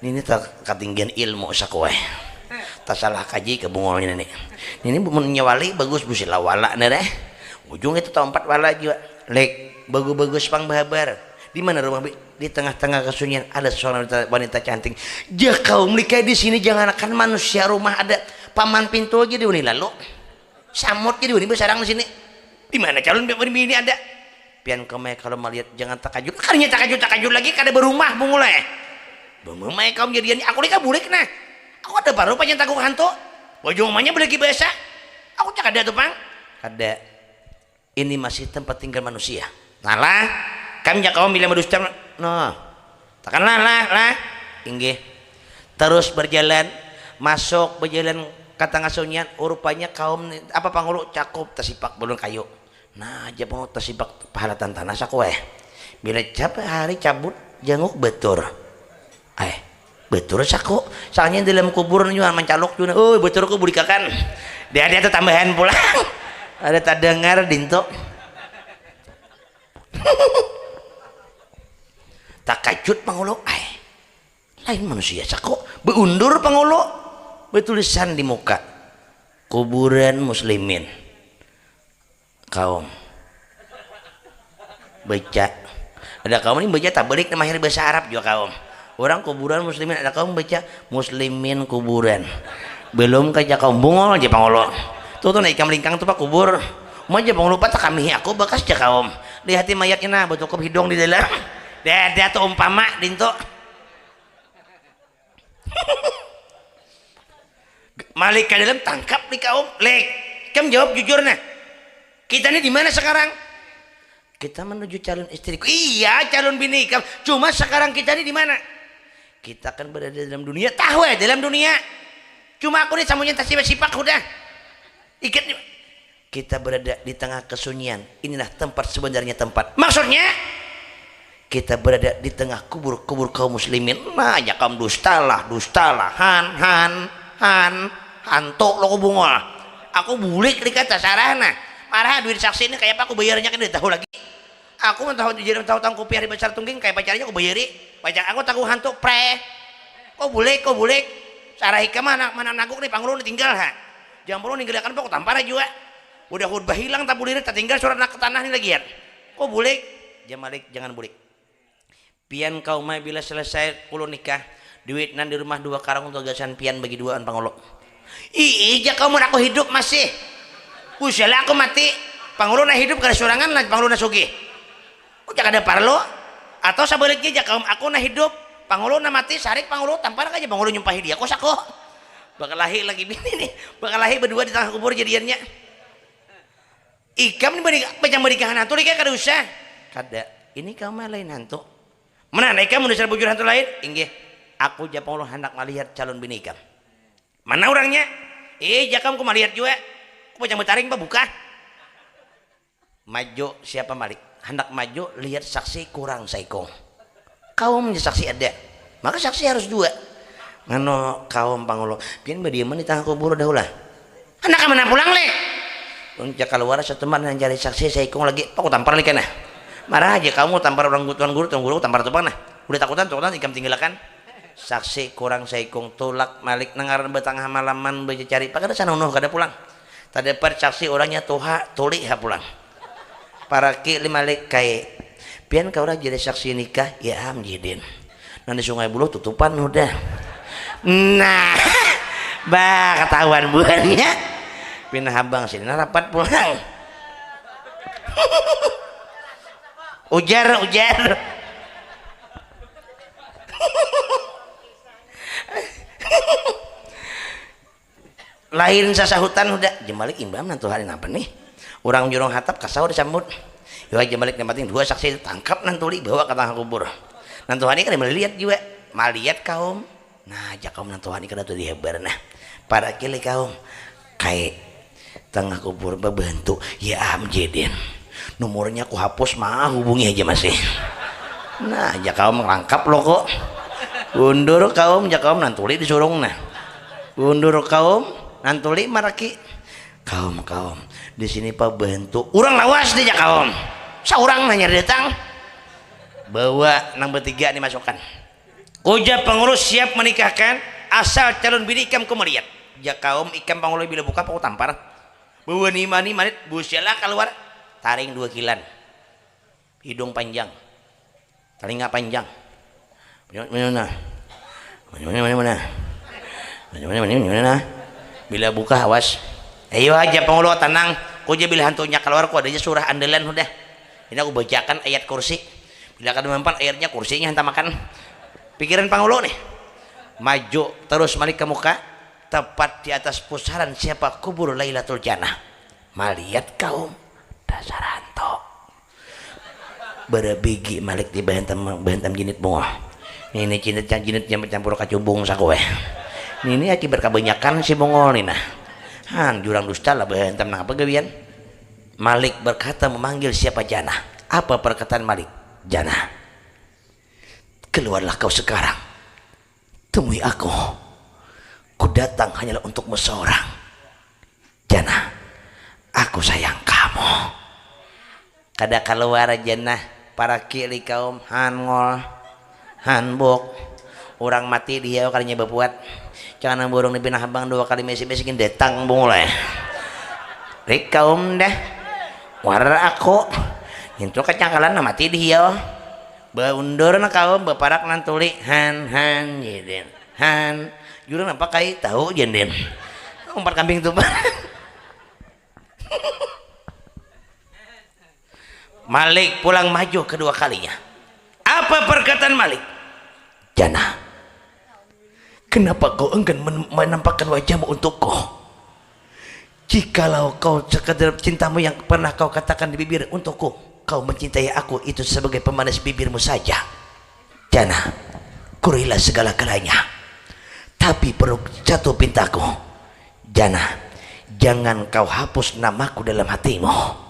Nini tak katinggian ilmu sakuai. Tasalah kaji ke bungulnya nini. Nini mun nyawali bagus busi lawala nih deh. Ujung itu tahu empat wala jua. Lek, bagus-bagus pang bahabar. Di mana rumah bi? Di tengah-tengah kesunyian ada seorang wanita, wanita cantik. Jah kaum likai di sini, jangankan manusia rumah ada, paman pintu aja diuni lalu. Samut jadi wani basarang di sini. Di mana calon bini ada? Pian kemai kalau melihat jangan takajut. Kalinya takajut takajut lagi kada berumah bungul eh. Bememai kaum jadian aku lika bulik nah. Aku ada baru panjang tanggung hantu. Baju mamanya belagi bahasa. Aku cak ada tuh pang. Kada. Ini masih tempat tinggal manusia. Nalah, kam jak kaum bila berdusta. Nah, takkan lah lah lah. Inggih. Terus berjalan, masuk berjalan ke tengah sunyian. Rupanya kaum apa pangulu cakup tasipak balun kayu. Nah, aja pangulu tasipak pahalatan tanah saku eh. Bila cap hari cabut janguk betur. Eh, betul saku. Soalnya dalam kubur ni mancaluk juga. Oh, betul ku bulikakan. Dia dia tu tambahan pulang. Ada tadengar dinto. Takajut pangulu. Ai. Lain manusia saku. Beundur pangulu. Betulisan di muka. Kuburan muslimin. Kaum. Baca. Ada kaum ni baca tabalik nang mahir bahasa Arab jua kaum. Orang kuburan muslimin, ada kaum baca muslimin kuburan. Belum kaja kaum bungul aja pangulu. Tuh tuh naik ikam lingkang tuh pak kubur. Uma aja pangulu patah kami aku bakas ja kaum. Lihati mayatnya nah betukup hidung di dalam. Dada tuh umpama dinto. Malik ka dalam tangkap di kaum. Lek, kam jawab jujur nah. Kita ni di mana sekarang? Kita menuju calon istriku. Iya, calon bini ikam. Cuma sekarang kita ni di mana? Kita kan berada dalam dunia. Tahu ya dalam dunia. Cuma aku ni samunya tasipak-sipak udah. Ikat ni. Kita berada di tengah kesunyian. Inilah tempat sebenarnya tempat. Maksudnya kita berada di tengah kubur-kubur kaum muslimin. Nah, ya kaum dustalah, dustalah. Han, han, han, hantu lo bungul. Aku bulik di kata sarah nah. Marah duit saksi ini kayak apa aku bayarnya kan tahu lagi. Aku mun tahu jadi tahu tang kopi hari besar tungging kayak pacarnya aku bayari. Pacar aku tahu hantu pre. Kau bulik, kau bulik. Sarah ikam mana mana naguk nih pangulu tinggal ha. Jam puluh ninggalakan aku tampar jua. Udah khutbah hilang tabulir tatinggal surat nak ke tanah ni lagi ya. Kok bulik? Jam malik jangan bulik. Pian kau mai bila selesai kulo nikah, duit nan di rumah dua karung tu gasan pian bagi duaan pangulu. Ih, ija kau mun aku hidup masih. Usahlah aku mati. Pangulu na hidup kada surangan lah pangulu na sugih. Ujar kada parlo. Atau sabaliknya jakam aku nah hidup, pangulu nah mati, sarik pangulu tampar aja pangulu nyumpahi dia kos aku. Bakalahi lagi bini nih, bakalahi berdua di tengah kubur jadiannya. Ikam nih bari macam bari hantu nih kada usah. Kada. Ini kamu mah lain hantu. Mana ikam mun dasar bujur hantu lain? Inggih. Aku ja pangulu handak malihat calon bini ikam. Mana orangnya? Eh, jakam ku malihat jua. Ku macam betaring babuka. Maju siapa malik? Handak maju lihat saksi kurang saikung. Kaum saksi ada. Maka saksi harus dua. Ngano kaum pangulu. Pian badiaman di tengah kubur dah ulah. Handak ke mana pulang leh? Unca keluar satu mar mencari saksi saikung lagi. Pak tampar lagi nah. Marah aja kamu tampar orang tuan guru, tuan guru tampar tu pang nah. Udah takutan, takutan ikam tinggalakan. Saksi kurang saikung, tulak Malik nang ngaran batangah malaman bacacari, pa kada sanunuh kada pulang. Tadapat saksi urangnya tuha, tuli ha pulang. Paraki li Malik, kai pian kawa jadi saksi nikah? Ya am jidin. Nang di Sungai Buloh tutupan hudah. Nah, bah katahuan buhannya. Pina habang sini nah rapat pulang. Ujar, ujar. Lain sasahutan hudah. Jemalik imbam nantuhari napa nih? Urang jurung hatap kasau disambut. Yo Jemalik nang penting dua saksi itu tangkap nantuli bawa ka tangah kubur. Nantuhari kada malihat jua. Malihat kaum. Nah, jak kaum nantuhari kada tu dihabar nah. Para kili kaum. Kai tangah kubur babantu. Ya am jidin. Nomornya ku hapus mah hubungi aja masih. Nah, jak kaum rangkap lo kok. Undur kaum, jak kaum nantuli disurung nah. Undur kaum, nantuli maraki. Kaum, kaum, di sini pabantu. Urang lawas di jak kaum. Saurang hanya datang. Bawa nang bertiga nih masukan. Ujar pangulu siap menikahkan, asal calon bini ikam ku melihat. Jak kaum ikam pangulu bila buka paku tampar. Bawa ni mani manit busialah keluar. Taring dua kilan. Hidung panjang. Talinga panjang. Mana mana. Mana mana mana mana. Mana mana mana mana. Bila buka awas. Ayo aja pangulu tanang. Ku aja bila hantunya keluar ku ada aja surah andalan hudah. Ini aku bacakan ayat kursi. Bila kada mampan ayatnya kursinya hantam makan. Pikiran pangulu nih. Maju terus malik ke muka. Tepat di atas pusaran siapa kubur Lailatul Jannah. Malihat kaum dasar hantu. Berabigi malik di bahantam bahantam jinit bungoh. Ini jinit yang jinit yang campur kacubung sakueh. Ini akibat kebanyakan si bungol ni nah. Han jurang dusta lah bahantam nang apa gawian. Malik berkata memanggil siapa Jana. Apa perkataan Malik? Jana, keluarlah kau sekarang. Temui aku. Ku datang hanyalah untukmu seorang. Jana, aku sayang kamu. Kada kaluar Jana, paraki li kaum, hanngol, hanbuk. Urang mati dihiau kada nya bapuat. Jangan nang burung ni pina habang dua kali misi-misi gin datang bungul ai. Rik kaum dah. Warar aku. Ngintu kacangkalan nang mati dihiau. Baundur nang kaum, baparak nang tuli, han, han, jidin. Han, jurang napa kai tahu jandin. Umpat kambing tu bah. Malik pulang maju kedua kalinya. Apa perkataan Malik? Jana, kenapa kau enggan menampakkan wajahmu untukku? Jikalau kau sekadar cintamu yang pernah kau katakan di bibir untukku, kau mencintai aku itu sebagai pemanis bibirmu saja. Jana, kurila segala-galanya. Tapi perlu satu pintaku. Jana, jangan kau hapus namaku dalam hatimu.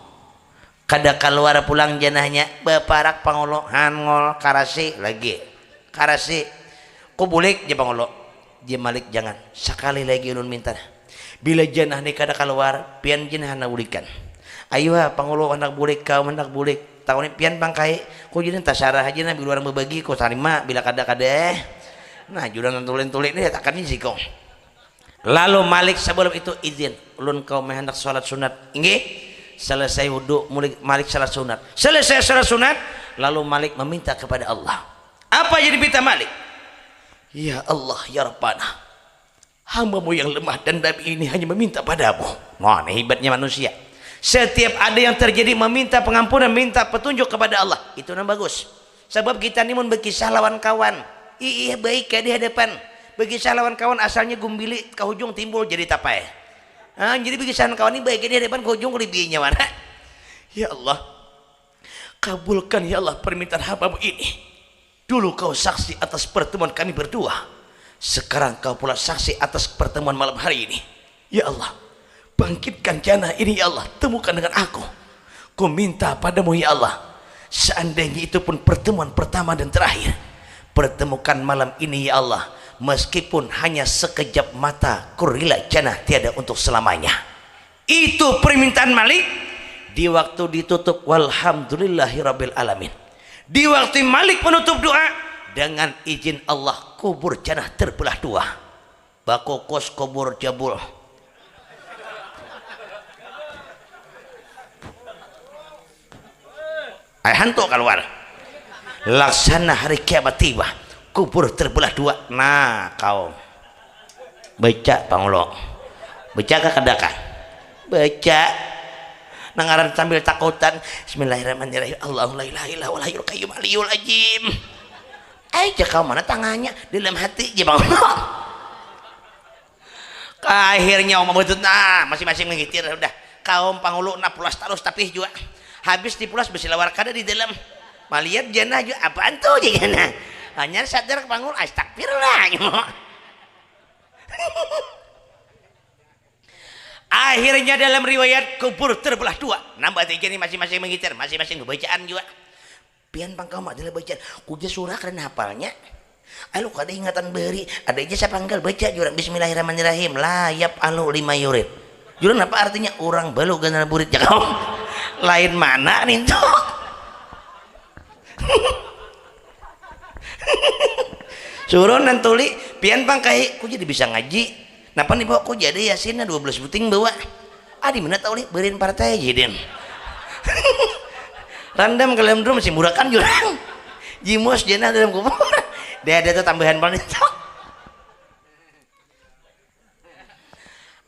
Kada kaluar pulang janahnya, baparak pangulu, hanngol, karasi, lagi. Karasi, ku bulik ja pangulu. Ji Malik jangan, sakali lagi ulun minta. Bila janah ni kada kaluar, pian janah handak bulikan. Ayuha pangulu handak bulik, kaum handak bulik. Takuni pian pang kai, ku janah tasarah haja nah bila urang babagi ku tarima, bila kada kada eh. Nah jurang nang tuli-tuli ni datakan ni sikung. Lalu Malik sebelum itu izin, ulun kaum ai handak salat sunat. Inggih. Selesai wudu, Malik salat sunat. Selesai salat sunat, lalu Malik meminta kepada Allah. Apa yang dipinta Malik? Ya Allah, ya Rabbana, hamba-Mu yang lemah dan dami ini hanya meminta padamu. Nah, ini hebatnya manusia. Setiap ada yang terjadi meminta pengampunan, minta petunjuk kepada Allah. Itu nang bagus. Sabab kita ni mun bekisah lawan kawan, iih baik kaya di hadapan. Bekisah lawan kawan asalnya gumbili ka hujung timbul jadi tapai. Ah, jadi bekisah lawan kawan ni baik kaya di hadapan ka hujung kulibinya mana. Ya Allah, kabulkan ya Allah permintaan hamba-Mu ini. Dulu Kau saksi atas pertemuan kami berdua. Sekarang Kau pula saksi atas pertemuan malam hari ini. Ya Allah, bangkitkan Jana ini ya Allah, temukan dengan aku. Ku minta padamu ya Allah, seandainya itu pun pertemuan pertama dan terakhir, pertemukan malam ini ya Allah, meskipun hanya sekejap mata, ku rila Jana tiada untuk selamanya. Itu permintaan Malik di waktu ditutup walhamdulillahirabbil alamin. Di waktu Malik menutup doa, Dengan izin Allah, kubur janah terbelah dua. Bakukus kubur jabul. Ai hantu kaluar. Laksana hari kiamat tiba. Kubur terbelah dua. Nah, kaum. Baca pangulo. Baca kah kada kah? Baca. Nangaran sambil takutan. Bismillahirrahmanirrahim. Allahu la ilaha illa huwal hayyul qayyum aliyul ajim. Ai, ja kaum mana tanganya dalam hati ja pangulo. Akhirnya uma butut nah masing-masing mengitir udah. Kaum pangulu nah pulas tarus tapi jua. Habis dipulas besilawar kada di dalam. Malihat janah jua apaan tuh ja janah. Hanyar sadar pangulu astagfirullah. Akhirnya dalam riwayat kubur terbelah dua. Nambah tiga nih masing-masing mengitir, masing-masing bacaan jua. Pian pang kaum adalah bacaan. Kuja surah kada hapalnya. Alu kada ingatan bari. Ada aja sapanggal baca jurang Bismillahirrahmanirrahim. La yap alu lima yurid. Jurang apa artinya? Orang balu ganal burit ja kaum. Lain mana nintu. Suruh nantuli pian pang kahi ku jadi bisa ngaji. Napa nih bawa ku jadi yasin dua belas buting bawa. Adi mana tahu lih berin partai jidin. Randam ke dalam drum si murakan jurang. Jimus jenah dalam kubur. Dia ada tuh tambahan paling itu.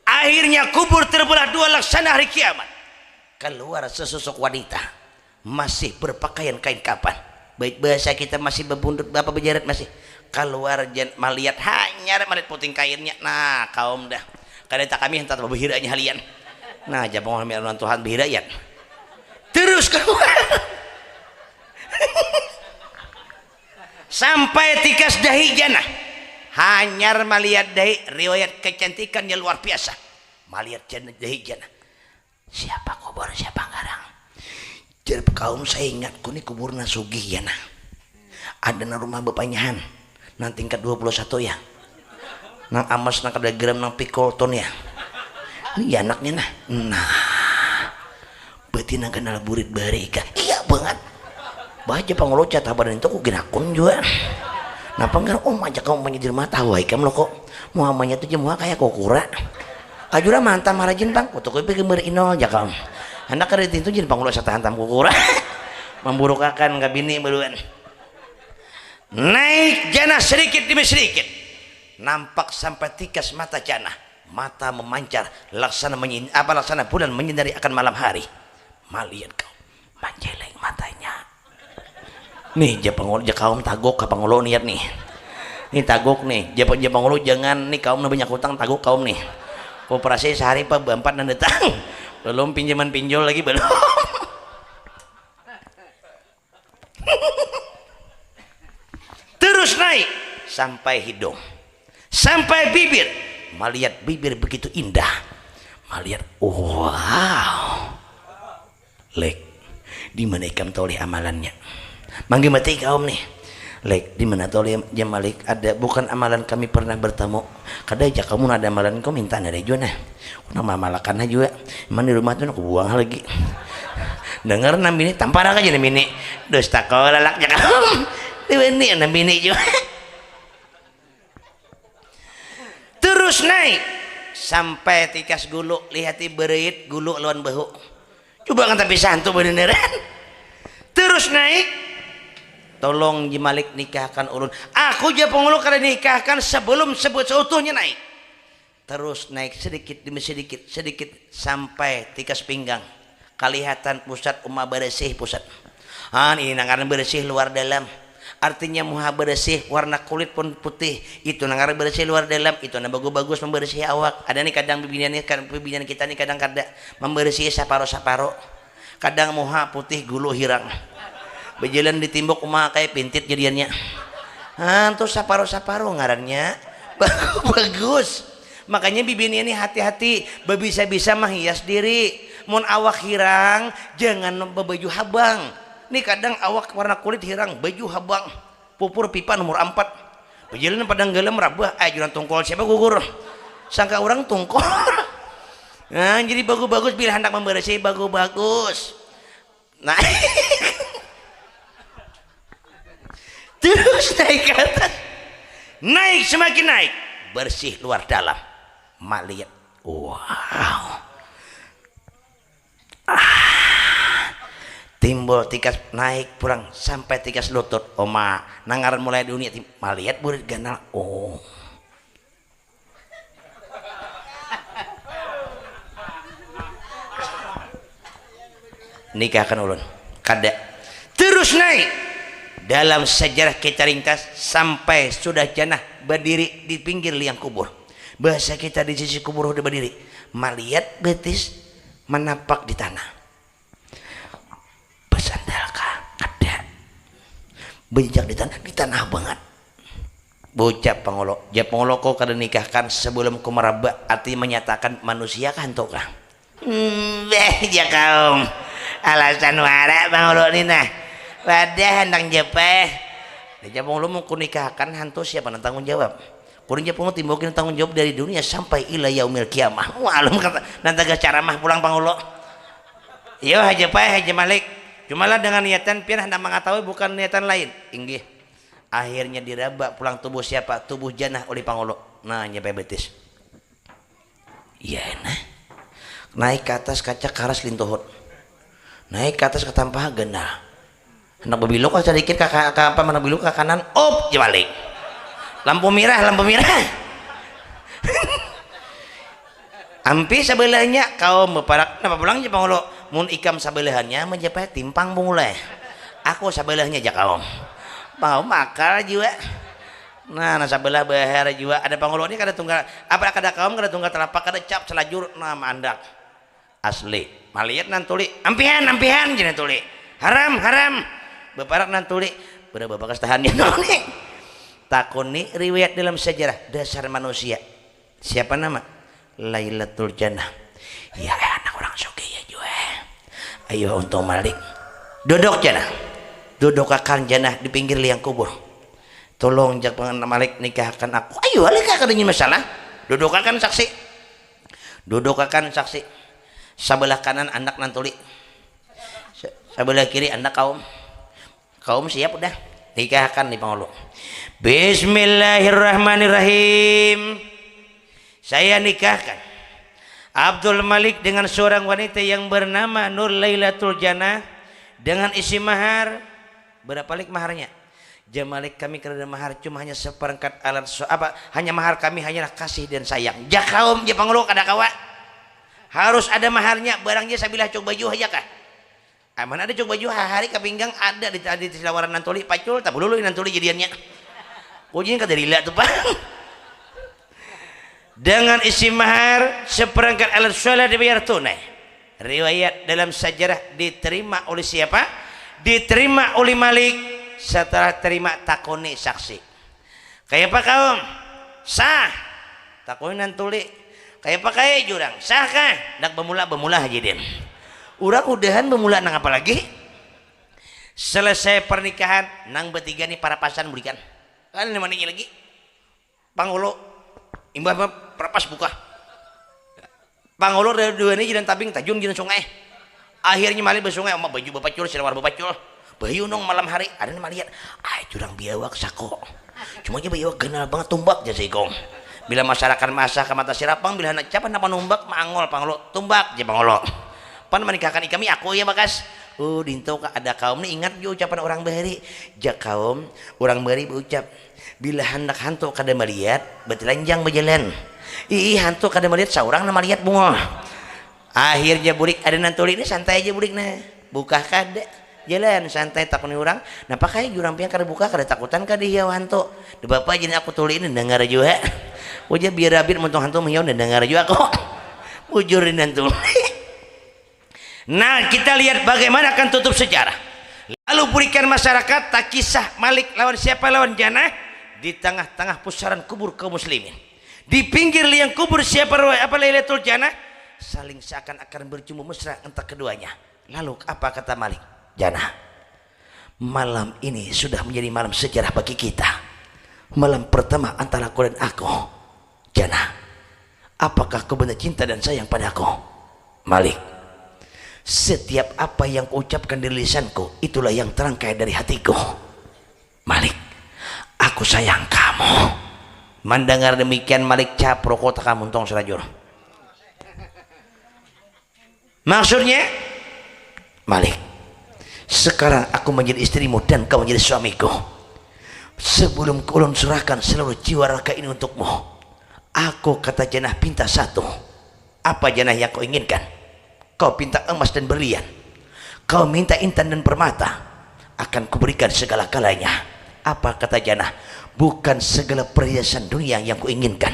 Akhirnya kubur terbelah dua laksana hari kiamat. Keluar sesosok wanita masih berpakaian kain kapan. Baik bahasa kita masih bebundut bapa bejarat masih. Keluar jen malihat hanyar malihat puting kainnya. Nah, kaum dah. Kada tak kami hentat behiranya halian. Nah, jabang kami alunan Tuhan behirayat. Terus keluar. Sampai tikas dahi jana. Hanyar malihat dahi riwayat kecantikannya luar biasa. Malihat jana dahi jana. Siapa kubur siapa ngarang? Jar kaum saya ingatku ni kubur nasugih ya nah. Ada nang rumah bepanyahan nang tingkat dua puluh satu ya. Nang amas nang kada geram nang pikul tun ya. Ini ya anaknya nah. Nah. Berarti nang kenal burit bari kah? Iya banget. Bah aja pangulu cata badan itu ku ginakun jua. Napa ngar oh majak kamu punya jelma tahu ai kam lo kok. Muhamanya tuh jemuha kayak kokura. Kajura mantan marajin pang kutuk kupi gember inol jakam. Anak kredit itu jadi pangulu sata hantam kukura. Memburukakan ke bini baluan. Naik janah sedikit demi sedikit. Nampak sampai tikas mata janah. Mata memancar laksana menyin, apa laksana bulan menyinari akan malam hari. Malihat kau manjeleng matanya. Nih ja pangulu ja kaum taguk ka pangulu niat nih. Nih taguk nih ja ja pangulu jangan nih kaum nang banyak hutang taguk kaum nih. Koperasi sehari pa beempat nang datang. Belum pinjaman pinjol lagi belum. Terus naik sampai hidung, sampai bibir. Malihat bibir begitu indah. Malihat wow. Lek, di mana ikam tahu lih amalannya? Manggi mati kaum nih. Lek, di mana tahu lih jam Malik ada bukan amalan kami pernah bertemu. Kada aja kamu ada amalan kau minta ada jua nah. Aku nang mamalakan jua. Emang di rumah tuh aku buang lagi. Dengar nang bini tampar aja nang bini. Dusta kau lalak ja kaum. Di bini nang bini jua. Terus naik sampai tikas gulu lihati berit gulu lawan behu. Coba kan tapi santu beneran. Terus naik. Tolong jemalik nikahkan ulun. Aku ja pengulu kada nikahkan sebelum sebut seutuhnya naik. Terus naik sedikit demi sedikit, sedikit sampai tikas pinggang. Kalihatan pusat uma beresih pusat. Han ini nangaran beresih luar dalam. Artinya muha beresih, warna kulit pun putih. Itu nangaran beresih luar dalam. Itu nang bagus-bagus memberesih awak. Ada nih kadang bibinian nih, kan bibinian kita nih kadang kada memberesih saparo-saparo. Kadang muha putih gulu hirang. Bejalan di timbuk uma kayak pintit jadiannya. Han tuh saparo-saparo ngarannya. Bagus-bagus. Makanya bibini ini hati-hati, bebisa-bisa mah hias diri. Mun awak hirang, jangan bebaju habang. Nih kadang awak warna kulit hirang, baju habang. Pupur pipa nomor empat. Bejalan padang galam rabah, ajunan tungkol siapa gugur? Sangka orang tungkol. Nah, jadi bagus-bagus bila hendak membersih bagus-bagus. Nah. Terus naik ke atas. Naik, semakin naik. Bersih luar dalam. Maliat. Wow. Ah. Timbul tikas naik pulang sampai tikas lutut. Oma, nangaran mulai dunia tim-, maliat burit ganal. Oh. Nikahkan ulun. Kada. Terus naik. Dalam sejarah kita ringkas, sampai sudah Janah berdiri di pinggir liang kubur. Bahasa kita di sisi kubur udah berdiri. Maliat betis menapak di tanah. Bersandal kah? Kada. Bejejak di tanah, di tanah banget. Bocah pangolo, ja pangolo ko kada nikahkan sebelum ku meraba arti menyatakan manusia kah hantu kah? Hmm, beh, ja kaum. Alasan wara pangolo ni nah. Wadah handang ja peh. Ja pangolo mun ku nikahkan hantu siapa nang tanggung jawab? Kurang ja pangolo timbukin tanggung jawab dari dunia sampai ila yaumil kiamah. Walum kata nang taga caramah pulang pangolo. Iyo haja peh haja Malik. Cumalah dengan niatan pian handak mangatahui bukan niatan lain. Inggih. Akhirnya diraba pulang tubuh siapa? Tubuh Janah oleh pangulu. Nah, nyampai betis. Iya nah. Naik ke atas kaca karas lintuhut. Naik ke atas katampaha ganal. Handak babiluk lah sadikit ka, ka, ka apa handak babiluk ka kanan, up ja balik. Lampu mirah, lampu mirah. Ampi sabelahnya kaum baparak, napa pulang ja pangulu? Mun ikam sabelahannya mencapai timpang pangulu eh. Aku sabelahnya ja kaum. Mau makal jua. Nah, nah sabelah bahar jua ada pangulu ni kada tunggal apa kada kaum kada tunggal telapak kada cap selajur nah maandak. Asli. Maliat nantuli, ampihan, ampihan ja nantuli. Haram, haram. Baparak nantuli, berapa bakas tahannya nantuli. Takuni riwayat dalam sejarah dasar manusia. Siapa nama? Lailatul Jannah. Ya anak orang sugih ya jua. Ayo untung Malik. Duduk Jannah. Dudukakan Jannah di pinggir liang kubur. Tolong jak pengen Malik nikahkan aku. Ayo Malik kada nyi masalah. Dudukakan saksi. Dudukakan saksi. Sabelah kanan anak nantuli. Sa- Sabelah kiri anak kaum. Kaum siap udah. Nikahkan di pangulu. Bismillahirrahmanirrahim. Saya nikahkan Abdul Malik dengan seorang wanita yang bernama Nur Lailatul Jannah dengan isi mahar. Berapa Lik maharnya? Jar Malik, kami kada ada mahar, cuma hanya seperangkat alat so apa hanya mahar kami hanyalah kasih dan sayang. Ja kaum ja pangulu kada kawa. Harus ada maharnya, barangnya sabilah cuk baju haja kah? Aman ada cuk baju hahari ka pinggang ada di, di silawaran nantuli pacul tabulului nantuli jadiannya. Kujin kada rila tu pang. Dengan isi mahar seperangkat alat sholat dibayar tunai. Riwayat dalam sejarah diterima oleh siapa? Diterima oleh Malik. Setelah terima takuni saksi. Kayapa kaum? Sah. Takuni nantuli. Kayapa kaya jurang? Sah kah? Nak bamula bamula haja din. Urang udahan bamula nang apa lagi? Selesai pernikahan nang betiga ni parapasan bulikan. Kan ini maninya lagi. Pangulu imbah perapas buka. Pangulu dari dua ni jiran tabing tajun jiran sungai. Akhirnya malih besungai, omak baju bapacul, silawar bapacul. Bayu nong malam hari, ada ni malihat, ai jurang biawak sako. Cuma aja biawak ganal banget tumbak jar si ikung. Bila masyarakat maasah ka mata sirapang, bila handak capat napa numbak, maangul pangulu, tumbak jar pangulu. Pan manikahkan ikam ni aku ya bakas. Uh, dinto ka ada kaum ni ingat jua ucapan orang bahari. Ja kaum, orang bahari baucap. Bila handak hantu kada maliat, batilanjang bajalan. Ii hantu kada maliat saurang nang maliat bungul. Akhirnya bulik ada nantuli ni santai aja bulik nah. Bukah kada. Jalan santai takuni urang. Napa kaya jurang pian kada bukah kada takutan kada hiau hantu. Dibapa aja ni aku tuli ni dengar jua. Ujar biar rabit muntung hantu menghiau dengar jua aku. Bujur ni nantuli. Nah, kita lihat bagaimana akan tutup sejarah. Lalu burikan masyarakat tak kisah Malik lawan siapa lawan Janah di tengah-tengah pusaran kubur kaum muslimin. Di pinggir liang kubur siapa apa Lailatul Janah saling seakan-akan berjumpa mesra entah keduanya. Lalu apa kata Malik? Janah, malam ini sudah menjadi malam sejarah bagi kita. Malam pertama antara kau dan aku. Janah, apakah kau benar cinta dan sayang padaku? Malik, setiap apa yang kuucapkan dari lisanku, itulah yang terangkai dari hatiku. Malik, Aku sayang kamu. Mandangar demikian Malik capruk otak kamu tong salajur. Maksudnya, Malik, sekarang aku menjadi istrimu dan kau menjadi suamiku. Sebelum ulun serahkan seluruh jiwa raga ini untukmu, aku, kata Janah, pinta satu. Apa, Janah, yang kau inginkan? Kau pinta emas dan berlian, kau minta intan dan permata, akan kuberikan segala-galanya. Apa, kata Janah? Bukan segala perhiasan dunia yang kuinginkan,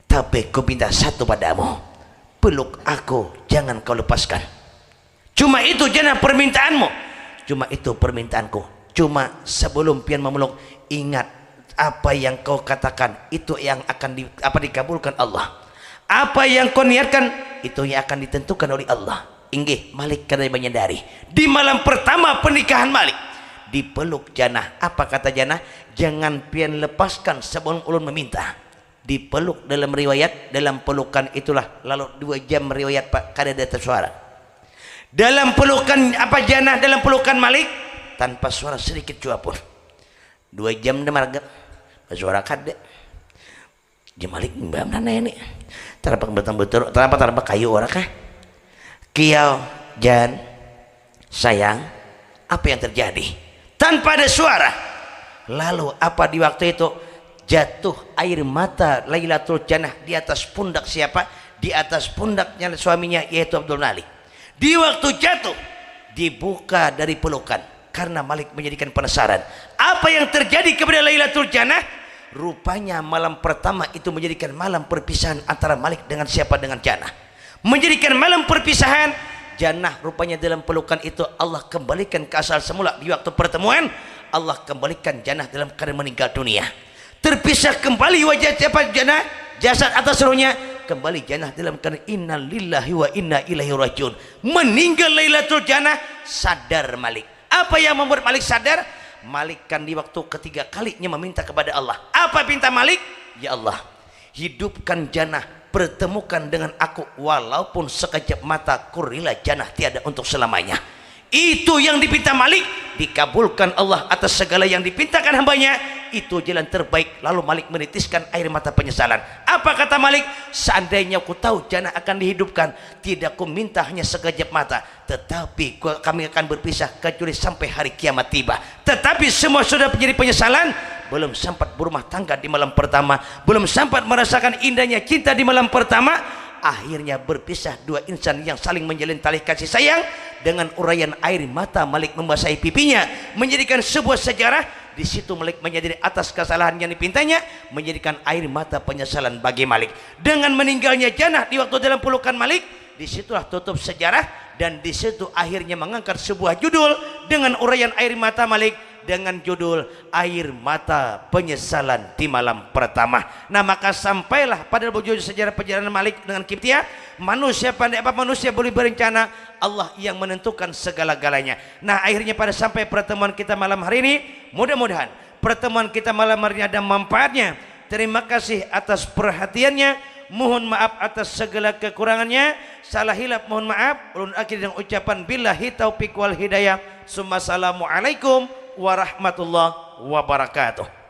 tapi kupinta satu padamu. Peluk aku, jangan kau lepaskan. Cuma itu, Janah, permintaanmu. Cuma itu permintaanku. Cuma sebelum pian memeluk, ingat, apa yang kau katakan itu yang akan di, apa, dikabulkan Allah. Apa yang kau niatkan itu yang akan ditentukan oleh Allah. Inggih, Malik kada menyadari. Di malam pertama pernikahan Malik, dipeluk Janah. Apa kata Janah? Jangan pian lepaskan sebelum ulun meminta. Dipeluk, dalam riwayat, dalam pelukan itulah lalu dua jam, riwayat, Pak, kada ada suara. Dalam pelukan, apa, Janah dalam pelukan Malik, tanpa suara sedikit jua pun. Dua jam dah marga, basuara kada. Jar Malik, "Mbah mana ini? Tarapa batang buturu, tarapa, tarapa kayu ora kah?" "Kiau, Jan, sayang, apa yang terjadi?" Tanpa ada suara. Lalu apa di waktu itu? Jatuh air mata Lailatul Janah di atas pundak siapa? Di atas pundaknya suaminya, yaitu Abdul Malik. Di waktu jatuh, dibuka dari pelukan karena Malik menjadikan penasaran. Apa yang terjadi kepada Lailatul Janah? Rupanya malam pertama itu menjadikan malam perpisahan antara Malik dengan siapa? Dengan Janah. Menjadikan malam perpisahan, Janah rupanya dalam pelukan itu Allah kembalikan ke asal semula di waktu pertemuan. Allah kembalikan Janah dalam keadaan meninggal dunia. Terpisah kembali wajah siapa? Janah, jasad atas rohnya. Kembali Janah dalam keadaan inna lillahi wa inna ilaihi rajiun. Meninggal Lailatul Janah, sadar Malik. Apa yang membuat Malik sadar? Malik kan di waktu ketiga kalinya meminta kepada Allah. Apa pinta Malik? "Ya Allah, hidupkan Janah, pertemukan dengan aku walaupun sekejap mata, kurila Janah tiada untuk selamanya." Itu yang dipinta Malik, dikabulkan Allah atas segala yang dipintakan hambanya. Itu jalan terbaik. Lalu Malik menitiskan air mata penyesalan. Apa kata Malik? "Seandainya ku tahu Janah akan dihidupkan, tidak ku minta hanya sekejap mata, tetapi ku, kami akan berpisah kecuali sampai hari kiamat tiba." Tetapi semua sudah menjadi penyesalan. Belum sempat berumah tangga di malam pertama, belum sempat merasakan indahnya cinta di malam pertama, akhirnya berpisah dua insan yang saling menjalin tali kasih sayang. Dengan uraian air mata Malik membasahi pipinya, menjadikan sebuah sejarah. Di situ Malik menyadari atas kesalahan yang dipintanya, menjadikan air mata penyesalan bagi Malik. Dengan meninggalnya Janah di waktu dalam pelukan Malik, di situlah tutup sejarah dan di situ akhirnya mengangkat sebuah judul dengan uraian air mata Malik dengan judul Air Mata Penyesalan di Malam Pertama. Nah, maka sampailah pada bujur sejarah perjalanan Malik dengan Kiptia. Manusia pandai apa manusia boleh berencana, Allah yang menentukan segala-galanya. Nah, akhirnya pada sampai pertemuan kita malam hari ini, mudah-mudahan pertemuan kita malam hari ini ada manfaatnya. Terima kasih atas perhatiannya. Mohon maaf atas segala kekurangannya. Salah hilap mohon maaf. Ulun akhiri dengan ucapan billahi taufiq wal hidayah. Summa assalamualaikum warahmatullahi wabarakatuh.